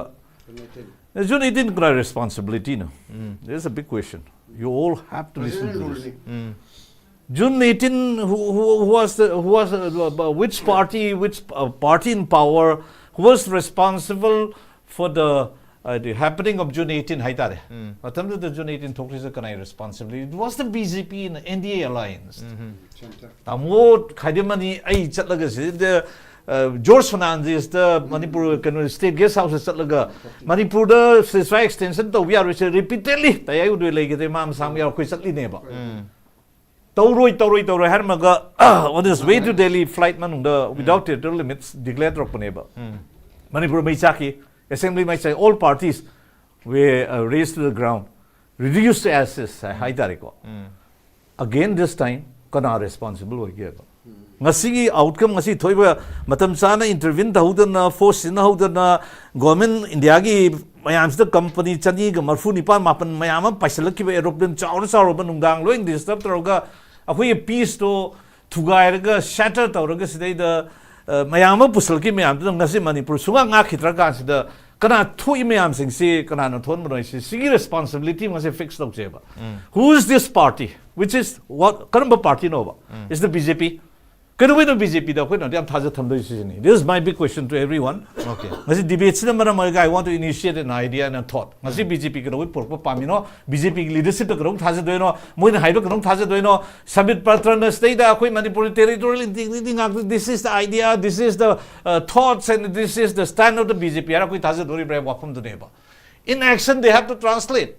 ꯖꯨꯟ ꯑꯩꯠꯇꯤꯟ ꯀꯅꯥ ꯔꯦꯁꯄꯣꯟꯁꯤꯕꯤꯂꯤꯇꯤꯅꯣ? That's a big question. You all have to listen to this. June eighteen, who, who, who was the, who was, uh, uh, which party, which, uh, party in power, who was responsible for the, uh, the happening of June eighteen ꯍꯥꯏꯇꯥꯔꯦ? ꯃꯇꯝꯗꯨꯗ June eighteen ꯊꯣꯛꯂꯤꯁꯦ ꯀꯅꯥꯏ responsibility? It was the B J P in N D A alliance. ꯇꯥꯃꯣ ꯈꯥꯏꯗꯦꯃꯅꯤ ꯑꯩ ꯆꯠꯂꯒ ꯁꯤꯗ, ꯑ, George ꯐꯔꯅꯥꯟꯗꯤꯁꯇ Manipur ꯀꯩꯅꯣ state gas ꯍꯥꯎꯁꯇ ꯆꯠꯂꯒ ꯃꯅꯤꯄꯨꯔꯗ ceasefire extension ꯇꯧꯕ ꯌꯥꯔꯣꯏꯁꯦ repeatedly ꯇꯌꯥꯏ ꯎꯗꯣꯏ ꯂꯩꯈꯤꯗꯦ, ꯃꯥ ꯃꯁꯥ ꯌꯥꯎ ꯑꯩꯈꯣꯏ ꯆꯠꯂꯤꯅꯦꯕ꯫ ꯇꯧꯔꯣꯏ, ꯇꯧꯔꯣꯏ, ꯇꯧꯔꯣꯏ ꯍꯥꯏꯔꯝꯃꯒ, on his way to Delhi flight ꯃꯅꯨꯡꯗ without territorial limits declare ꯇꯧꯔꯛꯄꯅꯦꯕ꯫ Manipur ꯃꯩ ꯆꯥꯛꯈꯤ, assembly ꯃꯩ ꯆꯥꯛꯈꯤ, all parties were, uh, razed to the ground, reduced to ashes ꯍꯥꯏ-, ꯍꯥꯏꯇꯥꯔꯦꯀꯣ꯫ Again this time ꯀꯅꯥ responsible ꯑꯣꯏꯒꯦꯕ? ꯉꯁꯤꯒꯤ outcome, ꯉꯁꯤ ꯊꯣꯛꯏꯕ ꯃꯇꯝ ꯆꯥꯅ intervene ꯇꯧꯍꯧꯗꯅ, force ꯁꯤꯖꯤꯟꯅꯍꯧꯗꯅ, government ꯏꯟꯗꯤꯌꯥꯒꯤ ꯃꯌꯥꯝꯁꯤꯗ company ꯆꯅꯤꯒ ꯃꯔꯐꯨ ꯅꯤꯄꯥꯟ ꯃꯥꯄꯟ ꯃꯌꯥꯝ ꯑꯃ ꯄꯥꯏꯁꯤꯜꯂꯛꯈꯤꯕ, aeroplane ꯆꯥꯎꯔ ꯆꯥꯎꯔꯕ ꯅꯨꯡꯗꯥꯡ ꯂꯣꯏ disturb ꯇꯧꯔꯒ ꯑꯩꯈꯣꯏꯒꯤ peace ꯇꯣ ꯊꯨꯒꯥꯏꯔꯒ shatter ꯇꯧꯔꯒ ꯁꯤꯗꯩꯗ, ꯑ, ꯃꯌꯥꯝ ꯑꯃ ꯄꯨꯁꯤꯜꯂꯛꯈꯤꯕ ꯃꯌꯥꯝꯗꯨꯅ ꯉꯁꯤ ꯃꯅꯤꯄꯨꯔ ꯁꯨꯡꯉꯥꯛ ꯉꯥꯛꯈꯤꯗ꯭ꯔ ꯀꯥꯟꯁꯤꯗ ꯀꯅꯥ ꯊꯣꯛꯏ ꯃꯌꯥꯝꯁꯤꯡꯁꯤ ꯀꯅꯥꯅ ꯊꯣꯛꯍꯟꯕꯅꯣ ꯍꯥꯏꯁꯤ, ꯁꯤꯒꯤ responsibility ꯉꯁꯤ fix ꯇꯧꯁꯦꯕ꯫ Who is this party? Which is what? ꯀꯔꯝꯕ party ꯅꯣꯕ? Is the B J P? ꯀꯩꯗꯧꯕꯩꯅꯣ ꯕꯤ ꯖꯦ ꯄꯤꯗ ꯑꯩꯈꯣꯏꯅ ꯌꯥꯝ ꯊꯥꯖ ꯊꯝꯗꯣꯏꯁꯤꯅꯤ? This is my big question to everyone. Okay. ꯉꯁꯤ ꯗꯤꯕꯦꯠꯁꯤꯅ ꯃꯔꯝ ꯑꯣꯏꯔꯒ I want to initiate an idea and a thought. ꯉꯁꯤ ꯕꯤ ꯖꯦ ꯄꯤ ꯀꯩꯗꯧꯕꯩ ꯄꯨꯔꯛꯄ ꯄꯥꯝꯃꯤꯅꯣ? ꯕꯤ ꯖꯦ ꯄꯤꯒꯤ ꯂꯤꯗꯔꯁꯤꯞꯇ ꯀꯩꯗꯧꯕ ꯊꯥꯖꯗꯣꯏꯅꯣ? ꯃꯣꯏꯅ ꯍꯥꯏꯕ ꯀꯩꯗꯧꯕ ꯊꯥꯖꯗꯣꯏꯅꯣ? ꯁꯝꯕꯤꯠ ꯄꯇ꯭ꯔꯅ ꯁꯤꯗꯩꯗ ꯑꯩꯈꯣꯏ ꯃꯅꯤꯄꯨꯔꯤ territorial integrity ꯉꯥꯛꯇ, this is the idea, this is the uh, thoughts and this is the stand of the B J P ꯍꯥꯏꯔ ꯑꯩꯈꯣꯏ ꯊꯥꯖꯗꯣꯔꯤꯕ꯭ꯔꯥ ꯍꯥꯏꯕ ꯋꯥꯐꯝꯗꯨꯅꯦꯕ. In action they have to translate.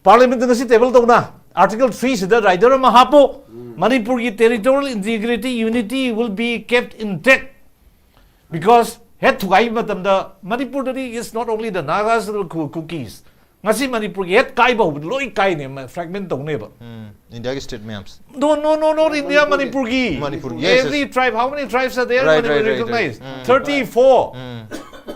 ꯄꯥꯔꯂꯤꯌꯥꯃꯦꯟꯠꯇ ꯉꯁꯤ ꯇꯦꯕꯜ ꯇꯧꯅ Article three ꯁꯤꯗ rider ꯑꯃ ꯍꯥꯞꯄꯣ, ꯃꯅꯤꯄꯨꯔꯒꯤ territorial integrity, unity will be kept intact. Because ꯍꯦꯛ ꯊꯨꯒꯥꯏꯕ ꯃꯇꯝꯗ ꯃꯅꯤꯄꯨꯔꯗꯗꯤ it's not only the Nagas, the Ku- Kukis. ꯉꯁꯤ ꯃꯅꯤꯄꯨꯔꯒꯤ ꯍꯦꯛ ꯀꯥꯏꯕ ꯍꯧꯕꯗ ꯂꯣꯏ ꯀꯥꯏꯅꯦ, fragment ꯇꯧꯅꯦꯕ. ꯏꯟꯗꯤꯌꯥꯒꯤ ꯁ꯭ꯇꯦꯠ ꯃꯌꯥꯝꯁꯦ. No, no, no, not India, ꯃꯅꯤꯄꯨꯔꯒꯤ. ꯃꯅꯤꯄꯨꯔꯒꯤ, yes, yes. Every tribe, how many tribes are there? Right, Manipur right, right, recognized. right. Mm. Thirty-four. ꯎꯝ.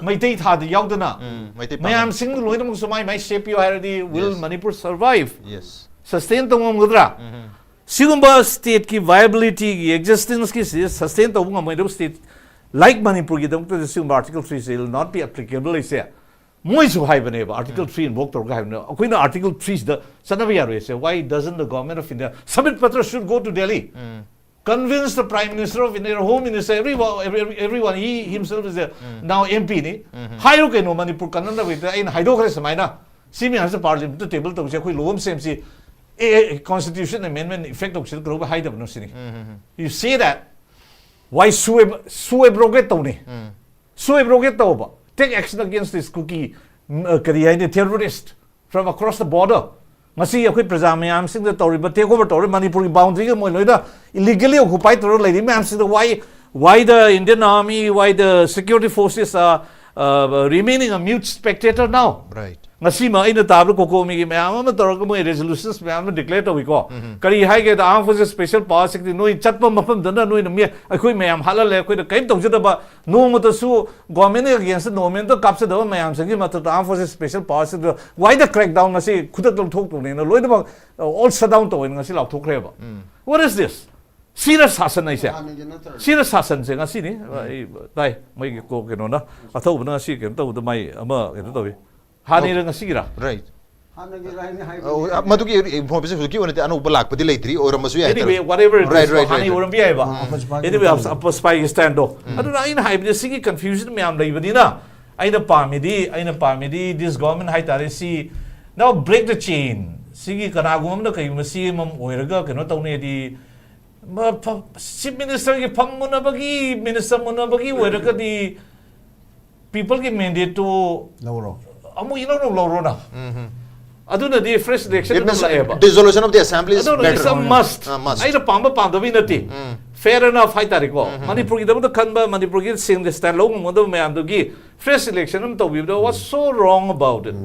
ꯃꯩꯇꯩ ꯊꯥꯗ ꯌꯥꯎꯗꯅ. ꯎꯝ, ꯃꯩꯇꯩ ꯄꯥꯉꯜ. ꯃꯌꯥꯝꯁꯤꯡꯗꯨ ꯂꯣꯏꯅꯃꯛꯁꯨ ꯃꯥꯏ ꯃꯥꯏ ꯁꯦꯞꯄꯤꯌꯨ ꯍꯥꯏꯔꯗꯤ will Yes. Manipur survive? Yes. Sustain ꯇꯧꯕ ꯉꯝꯒꯗ꯭ꯔꯥ? ꯎꯝ. ꯁꯤꯒꯨꯝꯕ stateꯀꯤ viabilityꯒꯤ, existenceꯀꯤ ꯁꯤ sustain ꯇꯧꯕ ꯉꯝꯃꯣꯏꯗꯕ state like ꯃꯅꯤꯄꯨꯔꯒꯤꯗꯃꯛꯇꯗꯤ ꯁꯤꯒꯨꯝꯕ Article three ꯁꯤ will not be applicable ꯍꯥꯏꯁꯦ ꯃꯣꯏꯁꯨ ꯍꯥꯏꯕꯅꯦꯕ, Article three invoke ꯇꯧꯔꯒ ꯍꯥꯏꯕꯅꯦꯕ꯫ ꯑꯩꯈꯣꯏꯅ Article three ꯁꯤꯗ ꯆꯠꯅꯕ ꯌꯥꯔꯣꯏꯁꯦ. Why doesn't the government of India, Sambit Patra should go to Delhi, convince the Prime Minister of India, Home Minister, everyone, every, every- everyone, he himself is a now M P ꯅꯤ, ꯍꯥꯏꯔꯣ ꯀꯩꯅꯣ, ꯃꯅꯤꯄꯨꯔ ꯀꯟꯅꯅꯕꯒꯤꯗ ꯑꯩꯅ ꯍꯥꯏꯗꯣꯛꯈ꯭ꯔꯦ ꯁꯨꯃꯥꯏꯅ, ꯁꯤ ꯃꯌꯥꯝꯁꯦ ꯄꯥꯔꯂꯤꯌꯥꯃꯦꯟꯠꯇ table ꯇꯧꯁꯦ, ꯑꯩꯈꯣꯏ ꯂꯣ ꯑꯃ ꯁꯦꯝꯁꯤ, ꯑꯦ, constitution amendment effect ꯇꯧꯁꯤ, ꯀꯩꯗꯧꯕ ꯍꯥꯏꯗꯕꯅꯣ ꯁꯤꯅꯤ. You say that, why sue, sue abrogate ꯇꯧꯅꯤ? Sue abrogate ꯇꯧꯕ, take action against this Kuki, ꯎꯝ, ꯑ, ꯀꯔꯤ ꯍꯥꯏꯅꯤ, terrorist from across the border. ꯉꯁꯤ ꯑꯩꯈꯣꯏ ꯄ꯭ꯔꯖꯥ ꯃꯌꯥꯝꯁꯤꯡꯗ ꯇꯧꯔꯤꯕ take over ꯇꯧꯔꯤ, ꯃꯅꯤꯄꯨꯔꯒꯤ ꯕꯥꯎꯟꯗꯔꯤꯒ ꯃꯣꯏ ꯂꯣꯏꯅ illegally occupy ꯇꯧꯔꯒ ꯂꯩꯔꯤ ꯃꯌꯥꯝꯁꯤꯗ why, why the Indian army, why the security forces are uh, remaining a mute spectator now? Right. ꯉꯁꯤꯃ ꯑꯩꯅ ꯇꯥꯕꯗ ꯀꯣꯀꯣꯃꯤꯒꯤ ꯃꯌꯥꯝ ꯑꯃ ꯇꯧꯔꯒ ꯃꯣꯏ resolutions ꯃꯌꯥꯝ ꯑꯃ declare ꯇꯧꯏꯀꯣ. ꯀꯔꯤ ꯍꯥꯏꯒꯦꯗ, Armed Forces Special Power ꯁꯤꯗꯤ ꯅꯣꯏ ꯆꯠꯄ ꯃꯐꯝꯗꯅ ꯅꯣꯏꯅ ꯃꯤ, ꯑꯩꯈꯣꯏ ꯃꯌꯥꯝ ꯍꯥꯠꯍꯜꯂꯦ, ꯑꯩꯈꯣꯏꯗ ꯀꯔꯤꯝ ꯇꯧꯖꯗꯕ, ꯅꯣꯡꯃꯇꯁꯨ government against ꯅꯣꯡꯃꯩ ꯑꯝꯇ ꯀꯥꯞꯆꯗꯕ ꯃꯌꯥꯝꯁꯤꯡꯒꯤ ꯃꯊꯛꯇ Armed Forces Special Power ꯁꯤꯗ why the crackdown ꯉꯁꯤ ꯈꯨꯗꯛꯇ ꯂꯧꯊꯣꯛꯇꯧꯅꯦꯅ ꯂꯣꯏꯅꯃꯛ, uh, all shut down ꯇꯧꯋꯦꯅ ꯉꯁꯤ ꯂꯥꯎꯊꯣꯛꯈ꯭ꯔꯦꯕ. What is this? ꯁꯤꯔ ꯁꯥꯁꯟ ꯍꯥꯏꯁꯦ? ꯍꯥꯟꯅꯒꯤ ꯅꯠꯇ꯭ꯔꯣ? ꯁꯤꯔ ꯁꯥꯁꯟꯁꯦ ꯉꯁꯤꯅꯤ, ꯑꯩ ꯇꯥꯏ, ꯃꯣꯏꯒꯤ ꯀꯣ ꯀꯩꯅꯣꯅ, ꯑꯊꯧꯕꯅ ꯉꯁꯤ ꯀꯩꯅꯣ ꯇꯧꯕꯗ ꯃꯥꯏ ꯑꯃ ꯀꯩꯅꯣ ꯇꯧꯏ꯫ ꯍꯥꯟꯅꯩꯔ ꯉꯁꯤꯒꯤꯔ? Right. ꯍꯥꯟꯅꯒꯤ ꯂꯥꯏꯟ ꯍꯥꯏꯕ ꯑ, ꯃꯗꯨꯒꯤ ꯏꯟꯐꯣꯔꯃꯦꯁꯟ ꯍꯧꯖꯤꯛꯀꯤ ꯑꯣꯏꯅꯗꯤ ꯑꯅꯧꯕ ꯂꯥꯛꯄꯗꯤ ꯂꯩꯇ꯭ꯔꯤ, ꯑꯣꯏꯔꯝꯕꯁꯨ ꯌꯥꯏ꯫ Anyway, whatever it is, Right, right, ꯍꯥꯟꯅ right. ꯑꯣꯏꯔꯝꯕ ꯌꯥꯏꯕ꯫ ꯑꯄꯁꯄꯥꯒꯤ Anyway, ꯃꯇꯥꯡꯗ꯫ ꯑꯄꯁꯄꯥꯒꯤ stand ꯗꯣ꯫ ꯑꯗꯨꯅ ꯑꯩꯅ ꯍꯥꯏꯕꯗꯤ ꯁꯤꯒꯤ confusion ꯃꯌꯥꯝ ꯂꯩꯕꯅꯤꯅ ꯑꯩꯅ ꯄꯥꯝꯃꯤꯗꯤ ꯑꯩꯅ ꯄꯥꯝꯃꯤꯗꯤ this government ꯍꯥꯏꯇꯥꯔꯦ ꯁꯤ now break the chain꯫ ꯁꯤꯒꯤ ꯀꯅꯥꯒꯨꯝꯕ ꯑꯃꯅ ꯀꯩꯒꯨꯝꯕ C M ꯑꯃ ꯑꯣꯏꯔꯒ ꯀꯩꯅꯣ ꯇꯧꯅꯤꯗꯤ ꯆꯤꯐ ꯃꯤꯅꯤꯁꯇꯔꯒꯤ ꯐꯝ ꯃꯨꯟꯅꯕꯒꯤ ꯃꯤꯅꯤꯁꯇꯔ ꯃꯨꯟꯅꯕꯒꯤ ꯑꯣꯏꯔꯒꯗꯤ ꯄꯤꯄꯜꯒꯤ ꯃꯦꯟꯗꯦꯠꯇꯨ ꯂꯧꯔꯣ꯫ ꯑꯃꯨꯛ ꯏꯅꯧ ꯅꯧ ꯂꯧꯔꯣꯅ꯫ ꯑꯗꯨꯅꯗꯤ fresh election ꯑꯗꯨꯝ ꯂꯥꯛꯑꯦꯕ꯫ Dissolution of the assembly is ꯑꯗꯨꯅ better. it's a must꯫ ꯑ, must. ꯑꯩꯅ ꯄꯥꯝꯕ ꯄꯥꯝꯗꯕꯤ ꯅꯠꯇꯦ꯫ Fair enough ꯍꯥꯏꯇꯥꯔꯦꯀꯣ꯫ ꯃꯅꯤꯄꯨꯔꯒꯤꯗꯃꯛꯇ ꯈꯟꯕ, ꯃꯅꯤꯄꯨꯔꯒꯤ stand ꯂꯧ ꯉꯝꯒꯗꯕ ꯃꯌꯥꯝꯗꯨꯒꯤ fresh election ꯑꯃ ꯇꯧꯕꯤꯕꯗ what's so wrong about it?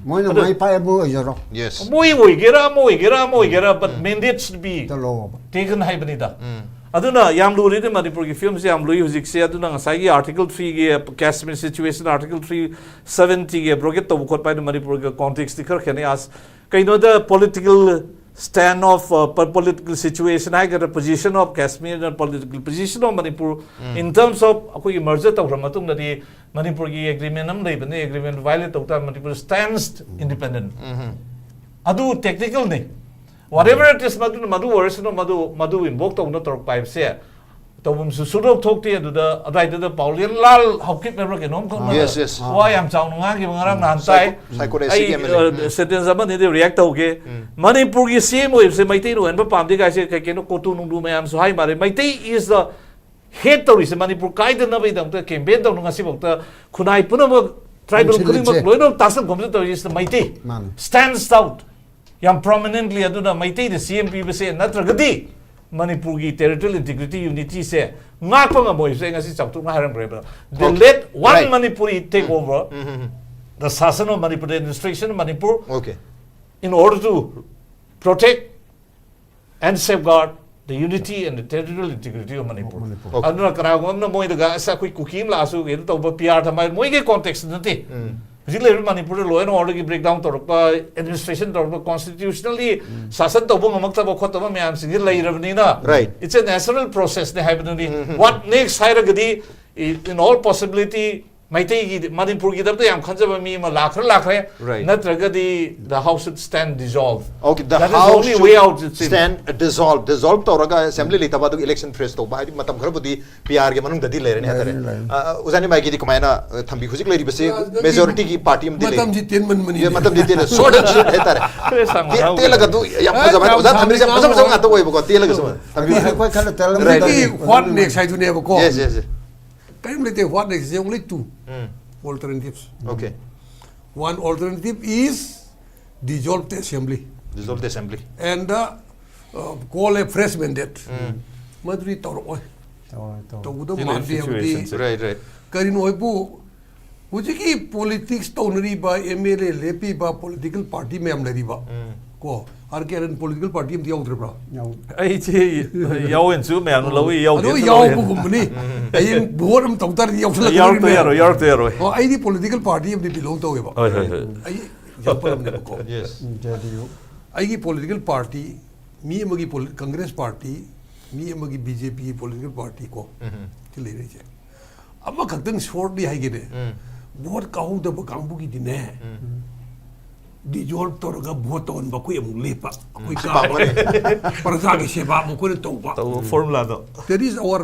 ꯃꯣꯏꯅ ꯑꯗꯨ- ꯃꯥꯏ ꯄꯥꯛꯑꯕꯨ ꯑꯣꯏꯖꯔꯣ꯫ Yes. ꯃꯣꯏ ꯑꯣꯏꯒꯦꯔꯥ ꯑꯃ ꯑꯣꯏꯒꯦꯔꯥ ꯑꯃ ꯑꯣꯏꯒꯦꯔꯥ but mandate should be ꯇ ꯂꯧꯔꯣꯕ꯫ Taken ꯍꯥꯏꯕꯅꯤꯗ꯫ ꯑꯗꯨꯅ ꯌꯥꯝ ꯂꯨꯔꯤꯅꯦ ꯃꯅꯤꯄꯨꯔꯒꯤ ꯐꯤꯕꯝꯁꯦ ꯌꯥꯝ ꯂꯨꯏ ꯍꯧꯖꯤꯛꯁꯦ꯫ ꯑꯗꯨꯅ ꯉꯁꯥꯏꯒꯤ Article threeꯒꯤ Kashmir situation, Article three seventyꯒꯤ abrogate ꯇꯧꯕ ꯈꯣꯠꯄ ꯍꯥꯏꯅ ꯃꯅꯤꯄꯨꯔꯒ contextꯇꯤ ꯈꯔ ꯈꯦꯠꯅꯩ꯫ ꯑꯁ ꯀꯩꯅꯣꯗ political stand of uh, political situation ꯍꯥꯏꯒꯗ꯭ꯔꯥ, position of Kashmir, political position of Manipur in terms of ꯑꯩꯈꯣꯏꯒꯤ merger ꯇꯧꯈ꯭ꯔ ꯃꯇꯨꯡꯗꯗꯤ ꯃꯅꯤꯄꯨꯔꯒꯤ agreement ꯑꯃ ꯂꯩꯕꯅꯤ, agreement violate ꯇꯧ ꯇꯥꯔꯗꯤ ꯃꯅꯤꯄꯨꯔ stands independent꯫ ꯑꯗꯨ technicalꯅꯤ꯫ Whatever it is, ꯃꯗꯨ ꯃꯗꯨ ꯑꯣꯏꯔꯁꯅꯨ, ꯃꯗꯨ ꯃꯗꯨ invoke ꯇꯧꯅ ꯇꯧꯔꯛꯄ ꯍꯥꯏꯕꯁꯦ ꯇꯧꯐꯝꯁꯨ ꯁꯨꯡꯊꯣꯛ ꯊꯣꯛꯇꯦ꯫ ꯑꯗꯨꯗ ꯑꯗꯨꯋꯥꯏꯗꯨꯗ ꯄꯥꯎꯂꯦꯟ ꯂꯥꯜ ꯍꯧꯈꯤꯕꯅꯦꯕ ꯀꯩꯅꯣꯝꯈꯛ Yes, yes. Psycho-, psychotic ꯑꯁꯤꯒꯤ ꯑꯩ, M L A. ꯑ, sentence ꯑꯃꯅꯤꯗꯤ react ꯇꯧꯒꯦ꯫ ꯃꯅꯤꯄꯨꯔꯒꯤ C M ꯑꯣꯏꯕꯁꯦ ꯃꯩꯇꯩꯅ ꯑꯣꯏꯍꯟꯕ ꯄꯥꯝꯗꯦ ꯀꯥꯏꯁꯦ ꯀꯩ ꯀꯩꯅꯣ ꯀꯣꯇꯨ ꯅꯨꯡꯗꯨ ꯃꯌꯥꯝꯁꯨ ꯍꯥꯏ ꯃꯥꯜꯂꯦ꯫ ꯃꯩꯇꯩ is the hate ꯇꯧꯔꯤꯁꯦ ꯃꯅꯤꯄꯨꯔ ꯀꯥꯏꯗꯅꯕꯒꯤꯗꯃꯛꯇ campaign ꯇꯧꯅ ꯉꯁꯤꯐꯥꯎꯗ ꯈꯨꯟꯅꯥꯏ ꯄꯨꯝꯅꯃꯛ tribal ꯈꯣꯝꯖꯤꯜꯂꯤꯁꯦ꯫ ꯈꯨꯗꯤꯡꯃꯛ ꯂꯣꯏꯅꯃꯛ ꯇꯥꯁꯟ ꯈꯣꯝꯖꯤꯟ ꯇꯧꯔꯤꯁꯦ ꯃꯩꯇꯩ ꯃꯥꯅꯦ꯫ stands out ꯌꯥꯝ prominently꯫ ꯑꯗꯨꯅ ꯃꯩꯇꯩꯗ C M ꯄꯤꯕꯁꯦ ꯅꯠꯇ꯭ꯔꯒꯗꯤ ꯃꯅꯤꯄꯨꯔꯒꯤ territorial integrity unityꯁꯦ ꯉꯥꯛꯄ ꯉꯝꯃꯣꯏꯕꯁꯦ ꯑꯩ ꯉꯁꯤ ꯆꯥꯎꯊꯣꯛꯅ ꯍꯥꯏꯔꯝꯈ꯭ꯔꯦꯕ꯫ They Okay. let one Right. Manipuri take over the ꯁꯥꯁꯟ of Manipur, the administration of Manipur Okay. in order to protect and safeguard the unity and the territorial integrity of Manipur. Manipur. Okay. ꯑꯗꯨꯅ ꯀꯅꯥꯒꯨꯝꯕ ꯑꯃꯅ ꯃꯣꯏꯗꯒ ꯑꯁ ꯑꯩꯈꯣꯏ ꯀꯨꯀꯤ ꯑꯃ ꯂꯥꯛꯑꯁꯨ ꯀꯩꯅꯣ ꯇꯧꯕ P R ꯊꯝꯕ ꯍꯥꯏ ꯃꯣꯏꯒꯤ context ꯅꯠꯇꯦ꯫ ꯍꯧꯖꯤꯛ ꯂꯩꯔꯤꯕ ꯃꯅꯤꯄꯨꯔꯗ law and orderꯒꯤ breakdown ꯇꯧꯔꯛꯄ, administration ꯇꯧꯔꯛꯄ, constitutionally ꯁꯥꯁꯟ ꯇꯧꯕ ꯉꯝꯃꯛꯇꯕ ꯈꯣꯠꯇꯕ ꯃꯌꯥꯝꯁꯤꯡꯁꯤ ꯂꯩꯔꯕꯅꯤꯅ Right. it's a natural processꯅꯦ ꯍꯥꯏꯕꯗꯨꯅꯤ꯫ What next ꯍꯥꯏꯔꯒꯗꯤ in all possibility ꯃꯩꯇꯩꯒꯤ, ꯃꯅꯤꯄꯨꯔꯒꯤꯗꯃꯛꯇ ꯌꯥꯝ ꯈꯟꯖꯕ ꯃꯤ ꯑꯃ ꯂꯥꯛꯈ꯭ꯔ ꯂꯥꯛꯈ꯭ꯔꯦ, Right. ꯅꯠꯇ꯭ꯔꯒꯗꯤ the house should stand dissolved. Okay, the That is the house only should way out, it seems. Stand dissolved. Dissolve ꯇꯧꯔꯒ assembly ꯂꯩꯇꯕ, ꯑꯗꯨꯒ election freeze ꯇꯧꯕ, ꯍꯥꯏꯗꯤ ꯃꯇꯝ ꯈꯔꯕꯨꯗꯤ P R ꯒꯤ ꯃꯅꯨꯡꯗꯗꯤ ꯂꯩꯔꯅꯤ ꯍꯥꯏꯇꯥꯔꯦ꯫ ꯂꯩꯔꯅꯤ, ꯂꯩꯔꯅꯤ꯫ ꯑ, ꯑꯣꯖꯥ ꯅꯤꯃꯥꯏꯒꯤꯗꯤ ꯀꯃꯥꯏꯅ, ꯑ, ꯊꯝꯕꯤ? ꯍꯧꯖꯤꯛ ꯂꯩꯔꯤꯕꯁꯤ ꯑ, ꯅꯪꯒꯤ majority ꯒꯤ party ꯑꯃꯗꯤ ꯂꯩ꯫ ꯃꯇꯝꯁꯤ ꯇꯦꯟꯃꯟꯕꯅꯤꯅꯦ꯫ ꯃꯇꯝꯗꯤ ꯇꯦꯟꯅ short and sweet ꯍꯥꯏꯇꯥꯔꯦ꯫ ꯈꯔ ꯁꯥꯡꯅ ꯇꯦ- ꯍꯥꯏꯍꯧꯒꯦ꯫ ꯇꯦꯜꯂꯒ ꯑꯗꯨ ꯌꯥꯝ ꯑ, ꯐꯖꯕ ꯍꯥꯏ-, ꯌꯥꯝ ꯑꯣꯖꯥ ꯊꯝꯕꯤꯔꯤꯁꯦ ꯌꯥꯝ ꯐꯖ ꯐꯖꯕ ꯁꯥꯡꯅ ꯉꯥꯛꯇ ꯑꯣꯏꯕꯀꯣ, ꯇꯦꯜꯂꯒꯁꯨ ꯍꯣꯏ꯫ ꯊꯝꯕꯤꯌꯨ꯫ ꯑꯩꯈꯣꯏ ꯈꯔ ꯇꯦꯜꯂꯝꯃꯤ꯫ Right. ꯍꯧꯖꯤꯛꯀꯤ what next ꯍꯥꯏꯗꯨꯅꯦꯕꯀꯣ꯫ Yes, yes, yes. ꯀꯔꯤꯝ ꯂꯩꯇꯦ, what next is only two Mm. alternatives. Okay. One alternative is dissolve the assembly Dissolve the assembly. and uh, uh, call a fresh mandate. ꯃꯗꯨꯗꯤ ꯇꯧꯔꯛꯑꯣꯏ꯫ ꯇꯧꯔꯣꯏ, ꯇꯧꯔꯣꯏ꯫ ꯇꯧꯒꯗꯕ ꯁꯤꯅ ꯃꯥꯟꯗꯦ ꯍꯥꯏꯕꯗꯤ situation ꯁꯦ꯫ Right, right. ꯀꯔꯤꯅꯣ ꯍꯥꯏꯕꯨ ꯍꯧꯖꯤꯛꯀꯤ politics ꯇꯧꯅꯔꯤꯕ, M L A ꯂꯦꯞꯄꯤꯕ political party ꯃꯌꯥꯝ ꯂꯩꯔꯤꯕ, Mm. ꯀꯣ, R K Lꯟ political party ꯑꯃꯗꯤ ꯌꯥꯎꯗ꯭ꯔꯕ꯭ꯔꯥ? ꯌꯥꯎ- ꯑꯩꯁꯦ ꯌꯥꯎꯋꯦꯅꯁꯨ ꯃꯌꯥꯝꯅ ꯂꯧꯏ, ꯑꯗꯨ ꯌꯥꯎꯗꯦꯅꯁꯨ ꯂꯧꯏ꯫ ꯌꯥꯎꯕꯒꯨꯝꯕꯅꯤ꯫ ꯍꯌꯦꯡ vote ꯑꯃ ꯇꯧ ꯇꯥꯔꯗꯤ ꯌꯥꯎꯔꯛꯇ ꯌꯥꯎꯁꯜꯂꯛꯀꯗꯧꯔꯤꯕꯅꯦ꯫ ꯌꯥꯔꯣꯏ, ꯌꯥꯎꯔꯛꯇ ꯌꯥꯔꯣꯏ꯫ ꯑꯣ, ꯑꯩꯗꯤ political party ꯑꯃꯗꯤ belong ꯇꯧꯋꯦꯕ꯫ ꯍꯣꯏ, ꯍꯣꯏ, ꯍꯣꯏ꯫ ꯑꯩ example ꯑꯃꯅꯦꯕꯀꯣ꯫ Yes. ꯎꯝ, J D U꯫ ꯑꯩꯒꯤ political party, ꯃꯤ ꯑꯃꯒꯤ poli- Congress party, ꯃꯤ ꯑꯃꯒꯤ B J P ꯒꯤ political party ꯀꯣ, Mhm. ꯁꯤ ꯂꯩꯔꯤꯁꯦ꯫ ꯑꯃꯈꯛꯇꯪ shortly ꯍꯥꯏꯒꯦꯅꯦ꯫ Mm. Vote ꯀꯥꯍꯧꯗꯕ ꯀꯥꯡꯕꯨꯒꯤꯗꯤꯅꯦ, Mm. dissolve ꯇꯧꯔꯒ vote ꯇꯧꯍꯟꯕ ꯑꯩꯈꯣꯏ ꯑꯃꯨꯛ ꯂꯦꯞꯄ꯫ ꯑꯩꯈꯣꯏ ꯁꯤ ꯀꯥꯔꯦ꯫ ꯄꯥꯝꯕꯅꯦ꯫ ꯄ꯭ꯔꯖꯥꯒꯤ ꯁꯦꯕꯥ ꯑꯃ ꯑꯩꯈꯣꯏꯅ ꯇꯧꯕ꯫ ꯇꯧꯕ formula ꯗꯣ꯫ That is our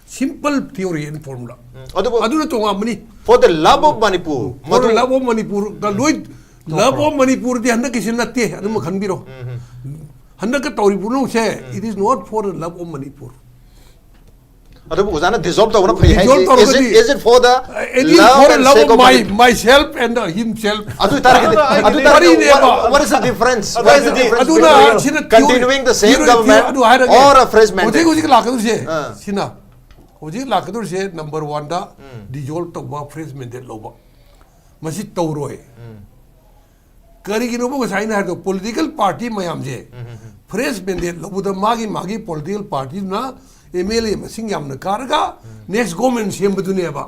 simple theory and formula. ꯑꯗꯨꯕꯨ ꯑꯗꯨꯅ ꯇꯣꯉꯥꯟꯕꯅꯤ꯫ For the love of Manipur. For the ꯃꯗꯨ- love of Manipur, the Lloyd, love of Manipur ꯗꯤ ꯍꯟꯗꯛꯀꯤꯁꯤ ꯅꯠꯇꯦ, ꯑꯗꯨꯃ ꯈꯟꯕꯤꯔꯣ꯫ ꯍꯟꯗꯛꯀ ꯇꯧꯔꯤꯕ ꯄꯨꯝꯅꯃꯛꯁꯦ, it is not for the love of Manipur. ꯑꯗꯨꯕꯨ ꯑꯣꯖꯥꯅ dissolve ꯇꯧꯕꯅ ꯐꯩ ꯍꯥꯏꯁꯦ, Dissolve is it, ꯇꯧꯔꯒꯗꯤ, is it for the it is love for the and love sake of of my, Manipur? Myself and uh, himself. ꯑꯗꯨ ꯑꯣꯏꯇꯥꯔꯒꯗꯤ, ꯑꯗꯨ ꯑꯣꯏꯇꯥꯔꯒꯗꯤ, ꯋꯥꯔꯤꯅꯦꯕ꯫ what, what is the difference? What is the difference ꯑꯗꯨꯅ between ꯁꯤꯅ continuing the same theory, government ꯑꯗꯨ ꯍꯥꯏꯔꯒꯦ꯫ or a fresh ꯍꯧꯖꯤꯛ mandate? ꯍꯧꯖꯤꯛ ꯂꯥꯛꯀꯗꯧꯔꯤꯁꯦ, ꯑꯥ. ꯁꯤꯅ ꯍꯧꯖꯤꯛ ꯂꯥꯛꯀꯗꯧꯔꯤꯁꯦ number one ꯗ dissolve ꯇꯧꯕ, fresh mandate ꯂꯧꯕ꯫ ꯃꯁꯤ ꯇꯧꯔꯣꯏ꯫ ꯀꯔꯤꯒꯤꯅꯣꯕ ꯉꯁꯥꯏ ꯑꯩꯅ ꯍꯥꯏꯕꯗꯣ, political party ꯃꯌꯥꯝꯁꯦ fresh mandate ꯂꯧꯕꯗ ꯃꯥꯒꯤ ꯃꯥꯒꯤ political party ꯗꯨꯅ M L A ꯃꯁꯤꯡ ꯌꯥꯝꯅ ꯀꯥꯔꯒ next government ꯁꯦꯝꯕꯗꯨꯅꯦꯕ꯫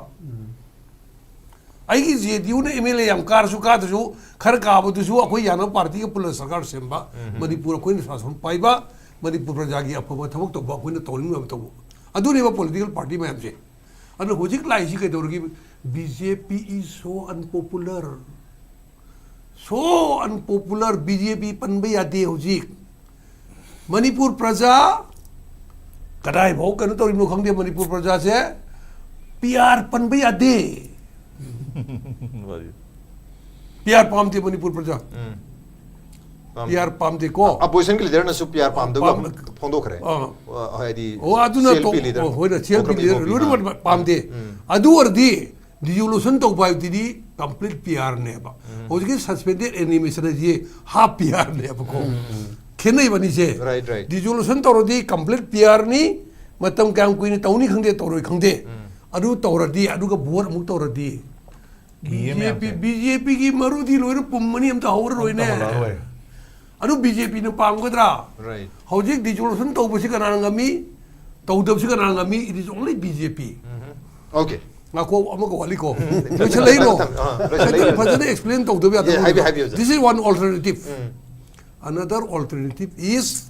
ꯑꯩꯒꯤ J D U ꯅ M L A ꯌꯥꯝ ꯀꯥꯔꯁꯨ ꯀꯥꯗ꯭ꯔꯁꯨ, ꯈꯔ ꯀꯥꯕꯗꯨꯁꯨ ꯑꯩꯈꯣꯏ ꯌꯥꯅꯕ party ꯒ ꯄꯨꯜꯂ ꯁꯔꯀꯥꯔ ꯁꯦꯝꯕ, ꯃꯅꯤꯄꯨꯔ ꯑꯩꯈꯣꯏꯅ ꯁꯥꯁꯟ ꯄꯥꯏꯕ, ꯃꯅꯤꯄꯨꯔ ꯄ꯭ꯔꯖꯥꯒꯤ ꯑꯐꯕ ꯊꯕꯛ ꯇꯧꯕ, ꯑꯩꯈꯣꯏꯅ ꯇꯧꯅꯤꯡꯕ ꯇꯧꯕ꯫ ꯑꯗꯨꯅꯦꯕ political party ꯃꯌꯥꯝꯁꯦ꯫ ꯑꯗꯨꯅ ꯍꯧꯖꯤꯛ ꯂꯥꯛꯏꯁꯤ ꯀꯩꯗꯧꯔꯒꯦ? B J P is so unpopular, so unpopular. B J P ꯄꯟꯕ ꯌꯥꯗꯦ ꯍꯧꯖꯤꯛ꯫ ꯃꯅꯤꯄꯨꯔ ꯄ꯭ꯔꯖꯥ ꯀꯗꯥꯏꯐꯥꯎ ꯀꯩꯅꯣ ꯇꯧꯔꯤꯕꯅꯣ ꯈꯪꯗꯦ꯫ ꯃꯅꯤꯄꯨꯔ ꯄ꯭ꯔꯖꯥꯁꯦ P R ꯄꯟꯕ ꯌꯥꯗꯦ꯫ P R ꯄꯥꯝꯗꯦ ꯃꯅꯤꯄꯨꯔ ꯄ꯭ꯔꯖꯥ꯫ ꯎꯝ꯫ P R ꯄꯥꯝꯗꯦꯀꯣ꯫ ꯑꯄꯣꯖꯤꯁꯟꯒꯤ ꯂꯤꯗꯔꯅꯁꯨ P R ꯄꯥꯝꯗꯕ ꯄꯥꯝ- ꯐꯣꯡꯗꯣꯛꯈ꯭ꯔꯦ꯫ ꯑꯥ꯫ ꯑ, ꯍꯥꯏꯗꯤ ꯑꯣ, ꯑꯗꯨꯅ CLP ꯇꯧ- ꯂꯤꯗꯔ ꯑꯣ, ꯍꯣꯏꯅꯦ, CLP ꯊꯣꯛꯈ꯭ꯔꯕ ꯂꯤꯗꯔ ꯏꯕꯣꯕꯤ꯫ ꯂꯣꯏꯅꯃꯛ ꯑꯥ꯫ ꯄꯥꯝꯗꯦ꯫ ꯎꯝ꯫ ꯑꯗꯨ ꯑꯣꯏꯔꯗꯤ ꯗꯤꯖꯣꯂꯨꯁꯟ ꯇꯧꯕ ꯍꯥꯏꯕꯗꯨꯗꯤ ꯀꯝꯄ꯭ꯂꯤꯠ P R ꯅꯦꯕ꯫ ꯍꯧꯖꯤꯛꯀꯤ ꯁꯁꯄꯦꯟꯗꯦꯗ ꯑꯦꯅꯤꯃꯦꯁꯟ ꯍꯥꯏꯁꯤ ꯍꯥꯐ P R ꯅꯦꯕꯀꯣ꯫ ꯈꯦꯠꯅꯩꯕ ꯑꯅꯤꯁꯦ꯫ Right, right. ꯗꯤꯖꯣꯂꯨꯁꯟ ꯇꯧꯔꯗꯤ ꯀꯝꯄ꯭ꯂꯤꯠ P R ꯅꯤ, ꯃꯇꯝ ꯀꯌꯥꯝ ꯀꯨꯏꯅ ꯇꯧꯅꯤ ꯈꯪꯗꯦ, ꯇꯧꯔꯣꯏ ꯈꯪꯗꯦ꯫ ꯑꯗꯨ ꯇꯧꯔꯗꯤ, ꯑꯗꯨꯒ ꯚꯣꯠ ꯑꯃꯨꯛ ꯇꯧꯔꯗꯤ, ꯀꯤꯌꯦ B J P, ꯃꯌꯥꯝꯁꯦ꯫ B J P ꯒꯤ ꯃꯔꯨꯗꯤ ꯂꯣꯏꯅ ꯄꯨꯝꯃꯅꯤ, ꯑꯝꯇ ꯍꯧꯔꯔꯣꯏꯅꯦ꯫ ꯑꯝꯇ ꯍꯧꯔꯔꯣꯏ꯫ ꯑꯗꯨ B J P ꯅ ꯄꯥꯝꯒꯗ꯭ꯔꯥ? Right. ꯍꯧꯖꯤꯛ ꯗꯤꯖꯣꯂꯨꯁꯟ ꯇꯧꯕꯁꯤ ꯀꯅꯥꯅ ꯉꯝꯃꯤ? ꯇꯧꯗꯕꯁꯤ ꯀꯅꯥꯅ ꯉꯝꯃꯤ? It is only B J P꯫ Okay. ꯉꯥꯈꯣ, ꯑꯃꯒ ꯋꯥꯠꯂꯤꯀꯣ꯫ ꯂꯣꯏꯁꯤꯜꯂꯛꯏꯅꯣ꯫ ꯑꯥ, ꯂꯣꯏꯁꯤꯜꯂꯛꯏꯅꯣ꯫ ꯐꯖꯅ explain ꯇꯧꯗꯕ ꯌꯥꯗꯕ꯫ Yeah, ꯍꯥꯏꯕꯤꯌꯨ, ꯍꯥꯏꯕꯤꯌꯨ, sir. This is one alternative. Um. Another alternative is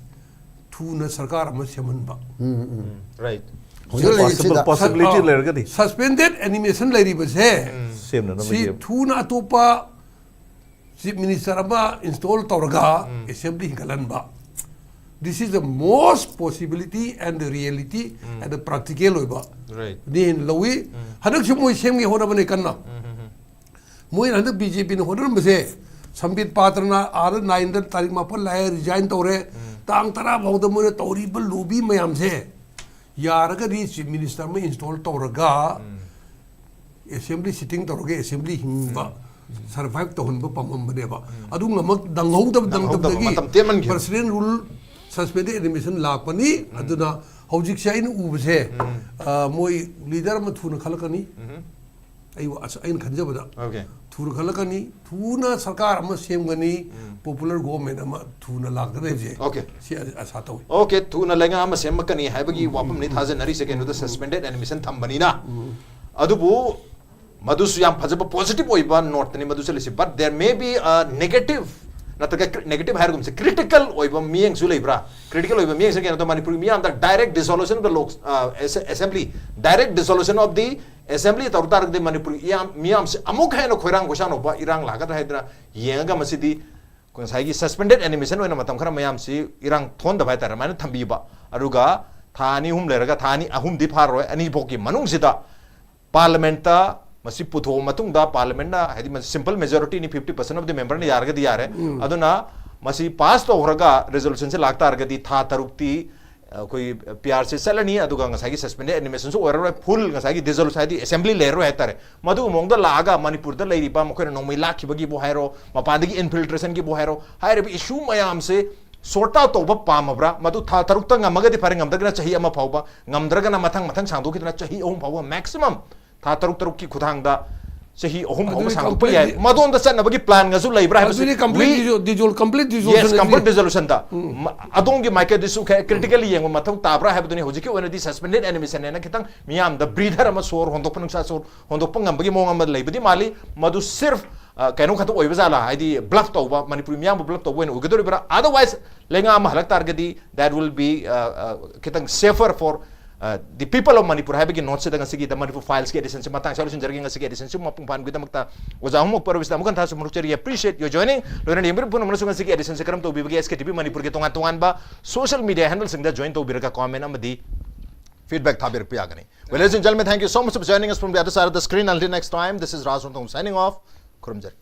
ꯊꯨꯅ ꯁꯔꯀꯥꯔ ꯑꯃ ꯁꯦꯝꯍꯟꯕ꯫ Right. ꯍꯧꯖꯤꯛ possible- possibility ꯑ, ꯂꯩꯔꯒꯗꯤ suspended animation ꯂꯩꯔꯤꯕꯁꯦ ꯁꯦꯝꯅꯅꯕ ꯁꯤ ꯌꯦꯡ- ꯊꯨꯅ ꯑꯇꯣꯞꯄ chief minister ꯑꯃ install ꯇꯧꯔꯒ assembly ꯍꯤꯡꯒꯠꯍꯟꯕ꯫ This is the most possibility and the reality and the practical ꯑꯣꯏꯕ Right. ꯅꯦꯅ ꯂꯧꯏ꯫ ꯍꯟꯗꯛꯁꯨ ꯃꯣꯏ ꯁꯦꯝꯒꯦ ꯍꯣꯠꯅꯕꯅꯦ ꯀꯟꯅ꯫ ꯃꯣꯏꯅ ꯍꯟꯗꯛ B J P ꯅ ꯍꯣꯠꯅꯔꯝꯕꯁꯦ, ꯁꯝꯕꯤꯠ ꯄꯥꯇ꯭ꯔꯅ ꯑꯥꯗ nine ꯗ ꯇꯥꯔꯤꯛ ꯃꯥꯄꯟ ꯂꯥꯛꯑꯦ, resign ꯇꯧꯔꯦ꯫ ꯇꯥꯡ ꯇꯔꯥ ꯐꯥꯎꯗ ꯃꯣꯏꯅ ꯇꯧꯔꯤꯕ lobby ꯃꯌꯥꯝꯁꯦ ꯌꯥꯔꯒꯗꯤ chief minister ꯑꯃ install ꯇꯧꯔꯒ assembly sitting ꯇꯧꯔꯒ assembly ꯍꯤꯡꯕ, survive ꯇꯧꯍꯟꯕ ꯄꯥꯝꯃꯝꯕꯅꯦꯕ꯫ ꯑꯗꯨ ꯉꯝꯃꯛ-, ꯅꯪꯍꯧꯗꯕ, ꯅꯪꯍꯧꯗꯕ, ꯅꯪꯗꯕꯗꯒꯤ ꯃꯇꯝ ꯇꯦꯟꯃꯟꯈꯤꯕ꯫ President rule suspended animation ꯂꯥꯛꯄꯅꯤ꯫ ꯑꯗꯨꯅ ꯍꯧꯖꯤꯛꯁꯦ ꯑꯩꯅ ꯎꯕꯁꯦ, ꯑ, ꯃꯣꯏ leader ꯑꯃ ꯊꯨꯅ ꯈꯜꯂꯛꯀꯅꯤ꯫ ꯑꯩ ꯋꯥ-, ꯑꯁ, ꯑꯩꯅ ꯈꯟꯖꯕꯗ Okay. ꯊꯨꯅ ꯈꯜꯂꯛꯀꯅꯤ, ꯊꯨꯅ ꯁꯔꯀꯥꯔ ꯑꯃ ꯁꯦꯝꯒꯅꯤ, popular government ꯑꯃ ꯊꯨꯅ ꯂꯥꯛꯀꯗꯕꯁꯦ꯫ Okay. ꯁꯤ ꯑ-, ꯑꯁꯥ ꯇꯧꯏ꯫ Okay, ꯊꯨꯅ ꯂꯩꯉꯥꯛ ꯑꯃ ꯁꯦꯝꯃꯛꯀꯅꯤ ꯍꯥꯏꯕꯒꯤ ꯋꯥꯐꯝꯅꯤ ꯊꯥꯖꯅꯔꯤꯁꯦ, ꯀꯩꯅꯣꯗ suspended animation ꯊꯝꯕꯅꯤꯅ꯫ ꯑꯗꯨꯕꯨ ꯃꯗꯨꯁꯨ ꯌꯥꯝ ꯐꯖꯕ positive ꯑꯣꯏꯕ note ꯅꯤ ꯃꯗꯨ ꯆꯠꯂꯤꯁꯤ, but there may be a negative, ꯅꯠꯇ꯭ꯔꯒ cri-, negative ꯍꯥꯏꯔꯒꯨꯝꯁꯦ, critical ꯑꯣꯏꯕ ꯃꯤꯠꯌꯦꯡꯁꯨ ꯂꯩꯕ꯭ꯔꯥ? Critical ꯑꯣꯏꯕ ꯃꯤꯠꯌꯦꯡꯁꯦ ꯀꯩꯅꯣꯗ ꯃꯅꯤꯄꯨꯔꯒꯤ ꯃꯤꯌꯥꯝꯗ direct dissolution of the Lok, uh, Assembly, direct dissolution of the assembly ꯇꯧ ꯇꯥꯔꯒꯗꯤ ꯃꯅꯤꯄꯨꯔꯒꯤ ꯏꯌꯥꯝ ꯃꯤꯌꯥꯝꯁꯤ ꯑꯃꯨꯛ ꯍꯦꯟꯅ ꯈꯣꯏꯔꯥꯡ ꯈꯣꯏꯁꯥꯎꯅꯕ ꯏꯔꯥꯡ ꯂꯥꯛꯀꯗ꯭ꯔꯥ ꯍꯥꯏꯗꯅ ꯌꯦꯡꯉꯒ ꯃꯁꯤꯗꯤ ꯑꯩꯈꯣꯏ ꯉꯁꯥꯏꯒꯤ ꯁꯁꯄꯦꯟꯗꯦꯠ ꯑꯦꯅꯤꯃꯦꯁꯟ ꯑꯣꯏꯅ ꯃꯇꯝ ꯈꯔ ꯃꯌꯥꯝꯁꯤ ꯏꯔꯥꯡ ꯊꯣꯟꯗꯕ ꯍꯥꯏꯇꯥꯔꯦ, ꯑꯗꯨꯃꯥꯏꯅ ꯊꯝꯕꯤꯕ꯫ ꯑꯗꯨꯒ ꯊꯥ ꯑꯅꯤ ꯑꯍꯨꯝ ꯂꯩꯔꯒ, ꯊꯥ ꯑꯅꯤ ꯑꯍꯨꯝꯗꯤ ꯐꯥꯔꯔꯣꯏ, ꯑꯅꯤꯐꯥꯎꯒꯤ ꯃꯅꯨꯡꯁꯤꯗ ꯄꯥꯔꯂꯤꯌꯥꯃꯦꯟꯠꯇ ꯃꯁꯤ ꯄꯨꯊꯣꯛꯑ ꯃꯇꯨꯡꯗ, ꯄꯥꯔꯂꯤꯌꯥꯃꯦꯟꯠꯅ, ꯍꯥꯏꯗꯤ ꯃꯁꯤ ꯁꯤꯝꯄꯜ ꯃꯦꯖꯣꯔꯤꯇꯤꯅꯤ, fifty percent of the memberꯅ ꯌꯥꯔꯒꯗꯤ ꯌꯥꯔꯦ꯫ ꯑꯗꯨꯅ ꯃꯁꯤ ꯄꯥꯁ ꯇꯧꯈ꯭ꯔꯒ ꯔꯤꯖꯣꯂꯨꯁꯟꯁꯤ ꯂꯥꯛꯇꯥꯔꯒꯗꯤ ꯊꯥ ꯇꯔꯨꯛꯇꯤ ꯑꯩꯈꯣꯏ ꯄꯤ ꯑꯥꯔ ꯁꯤ ꯆꯠꯂꯅꯤ, ꯑꯗꯨꯒ ꯉꯁꯥꯏꯒꯤ ꯁꯁꯄꯦꯟꯗꯦꯠ ꯑꯦꯅꯤꯃꯦꯁꯟꯁꯨ ꯑꯣꯏꯔꯔꯣꯏ, ꯐꯨꯜ ꯉꯁꯥꯏꯒꯤ ꯗꯤꯖꯣꯜ ꯍꯥꯏꯗꯤ ꯑꯦꯁꯦꯝꯕ꯭ꯂꯤ ꯂꯩꯔꯔꯣꯏ ꯍꯥꯏꯇꯥꯔꯦ꯫ ꯃꯗꯨꯒꯤ ꯃꯑꯣꯡꯗ ꯂꯥꯛꯑꯒ ꯃꯅꯤꯄꯨꯔꯗ ꯂꯩꯔꯤꯕ ꯃꯈꯣꯏꯅ ꯅꯣꯡꯃꯩ ꯂꯥꯛꯈꯤꯕꯒꯤꯕꯨ ꯍꯥꯏꯔꯣ, ꯃꯄꯥꯟꯗꯒꯤ ꯏꯟꯐꯤꯜꯇ꯭ꯔꯦꯁꯟꯒꯤꯕꯨ ꯍꯥꯏꯔꯣ, ꯍꯥꯏꯔꯤꯕ ꯏꯁꯨ ꯃꯌꯥꯝꯁꯦ ꯁꯣꯔꯠ ꯑꯥꯎꯠ ꯇꯧꯕ ꯄꯥꯝꯃꯕ꯭ꯔꯥ? ꯃꯗꯨ ꯊꯥ ꯇꯔꯨꯛꯇ ꯉꯝꯃꯒꯗꯤ ꯐꯔꯦ, ꯉꯝꯗ꯭ꯔꯒꯅ ꯆꯍꯤ ꯑꯃ ꯐꯥꯎꯕ, ꯉꯝꯗ꯭ꯔꯒꯅ ꯃꯊꯪ ꯃꯊꯪ ꯁꯥꯡꯗꯣꯛꯈꯤꯗꯅ ꯆꯍꯤ ꯑꯍꯨꯝ ꯐꯥꯎꯕ ꯃꯦꯛꯁꯤꯃꯝ ꯊꯥ ꯇꯔꯨꯛ ꯇꯔꯨꯛꯀꯤ ꯈꯨꯊꯥꯡꯗ ꯆꯍꯤ ꯑꯍꯨꯝ ꯐꯥꯎꯕ ꯑꯗꯨꯗꯤ ꯁꯥꯡꯗꯣꯛꯄ ꯌꯥꯏ꯫ complete- ꯃꯗꯣꯝꯗ ꯆꯠꯅꯕꯒꯤ ꯄ꯭ꯂꯥꯟꯒꯁꯨ ꯂꯩꯕ꯭ꯔꯥ ꯍꯥꯏꯕꯁꯤ ꯑꯗꯨꯗꯤ complete we- dissolve complete Yes, dissolution complete dissolutionꯗ ꯃ- ꯑꯗꯣꯝꯒꯤ ꯃꯥꯏꯀꯩꯗꯁꯨ ꯈ- critically ꯌꯦꯡꯕ ꯃꯊꯧ ꯇꯥꯕ꯭ꯔꯥ ꯍꯥꯏꯕꯗꯨꯅꯤ꯫ ꯍꯧꯖꯤꯛꯀꯤ ꯑꯣꯏꯅꯗꯤ suspended animationꯅꯦꯅ ꯈꯤꯇꯪ ꯃꯤꯌꯥꯝꯗ breather ꯑꯃ, ꯁꯣꯔ ꯍꯣꯟꯗꯣꯛꯄ, ꯅꯨꯡꯁꯥ ꯁꯣꯔ ꯍꯣꯟꯗꯣꯛꯄ ꯉꯝꯕꯒꯤ ꯃꯑꯣꯡ ꯑꯃ ꯂꯩꯕꯗꯤ ꯃꯥꯜꯂꯤ꯫ ꯃꯗꯨ ꯁꯤꯔꯐ ꯑ, ꯀꯩꯅꯣ ꯈꯛꯇ ꯑꯣꯏꯕ ꯖꯥꯠꯂꯥ, ꯍꯥꯏꯗꯤ ꯕ꯭ꯂꯐ ꯇꯧꯕ, ꯃꯅꯤꯄꯨꯔꯤ ꯃꯤꯌꯥꯝꯕꯨ ꯕ꯭ꯂꯐ ꯇꯧꯕ ꯑꯣꯏꯅ ꯑꯣꯏꯒꯗꯧꯔꯤꯕ꯭ꯔꯥ? Otherwise ꯂꯩꯉꯥꯛ ꯑꯃ ꯍꯜꯂꯛ ꯇꯥꯔꯒꯗꯤ that will be uh, uh, ꯈꯤꯇꯪ safer for uh, the people of Manipur ꯍꯥꯏꯕꯒꯤ ꯅꯣꯠꯁꯤꯗ ꯉꯁꯤꯒꯤ The Manipur Filesꯀꯤ editionꯁꯤ ꯃꯇꯥꯡꯁꯤꯗ ꯂꯣꯏꯁꯤꯟꯖꯔꯒꯦ꯫ ꯉꯁꯤꯒꯤ editionꯁꯤ ꯃꯄꯨꯡ ꯐꯥꯍꯟꯕꯒꯤꯗꯃꯛꯇ ꯑꯣꯖꯥ ꯑꯍꯨꯝꯃꯛ ꯄꯔꯕꯤꯁꯇ ꯑꯃꯨꯛ ꯍꯟꯅ ꯊꯥꯖ ꯐꯣꯡꯗꯣꯛꯆꯔꯤ꯫ Appreciate your joining꯫ ꯂꯣꯏꯅꯅ ꯌꯦꯡꯕꯤꯔꯤꯕ ꯄꯨꯝꯅꯃꯛꯅꯁꯨ ꯉꯁꯤꯒꯤ editionꯁꯤ ꯀꯔꯝ ꯇꯧꯕꯤꯕꯒꯦ? S K T V ꯃꯅꯤꯄꯨꯔꯒꯤ ꯇꯣꯉꯥꯟ ꯇꯣꯉꯥꯟꯕ social media handleꯁꯤꯡꯗ join ꯇꯧꯕꯤꯔꯒ comment ꯑꯃꯗꯤ feedback ꯊꯥꯕꯤꯔꯛꯄ ꯌꯥꯒꯅꯤ꯫ Well, ladies and gentlemen, thank you so much for joining us from the other side of the screen. Until next time, this is Raj Rongthong signing off. ꯈꯨꯔꯨꯝꯖꯔꯤ꯫